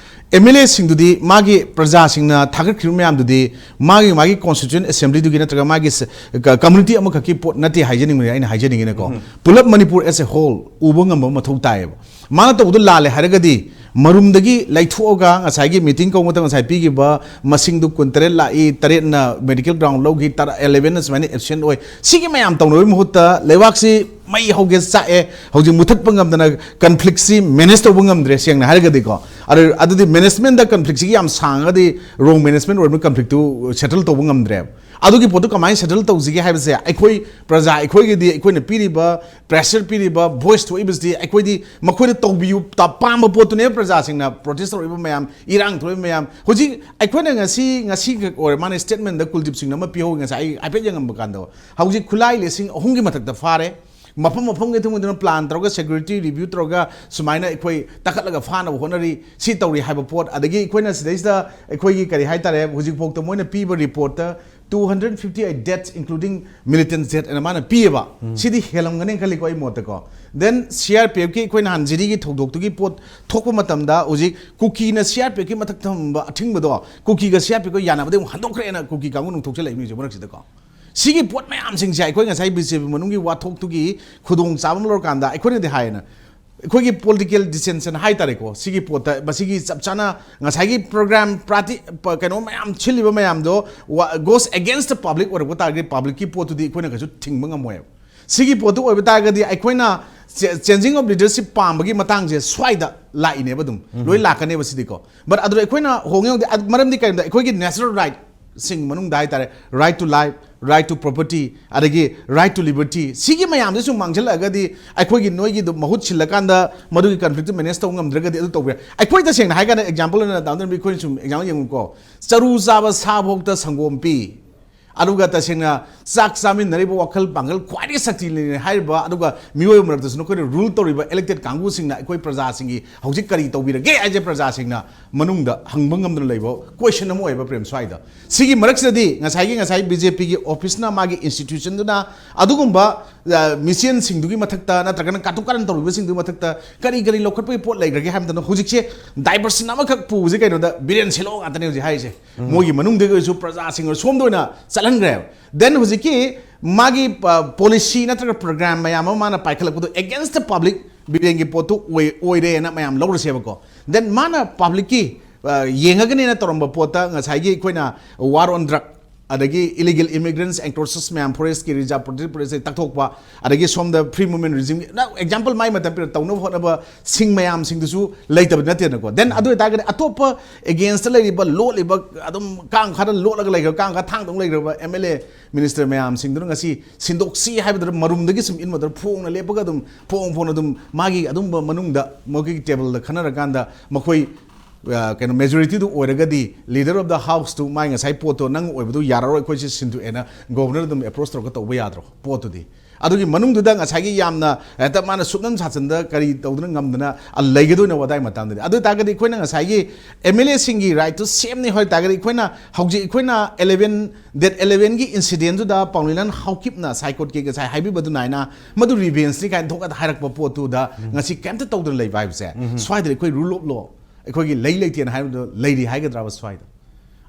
M L Aꯁꯤꯡꯗꯨꯗꯤ ꯃꯥꯒꯤ ꯄ꯭ꯔꯖꯥꯁꯤꯡꯅ ꯊꯥꯒꯠꯈ꯭ꯔꯤꯕ ꯃꯌꯥꯝꯗꯨꯗꯤ ꯃꯥꯒꯤ, ꯃꯥꯒꯤ constituent assemblyꯗꯨꯒꯤ ꯅꯠꯇ꯭ꯔꯒ ꯃꯥꯒꯤ ꯁ-, ꯀ-, community ꯑꯃꯈꯛꯀꯤ ꯄꯣꯠ ꯅꯠꯇꯦ ꯍꯥꯏꯖꯅꯤꯡꯕꯅꯦ ꯑꯩꯅ ꯍꯥꯏꯖꯅꯤꯡꯉꯤꯅꯀꯣ꯫ ꯎꯝ꯫ ꯄꯨꯂꯞ ꯃꯅꯤꯄꯨꯔ as a whole ꯎꯕ ꯉꯝꯕ ꯃꯊꯧ ꯇꯥꯏꯌꯦꯕ꯫ ꯃꯥꯅ ꯇꯧꯕꯗꯣ ꯂꯥꯜꯂꯦ ꯍꯥꯏꯔꯒꯗꯤ ꯃꯔꯨꯝꯗꯒꯤ ꯂꯩꯊꯣꯛꯑꯒ ꯉꯁꯥꯏꯒꯤ meeting ꯀꯧꯕ ꯃꯇꯝꯗ ꯉꯁꯥꯏ ꯄꯤꯈꯤꯕ ꯃꯁꯤꯡꯗꯨ ꯀꯨꯟꯇꯔꯦꯠ ꯂꯥꯛꯏ, ꯇꯔꯦꯠꯅ medical ground ꯂꯧꯈꯤ, ꯇꯔꯥ, elevenꯅ ꯁꯨꯃꯥꯏꯅ absent ꯑꯣꯏ꯫ ꯁꯤꯒꯤ ꯃꯌꯥꯝ ꯇꯧꯅꯕꯒꯤ ꯃꯍꯨꯠꯇ ꯂꯩꯕꯥꯛꯁꯤ ꯃꯩ ꯍꯧꯒꯦ ꯆꯥꯛꯑꯦ, ꯍꯧꯖꯤꯛ ꯃꯨꯊꯠꯄ ꯉꯝꯗꯅ ꯀꯟꯐ꯭ꯂꯤꯛꯁꯤ ꯃꯦꯅꯦꯖ ꯇꯧꯕ ꯉꯝꯗ꯭ꯔꯦ꯫ ꯁꯦꯡꯅ ꯍꯥꯏꯔꯒꯗꯤꯀꯣ, ꯑꯗꯨ ꯑꯗꯨꯗꯤ ꯃꯦꯅꯦꯖꯃꯦꯟꯗ ꯀꯟꯐ꯭ꯂꯤꯛꯁꯤꯒꯤ ꯌꯥꯝ ꯁꯥꯡꯉꯒꯗꯤ ꯔꯣꯡ ꯃꯦꯅꯦꯖꯃꯦꯟ ꯑꯣꯏꯔꯕ ꯀꯟꯐ꯭ꯂꯤꯛꯇꯨ ꯁꯦꯇꯜ ꯇꯧꯕ ꯉꯝꯗ꯭ꯔꯦꯕ꯫ ꯑꯗꯨꯒꯤ ꯄꯣꯠꯇꯨ ꯀꯃꯥꯏꯅ ꯁꯦꯇꯜ ꯇꯧꯁꯤꯒꯦ ꯍꯥꯏꯕꯁꯦ, ꯑꯩꯈꯣꯏ ꯄ꯭ꯔꯖꯥ, ꯑꯩꯈꯣꯏꯒꯤꯗꯤ, ꯑꯩꯈꯣꯏꯅ ꯄꯤꯔꯤꯕ ꯄ꯭ꯔꯦꯁꯔ ꯄꯤꯔꯤꯕ ꯚꯣꯏꯁ ꯊꯣꯛꯏꯕꯁꯤꯗꯤ ꯑꯩꯈꯣꯏꯗꯤ ꯃꯈꯣꯏꯗ ꯇꯧꯕꯤꯌꯨ ꯇ-, ꯄꯥꯝꯕ ꯄꯣꯠꯇꯨꯅꯦꯕ ꯄ꯭ꯔꯖꯥꯁꯤꯡꯅ ꯄ꯭ꯔꯣꯇꯦꯁ ꯇꯧꯔꯛꯏꯕ ꯃꯌꯥꯝ, ꯏꯔꯥꯡ ꯊꯣꯛꯏꯕ ꯃꯌꯥꯝ꯫ ꯍꯧꯖꯤꯛ ꯑꯩꯈꯣꯏꯅ ꯉꯁꯤ, ꯉꯁꯤꯈꯛ ꯑꯣꯏꯔꯦ, ꯃꯥꯅ ꯁ꯭ꯇꯦꯠꯃꯦꯟꯗ ꯀꯨꯜꯗꯤꯞ ꯁꯤꯡꯅ ꯑꯃ ꯄꯤꯍꯧꯋꯤ ꯉꯁꯥꯏ ꯑꯩ ꯍꯥꯏꯐꯦꯠ ꯌꯦꯡꯉꯝꯕ ꯀꯥꯟꯗ, ꯍꯧꯖꯤꯛ ꯈꯨꯠꯂꯥꯏ ꯂꯤꯁꯤꯡ ꯑꯍꯨꯝꯒꯤ ꯃꯊꯛꯇ ꯐꯥꯔꯦ, ꯃꯐꯝ ꯃꯐꯝꯒꯤ ꯊꯨꯡꯗꯨꯅ ꯄ꯭ꯂꯥꯟ ꯇꯧꯔꯒ, ꯁꯦꯀ꯭ꯌꯨꯔꯤꯇꯤ ꯔꯤꯚ꯭ꯌꯨ ꯇꯧꯔꯒ, ꯁꯨꯃꯥꯏꯅ ꯑꯩꯈꯣꯏ ꯇꯛꯈꯠꯂꯒ ꯐꯥꯅꯕ ꯍꯣꯠꯅꯔꯤ, ꯁꯤ ꯇꯧꯔꯤ ꯍꯥꯏꯕ ꯄꯣꯠ꯫ ꯑꯗꯒꯤ ꯑꯩꯈꯣꯏꯅ ꯁꯤꯗꯩꯁꯤꯗ ꯑꯩꯈꯣꯏꯒꯤ ꯀꯔꯤ ꯍꯥꯏꯇꯥꯔꯦ, ꯍꯧꯖꯤꯛꯐꯥꯎꯗ ꯃꯣꯏꯅ ꯄꯤꯕ ꯔꯤꯄꯣꯔꯠꯇ two hundred fifty eight deaths including militant death ꯑꯅ ꯃꯥꯅ ꯄꯤꯌꯦꯕ꯫ ꯁꯤꯗꯤ ꯍꯦꯜꯂꯝꯒꯅꯤ ꯈꯜꯂꯤꯀꯣ, ꯑꯩ ꯃꯣꯠꯇꯀꯣ꯫ Then C R P F ꯀꯤ ꯑꯩꯈꯣꯏ ꯅꯍꯥꯟ ꯖꯤꯔꯤꯒꯤ ꯊꯧꯗꯣꯛꯇꯨꯒꯤ ꯄꯣꯠ ꯊꯣꯛꯄ ꯃꯇꯝꯗ, ꯍꯧꯖꯤꯛ ꯀꯨꯀꯤꯅ C R P F ꯀꯤ ꯃꯊꯛ ꯊꯝꯕ ꯑꯊꯤꯡꯕꯗꯣ ꯀꯨꯀꯤꯒ C R P F ꯀ ꯌꯥꯅꯕꯗꯩ ꯑꯃꯨꯛ ꯍꯟꯗꯣꯛꯈ꯭ꯔꯦꯅ ꯀꯨꯀꯤ ꯀꯥꯡꯕꯨꯅ ꯑꯃꯨꯛ ꯊꯣꯛꯆꯜꯂꯛꯏ ꯃꯤꯁꯦ ꯃꯔꯛꯁꯤꯗꯀꯣ꯫ ꯁꯤꯒꯤ ꯄꯣꯠ ꯃꯌꯥꯝꯁꯤꯡꯁꯦ ꯑꯩꯈꯣꯏ ꯉꯁꯥꯏ B J P ꯃꯅꯨꯡꯒꯤ ꯋꯥꯊꯣꯛꯇꯨꯒꯤ ꯈꯨꯗꯣꯡꯆꯥꯕ ꯑꯃ ꯂꯧꯔꯀꯥꯟꯗ ꯑꯩꯈꯣꯏꯅꯗꯤ ꯍꯥꯏꯌꯦꯅ, ꯑꯩꯈꯣꯏꯒꯤ ꯄꯣꯂꯤꯇꯤꯀꯦꯜ ꯗꯤꯁꯦꯟꯁꯟ ꯍꯥꯏꯇꯥꯔꯦꯀꯣ, ꯁꯤꯒꯤ ꯄꯣꯠꯇ ꯃꯁꯤꯒꯤ ꯆꯞ ꯆꯥꯅ ꯉꯁꯥꯏꯒꯤ ꯄ꯭ꯔꯣꯒ꯭ꯔꯥꯝ ꯄ꯭ꯔꯥꯇꯤ-, ꯄ-, ꯀꯩꯅꯣ ꯃꯌꯥꯝ ꯁꯤꯜꯂꯤꯕ ꯃꯌꯥꯝꯗꯣ ꯋꯥ-, goes against the public ꯑꯣꯏꯔꯛꯄ ꯇꯥꯔꯒꯗꯤ ꯄꯕ꯭ꯂꯤꯛꯀꯤ ꯄꯣꯠꯇꯨꯗꯤ ꯑꯩꯈꯣꯏꯅ ꯀꯩꯁꯨ ꯊꯤꯡꯕ ꯉꯝꯃꯣꯏꯕ꯫ ꯁꯤꯒꯤ ꯄꯣꯠꯇꯨ ꯑꯣꯏꯕ ꯇꯥꯔꯒꯗꯤ ꯑꯩꯈꯣꯏꯅ ꯆꯦ-, changing of leadership ꯄꯥꯝꯕꯒꯤ ꯃꯇꯥꯡꯁꯦ ꯁ꯭ꯋꯥꯏꯗ ꯂꯥꯛꯏꯅꯦꯕ, ꯑꯗꯨꯝ ꯂꯣꯏ ꯂꯥꯛꯀꯅꯦꯕ ꯁꯤꯗꯤꯀꯣ꯫ But ꯑꯗꯨꯗ ꯑꯩꯈꯣꯏꯅ ꯍꯣꯡꯉꯦ ꯍꯣꯡꯗꯦ, ꯑꯗꯨ ꯃꯔꯝꯗꯤ ꯀꯩꯒꯤꯅꯣꯗ ꯑꯩꯈꯣꯏꯒꯤ natural right ꯁꯤꯡ ꯃꯅꯨꯡꯗ ꯍꯥꯏꯇꯥꯔꯦ, right to life, right to property, ꯑꯗꯒꯤ right to liberty, ꯁꯤꯒꯤ ꯃꯌꯥꯝꯁꯦ ꯁꯨꯝ ꯃꯥꯡꯁꯤꯜꯂꯛꯑꯒꯗꯤ ꯑꯩꯈꯣꯏꯒꯤ ꯅꯣꯏꯒꯤꯗꯣ ꯃꯍꯨꯠ ꯁꯤꯜꯂꯀꯥꯟꯗ ꯃꯗꯨꯒꯤ ꯀꯟꯐ꯭ꯂꯤꯛꯇꯨ ꯃꯦꯅꯦꯖ ꯇꯧꯕ ꯉꯝꯗ꯭ꯔꯒꯗꯤ ꯑꯗꯨ ꯇꯧꯕ ꯌꯥꯏ꯫ ꯑꯩꯈꯣꯏ ꯇꯁꯦꯡꯅ ꯍꯥꯏꯔꯀꯥꯟꯗ ꯑꯦꯛꯖꯥꯝꯄꯜ ꯑꯣꯏꯅ ꯗꯥ ꯅꯟꯕꯤ ꯑꯩꯈꯣꯏꯅ ꯁꯨꯝ ꯑꯦꯛꯖꯥꯝꯄꯜ ꯌꯦꯡꯉꯨꯀꯣ, ꯆꯔꯨ ꯆꯥꯕ ꯁꯥꯐꯥꯎꯗ ꯁꯪꯒꯣꯝ ꯄꯤ꯫ ꯑꯗꯨꯒ ꯇꯁꯦꯡꯅ ꯆꯥꯛ ꯆꯥꯃꯤꯟꯅꯔꯤꯕ ꯋꯥꯈꯜ ꯄꯥꯡꯒꯜ ꯈ꯭ꯋꯥꯏꯗꯒꯤ ꯁꯛꯇꯤ ꯂꯩꯔꯦ ꯍꯥꯏꯔꯤꯕ, ꯑꯗꯨꯒ ꯃꯤꯑꯣꯏꯕ ꯃꯔꯛꯇꯁꯨ ꯅꯈꯣꯏꯅ ꯔꯨꯜ ꯇꯧꯔꯤꯕ ꯏꯂꯦꯛꯇꯦꯠ ꯀꯥꯡꯕꯨꯁꯤꯡꯅ ꯑꯩꯈꯣꯏ ꯄ꯭ꯔꯖꯥꯁꯤꯡꯒꯤ ꯍꯧꯖꯤꯛ ꯀꯔꯤ ꯇꯧꯕꯤꯔꯒꯦ ꯍꯥꯏꯁꯦ ꯄ꯭ꯔꯖꯥꯁꯤꯡꯅ ꯃꯅꯨꯡꯗ ꯍꯪꯕ ꯉꯝꯗꯅ ꯂꯩꯕ ꯀꯣꯏꯁꯟ ꯑꯃ ꯑꯣꯏꯕ ꯄ꯭ꯔꯦꯝ ꯁ꯭ꯋꯥꯏꯗ꯫ ꯁꯤꯒꯤ ꯃꯔꯛꯁꯤꯗꯗꯤ ꯉꯁꯥꯏꯒꯤ, ꯉꯁꯥꯏ B J P ꯒꯤ ꯑꯣꯐꯤꯁꯅ ꯃꯥꯒꯤ ꯏꯟꯁꯇꯤꯇ꯭ꯌꯨꯁꯟꯗꯨꯅ ꯑꯗꯨꯒꯨꯝꯕ, ꯑ, ꯃꯤꯆꯦꯟꯁꯤꯡꯗꯨꯒꯤ ꯃꯊꯛꯇ ꯅꯠꯇ꯭ꯔꯒꯅ ꯀꯥꯇꯨ ꯀꯥꯔꯟ ꯇꯧꯔꯤꯕꯁꯤꯡꯗꯨꯒꯤ ꯃꯊꯛꯇ ꯀꯔꯤ ꯀꯔꯤ ꯂꯧꯈꯠꯄꯒꯤ ꯄꯣꯠ ꯂꯩꯈ꯭ꯔꯒꯦ ꯍꯥꯏꯕ ꯃꯇꯝꯗ ꯍꯧꯖꯤꯛꯁꯦ diversion ꯑꯃꯈꯛ ꯄꯨꯕꯁꯦ ꯀꯩꯅꯣꯗ ꯕꯤꯔꯦꯟ ꯁꯤꯂꯣ ꯉꯥꯛꯇꯅꯦ ꯍꯧꯖꯤꯛ ꯍꯥꯏꯔꯤꯁꯦ꯫ ꯃꯣꯏꯒꯤ ꯃꯅꯨꯡꯗꯒꯤ ꯑꯣꯏꯔꯁꯨ ꯄ꯭ꯔꯖꯥꯁꯤꯡ ꯑꯣꯏꯔꯁꯨ ꯁꯣꯝꯗ ꯑꯣꯏꯅ ꯆꯠꯍꯟꯈ꯭ꯔꯦꯕ꯫ Then ꯍꯧꯖꯤꯛꯀꯤ ꯃꯥꯒꯤ, ꯑ, ꯄꯣꯂꯤꯁꯤ ꯅꯠꯇ꯭ꯔꯒ ꯄ꯭ꯔꯣꯒ꯭ꯔꯥꯝ ꯃꯌꯥꯝ ꯑꯃ ꯃꯥꯅ ꯄꯥꯏꯈꯠꯂꯛꯄꯗꯣ against the public ꯕꯤꯔꯦꯟꯒꯤ ꯄꯣꯠꯇꯨ ꯑꯣꯏ-, ꯑꯣꯏꯔꯦꯅ ꯃꯌꯥꯝ ꯂꯧꯔꯁꯦꯕꯀꯣ꯫ Then ꯃꯥꯅ ꯄꯕ꯭ꯂꯤꯛꯀꯤ, ꯑ, ꯌꯦꯡꯉꯒꯅꯦꯅ ꯇꯧꯔꯝꯕ ꯄꯣꯠꯇ ꯉꯁꯥꯏꯒꯤ ꯑꯩꯈꯣꯏꯅ war on drug, ꯑꯗꯒꯤ ꯏꯂꯤꯒꯦꯜ ꯏꯃꯤꯒ꯭ꯔꯦꯟꯁ ꯑꯦꯟꯀ꯭ꯔꯣꯆꯦꯁ ꯃꯌꯥꯝ ꯐꯣꯔꯦꯁꯀꯤ ꯔꯤꯖꯥꯔꯕ ꯄ꯭ꯔꯣꯇꯦꯛꯇꯦꯗ ꯐꯣꯔꯦꯁꯇ ꯇꯛꯊꯣꯛꯄ, ꯑꯗꯒꯤ ꯁꯣꯝꯗ ꯐ꯭ꯔꯤ ꯃꯨꯚꯃꯦꯟ ꯔꯤꯖꯤꯝꯒꯤ ꯑꯦꯛꯖꯥꯝꯄꯜ ꯃꯥꯏ ꯃꯇꯝ ꯄꯤꯔ ꯇꯧꯅꯕ ꯍꯣꯠꯅꯕ ꯁꯤꯡ ꯃꯌꯥꯝꯁꯤꯡꯗꯨꯁꯨ ꯂꯩꯇꯕ ꯅꯠꯇꯦꯅꯀꯣ꯫ ꯗꯦꯟ ꯑꯗꯨ ꯑꯣꯏꯇꯥꯔꯒꯗꯤ ꯑꯇꯣꯞꯄ ꯑꯦꯒꯦꯟꯁꯇ ꯂꯩꯔꯤꯕ, ꯂꯣꯠꯂꯤꯕ, ꯑꯗꯨꯝ ꯀꯥꯡ ꯃꯈꯥꯗ ꯂꯣꯠꯂꯒ ꯂꯩꯈ꯭ꯔꯕ, ꯀꯥꯡ ꯃꯈꯥ ꯊꯥꯡꯗꯧ ꯂꯩꯈ꯭ꯔꯕ ꯑꯦꯝ ꯑꯦꯜ ꯑꯦ ꯃꯤꯅꯤꯁꯇꯔ ꯃꯌꯥꯝꯁꯤꯡꯗꯨꯅ ꯉꯁꯤ ꯁꯤꯟꯗꯣꯛꯁꯤ ꯍꯥꯏꯕꯗꯨꯗ ꯃꯔꯨꯝꯗꯒꯤ ꯁꯨꯝ ꯏꯟꯕꯗ ꯐꯣꯡꯅ ꯂꯦꯞꯄꯒ ꯑꯗꯨꯝ ꯐꯣꯡ ꯐꯣꯡꯅ ꯑꯗꯨꯝ ꯃꯥꯒꯤ ꯑꯗꯨꯝꯕ ꯃꯅꯨꯡꯗ ꯃꯈꯣꯏꯒꯤ ꯇꯦꯕꯜꯗ ꯈꯟꯅꯔꯀꯥꯟꯗ ꯃꯈꯣꯏ, ꯑ, ꯀꯩꯅꯣ, ꯃꯦꯖꯣꯔꯤꯇꯤꯗꯨ ꯑꯣꯏꯔꯒꯗꯤ ꯂꯤꯗꯔ ꯑꯣꯐ ꯗ ꯍꯥꯎꯁꯇꯨ ꯃꯥꯏ ꯉꯁꯥꯏ ꯄꯣꯠꯇꯣ ꯅꯪ ꯑꯣꯏꯕꯗꯨ ꯌꯥꯔꯔꯣꯏ, ꯑꯩꯈꯣꯏꯁꯦ ꯁꯤꯟꯗꯣꯛꯑꯦꯅ ꯒꯣꯕꯔꯅꯔ ꯑꯗꯨꯝ ꯑꯦꯄ꯭ꯔꯣꯁ ꯇꯧꯔꯒ ꯇꯧꯕ ꯌꯥꯗ꯭ꯔꯣ ꯄꯣꯠꯇꯨꯗꯤ? ꯑꯗꯨꯒꯤ ꯃꯅꯨꯡꯗꯨꯗ ꯉꯁꯥꯏꯒꯤ ꯌꯥꯝꯅ ꯍꯦꯛꯇ ꯃꯥꯅ ꯁꯨꯞꯅꯝ ꯁꯥꯆꯟꯗ ꯀꯔꯤ ꯇꯧꯗꯅ ꯉꯝꯗꯅ, ꯑ, ꯂꯩꯒꯗꯣꯏꯅꯣ ꯑꯗꯥꯏ ꯃꯇꯥꯡꯗꯗꯤ? ꯑꯗꯨ ꯑꯣꯏꯇꯥꯔꯒꯗꯤ ꯑꯩꯈꯣꯏꯅ ꯉꯁꯥꯏꯒꯤ ꯑꯦꯝ ꯑꯦꯜ ꯑꯦꯁꯤꯡꯒꯤ ꯔꯥꯏꯠꯇꯨ ꯁꯦꯝꯅꯤ ꯍꯥꯏ ꯇꯥꯔꯒꯗꯤ ꯑꯩꯈꯣꯏꯅ ꯍꯧꯖꯤꯛ ꯑꯩꯈꯣꯏꯅ ꯑꯦꯂꯦꯚꯦꯟ, ꯗꯦꯠ ꯑꯦꯂꯦꯚꯦꯟꯒꯤ ꯏꯟꯁꯤꯗꯦꯟꯗꯨꯗ ꯄꯥꯎꯅꯤꯂꯟ ꯍꯥꯎꯀꯤꯞꯅ ꯁꯥꯏ ꯀꯣꯔꯠꯀꯤ ꯉꯁꯥꯏ ꯍꯥꯏꯕꯤꯕ ꯑꯗꯨꯃꯥꯏꯅ ꯃꯗꯨ ꯔꯤꯚꯦꯟꯁꯅꯤ ꯀꯥꯏꯅ ꯊꯣꯛꯑꯒ ꯍꯥꯏꯔꯛꯄ ꯄꯣꯠꯇꯨꯗ ꯉꯁꯤ ꯀꯩꯝꯇ ꯇꯧꯗꯅ ꯂꯩꯕ ꯍꯥꯏꯕꯁꯦ, ꯁ꯭ꯋꯥꯏꯗ ꯑꯩꯈꯣꯏ ꯔꯨꯜ ꯑꯣꯐ ꯂꯣ, ꯑꯩꯈꯣꯏꯒꯤ ꯂꯩ ꯂꯩꯇꯦꯅ ꯍꯥꯏꯕꯗꯣ ꯂꯩꯔꯤ ꯍꯥꯏꯒꯗ꯭ꯔꯕ ꯁ꯭ꯋꯥꯏꯗ?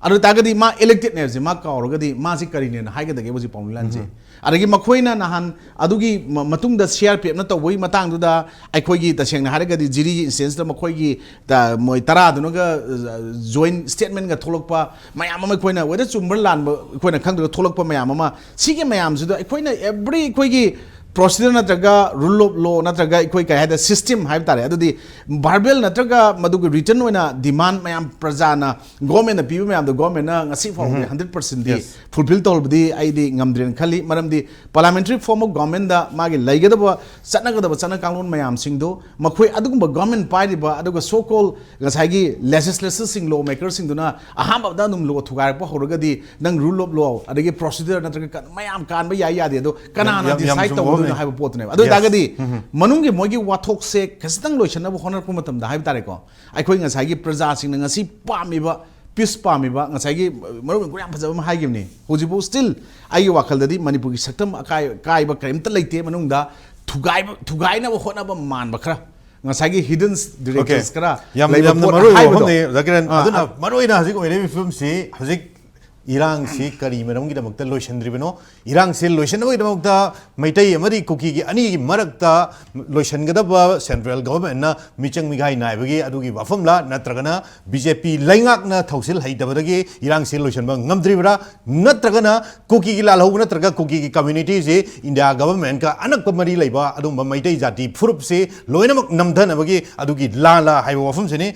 ꯑꯗꯨ ꯑꯣꯏꯇꯥꯔꯒꯗꯤ ꯃꯥ ꯏꯂꯦꯛꯇꯦꯗꯅꯦ ꯍꯥꯏꯕꯁꯦ ꯃꯥ ꯀꯥꯎꯔꯒꯗꯤ ꯃꯥꯁꯤ ꯀꯔꯤꯅꯦꯅ ꯍꯥꯏꯒꯗꯒꯦ ꯍꯧꯖꯤꯛ ꯄꯥꯎꯅꯤꯂꯟꯁꯦ? ꯑꯗꯒꯤ ꯃꯈꯣꯏꯅ ꯅꯍꯥꯟ ꯑꯗꯨꯒꯤ ꯃ-, ꯃꯇꯨꯡꯗ ꯁꯤ ꯑꯥꯔ ꯄꯤ ꯑꯦꯐꯅ ꯇꯧꯕꯒꯤ ꯃꯇꯥꯡꯗꯨꯗ ꯑꯩꯈꯣꯏꯒꯤ ꯇꯁꯦꯡꯅ ꯍꯥꯏꯔꯒꯗꯤ ꯖꯤꯔꯤꯒꯤ ꯏꯟꯁꯤꯗꯦꯟꯁꯇ ꯃꯈꯣꯏꯒꯤ ꯇ-, ꯃꯣꯏ ꯇꯔꯥꯗꯨꯅꯒ, ꯑ, ꯖꯣꯏꯟ ꯁ꯭ꯇꯦꯠꯃꯦꯟꯒ ꯊꯣꯛꯂꯛꯄ ꯃꯌꯥꯝ ꯑꯃ, ꯑꯩꯈꯣꯏꯅ ꯋꯦꯗꯔ ꯆꯨꯝꯕ꯭ꯔꯥ ꯂꯥꯟꯕ ꯑꯩꯈꯣꯏꯅ ꯈꯪꯗ꯭ꯔꯒ ꯊꯣꯛꯂꯛꯄ ꯃꯌꯥꯝ ꯑꯃ, ꯁꯤꯒꯤ ꯃꯌꯥꯝꯁꯤꯗ ꯑꯩꯈꯣꯏꯅ ꯑꯦꯕ꯭ꯔꯤ ꯑꯩꯈꯣꯏꯒꯤ ꯄ꯭ꯔꯣꯁꯤꯗꯔ ꯅꯠꯇ꯭ꯔꯒ ꯔꯨꯜ ꯑꯣꯐ ꯂꯣ ꯅꯠꯇ꯭ꯔꯒ ꯑꯩꯈꯣꯏ ꯀꯩ ꯍꯥꯏꯇꯥꯔꯦ, ꯁꯤꯁꯇꯦꯝ ꯍꯥꯏꯕ ꯇꯥꯔꯦ, ꯑꯗꯨꯗꯤ ꯚꯥꯔꯕꯦꯜ ꯅꯠꯇ꯭ꯔꯒ ꯃꯗꯨꯒꯤ ꯔꯤꯇꯟ ꯑꯣꯏꯅ ꯗꯤꯃꯥꯟ ꯃꯌꯥꯝ ꯄ꯭ꯔꯖꯥꯅ ꯒꯣꯔꯃꯦꯟꯅ ꯄꯤꯕ ꯃꯌꯥꯝꯗꯣ ꯒꯣꯔꯃꯦꯟꯅ ꯉꯁꯤ ꯐꯥꯎꯕꯗꯤ ꯍꯟꯗ꯭ꯔꯦꯠ ꯄꯥꯔꯁꯦꯟꯗꯤ ꯐꯨꯜꯐꯤꯜ ꯇꯧꯔꯕꯗꯤ ꯑꯩꯗꯤ ꯉꯝꯗ꯭ꯔꯦꯅ ꯈꯜꯂꯤ꯫ ꯃꯔꯝꯗꯤ ꯄꯥꯔꯂꯥꯃꯦꯟꯇꯔꯤ ꯐꯣꯔꯝ ꯑꯣꯐ ꯒꯣꯔꯃꯦꯟꯗ ꯃꯥꯒꯤ ꯂꯩꯒꯗꯕ ꯆꯠꯅꯒꯗꯕ ꯆꯠꯅ ꯀꯥꯡꯂꯣꯟ ꯃꯌꯥꯝꯁꯤꯡꯗꯣ ꯃꯈꯣꯏ ꯑꯗꯨꯒꯨꯝꯕ ꯒꯣꯔꯃꯦꯟ ꯄꯥꯏꯔꯤꯕ ꯑꯗꯨꯒ ꯁꯣ ꯀꯣꯜ ꯉꯁꯥꯏꯒꯤ ꯂꯦꯖꯤꯁꯂꯦꯇꯔꯁꯤꯡ, ꯂꯣ ꯃꯦꯀꯔꯁꯤꯡꯗꯨꯅ ꯑꯍꯥꯟꯕꯗ ꯑꯗꯨꯝ ꯂꯣ ꯊꯨꯒꯥꯏꯔꯛꯄ ꯍꯧꯔꯒꯗꯤ ꯅꯪ ꯔꯨꯜ ꯑꯣꯐ ꯂꯣ ꯑꯗꯒꯤ ꯄ꯭ꯔꯣꯁꯤꯗꯔ ꯅꯠꯇ꯭ꯔꯒ ꯀ-, ꯃꯌꯥꯝ ꯀꯥꯟꯕ ꯌꯥꯏ ꯌꯥꯗꯦ ꯑꯗꯣ ꯀꯅꯥꯅ ꯌꯥꯝ, ꯌꯥꯝ ꯗꯤꯁꯥꯏꯠ ꯆꯨꯝꯕ ꯇꯧꯒꯗꯣꯏꯅꯣ ꯋꯥꯐꯝꯅꯦ꯫ ꯍꯥꯏꯕ ꯄꯣꯠꯇꯨꯅꯦꯕ꯫ ꯑꯗꯨ Yes. ꯑꯣꯏꯇꯥꯔꯒꯗꯤ ꯃꯅꯨꯡꯒꯤ ꯃꯣꯏꯒꯤ ꯋꯥꯊꯣꯛꯁꯦ ꯈꯖꯤꯛꯇꯪ ꯂꯣꯏꯁꯤꯟꯅꯕ ꯍꯣꯠꯅꯔꯛꯄ ꯃꯇꯝꯗ ꯍꯥꯏꯕ ꯇꯥꯔꯦꯀꯣ, ꯑꯩꯈꯣꯏ ꯉꯁꯥꯏꯒꯤ ꯄ꯭ꯔꯖꯥꯁꯤꯡꯅ ꯉꯁꯤ ꯄꯥꯝꯃꯤꯕ, ꯄꯤꯁ ꯄꯥꯝꯃꯤꯕ, ꯉꯁꯥꯏꯒꯤ ꯃꯔꯨꯞ ꯌꯥꯝ ꯐꯖꯕ ꯑꯃ ꯍꯥꯏꯈꯤꯕꯅꯤ꯫ ꯍꯧꯖꯤꯛꯐꯥꯎ ꯁ꯭ꯇꯤꯜ ꯑꯩꯒꯤ ꯋꯥꯈꯜꯗꯗꯤ ꯃꯅꯤꯄꯨꯔꯒꯤ ꯁꯛꯇꯝ ꯑꯀꯥꯏ-, ꯀꯥꯏꯕ ꯀꯔꯤꯝꯇ ꯂꯩꯇꯦ꯫ ꯃꯅꯨꯡꯗ ꯊꯨꯒꯥꯏꯕ, ꯊꯨꯒꯥꯏꯅꯕ ꯍꯣꯠꯅꯕ ꯃꯥꯟꯕ ꯈꯔ, ꯉꯁꯥꯏꯒꯤ ꯍꯤꯗꯟ ꯗꯤꯔꯦꯛꯇꯔꯁ ꯈꯔ ꯌꯥꯝ, ꯂꯩꯕ ꯌꯥꯝꯅ ꯄꯣꯠ ꯃꯔꯨ ꯑꯣꯏꯕ ꯍꯥꯏꯕꯗꯣ꯫ ꯋꯥꯐꯝꯅꯤ, ꯖꯀꯤꯔꯟ꯫ ꯑꯥ, ꯑꯗꯨꯅ ꯑꯥ꯫ ꯃꯔꯨ ꯑꯣꯏꯅ ꯍꯧꯖꯤꯛ ꯑꯣꯏꯔꯤꯕ ꯐꯤꯕꯝꯁꯤ ꯍꯧꯖꯤꯛ ꯏꯔꯥꯡꯁꯤ ꯀꯔꯤ ꯃꯔꯝꯒꯤꯗꯃꯛꯇ ꯂꯣꯏꯁꯤꯟꯗ꯭ꯔꯤꯕꯅꯣ? ꯏꯔꯥꯡꯁꯤ ꯂꯣꯏꯁꯤꯟꯅꯕꯒꯤꯗꯃꯛꯇ ꯃꯩꯇꯩ ꯑꯃꯗꯤ ꯀꯨꯀꯤꯒꯤ ꯑꯅꯤꯒꯤ ꯃꯔꯛꯇ ꯂꯣꯏꯁꯤꯟꯒꯗꯕ central governmentꯅ ꯃꯤꯆꯪ ꯃꯤꯈꯥꯏ ꯅꯥꯏꯕꯒꯤ ꯑꯗꯨꯒꯤ ꯋꯥꯐꯝꯂꯥ, ꯅꯠꯇ꯭ꯔꯒꯅ BJP ꯂꯩꯉꯥꯛꯅ ꯊꯧꯁꯤꯜ ꯍꯩꯇꯕꯗꯒꯤ ꯏꯔꯥꯡꯁꯤ ꯂꯣꯏꯁꯤꯟꯕ ꯉꯝꯗ꯭ꯔꯤꯕ꯭ꯔꯥ, ꯅꯠꯇ꯭ꯔꯒꯅ ꯀꯨꯀꯤꯒꯤ ꯂꯥꯜꯍꯧꯕ ꯅꯠꯇ꯭ꯔꯒ ꯀꯨꯀꯤꯒꯤ communityꯁꯤ India governmentꯀ ꯑꯅꯛꯄ ꯃꯔꯤ ꯂꯩꯕ ꯑꯗꯨꯒꯨꯝꯕ ꯃꯩꯇꯩ ꯖꯥꯇꯤ ꯐꯨꯔꯨꯞꯁꯤ ꯂꯣꯏꯅꯃꯛ ꯅꯝꯊꯅꯕꯒꯤ ꯑꯗꯨꯒꯤ ꯂꯥꯜꯂꯥ ꯍꯥꯏꯕ ꯋꯥꯐꯝꯁꯤꯅꯤ꯫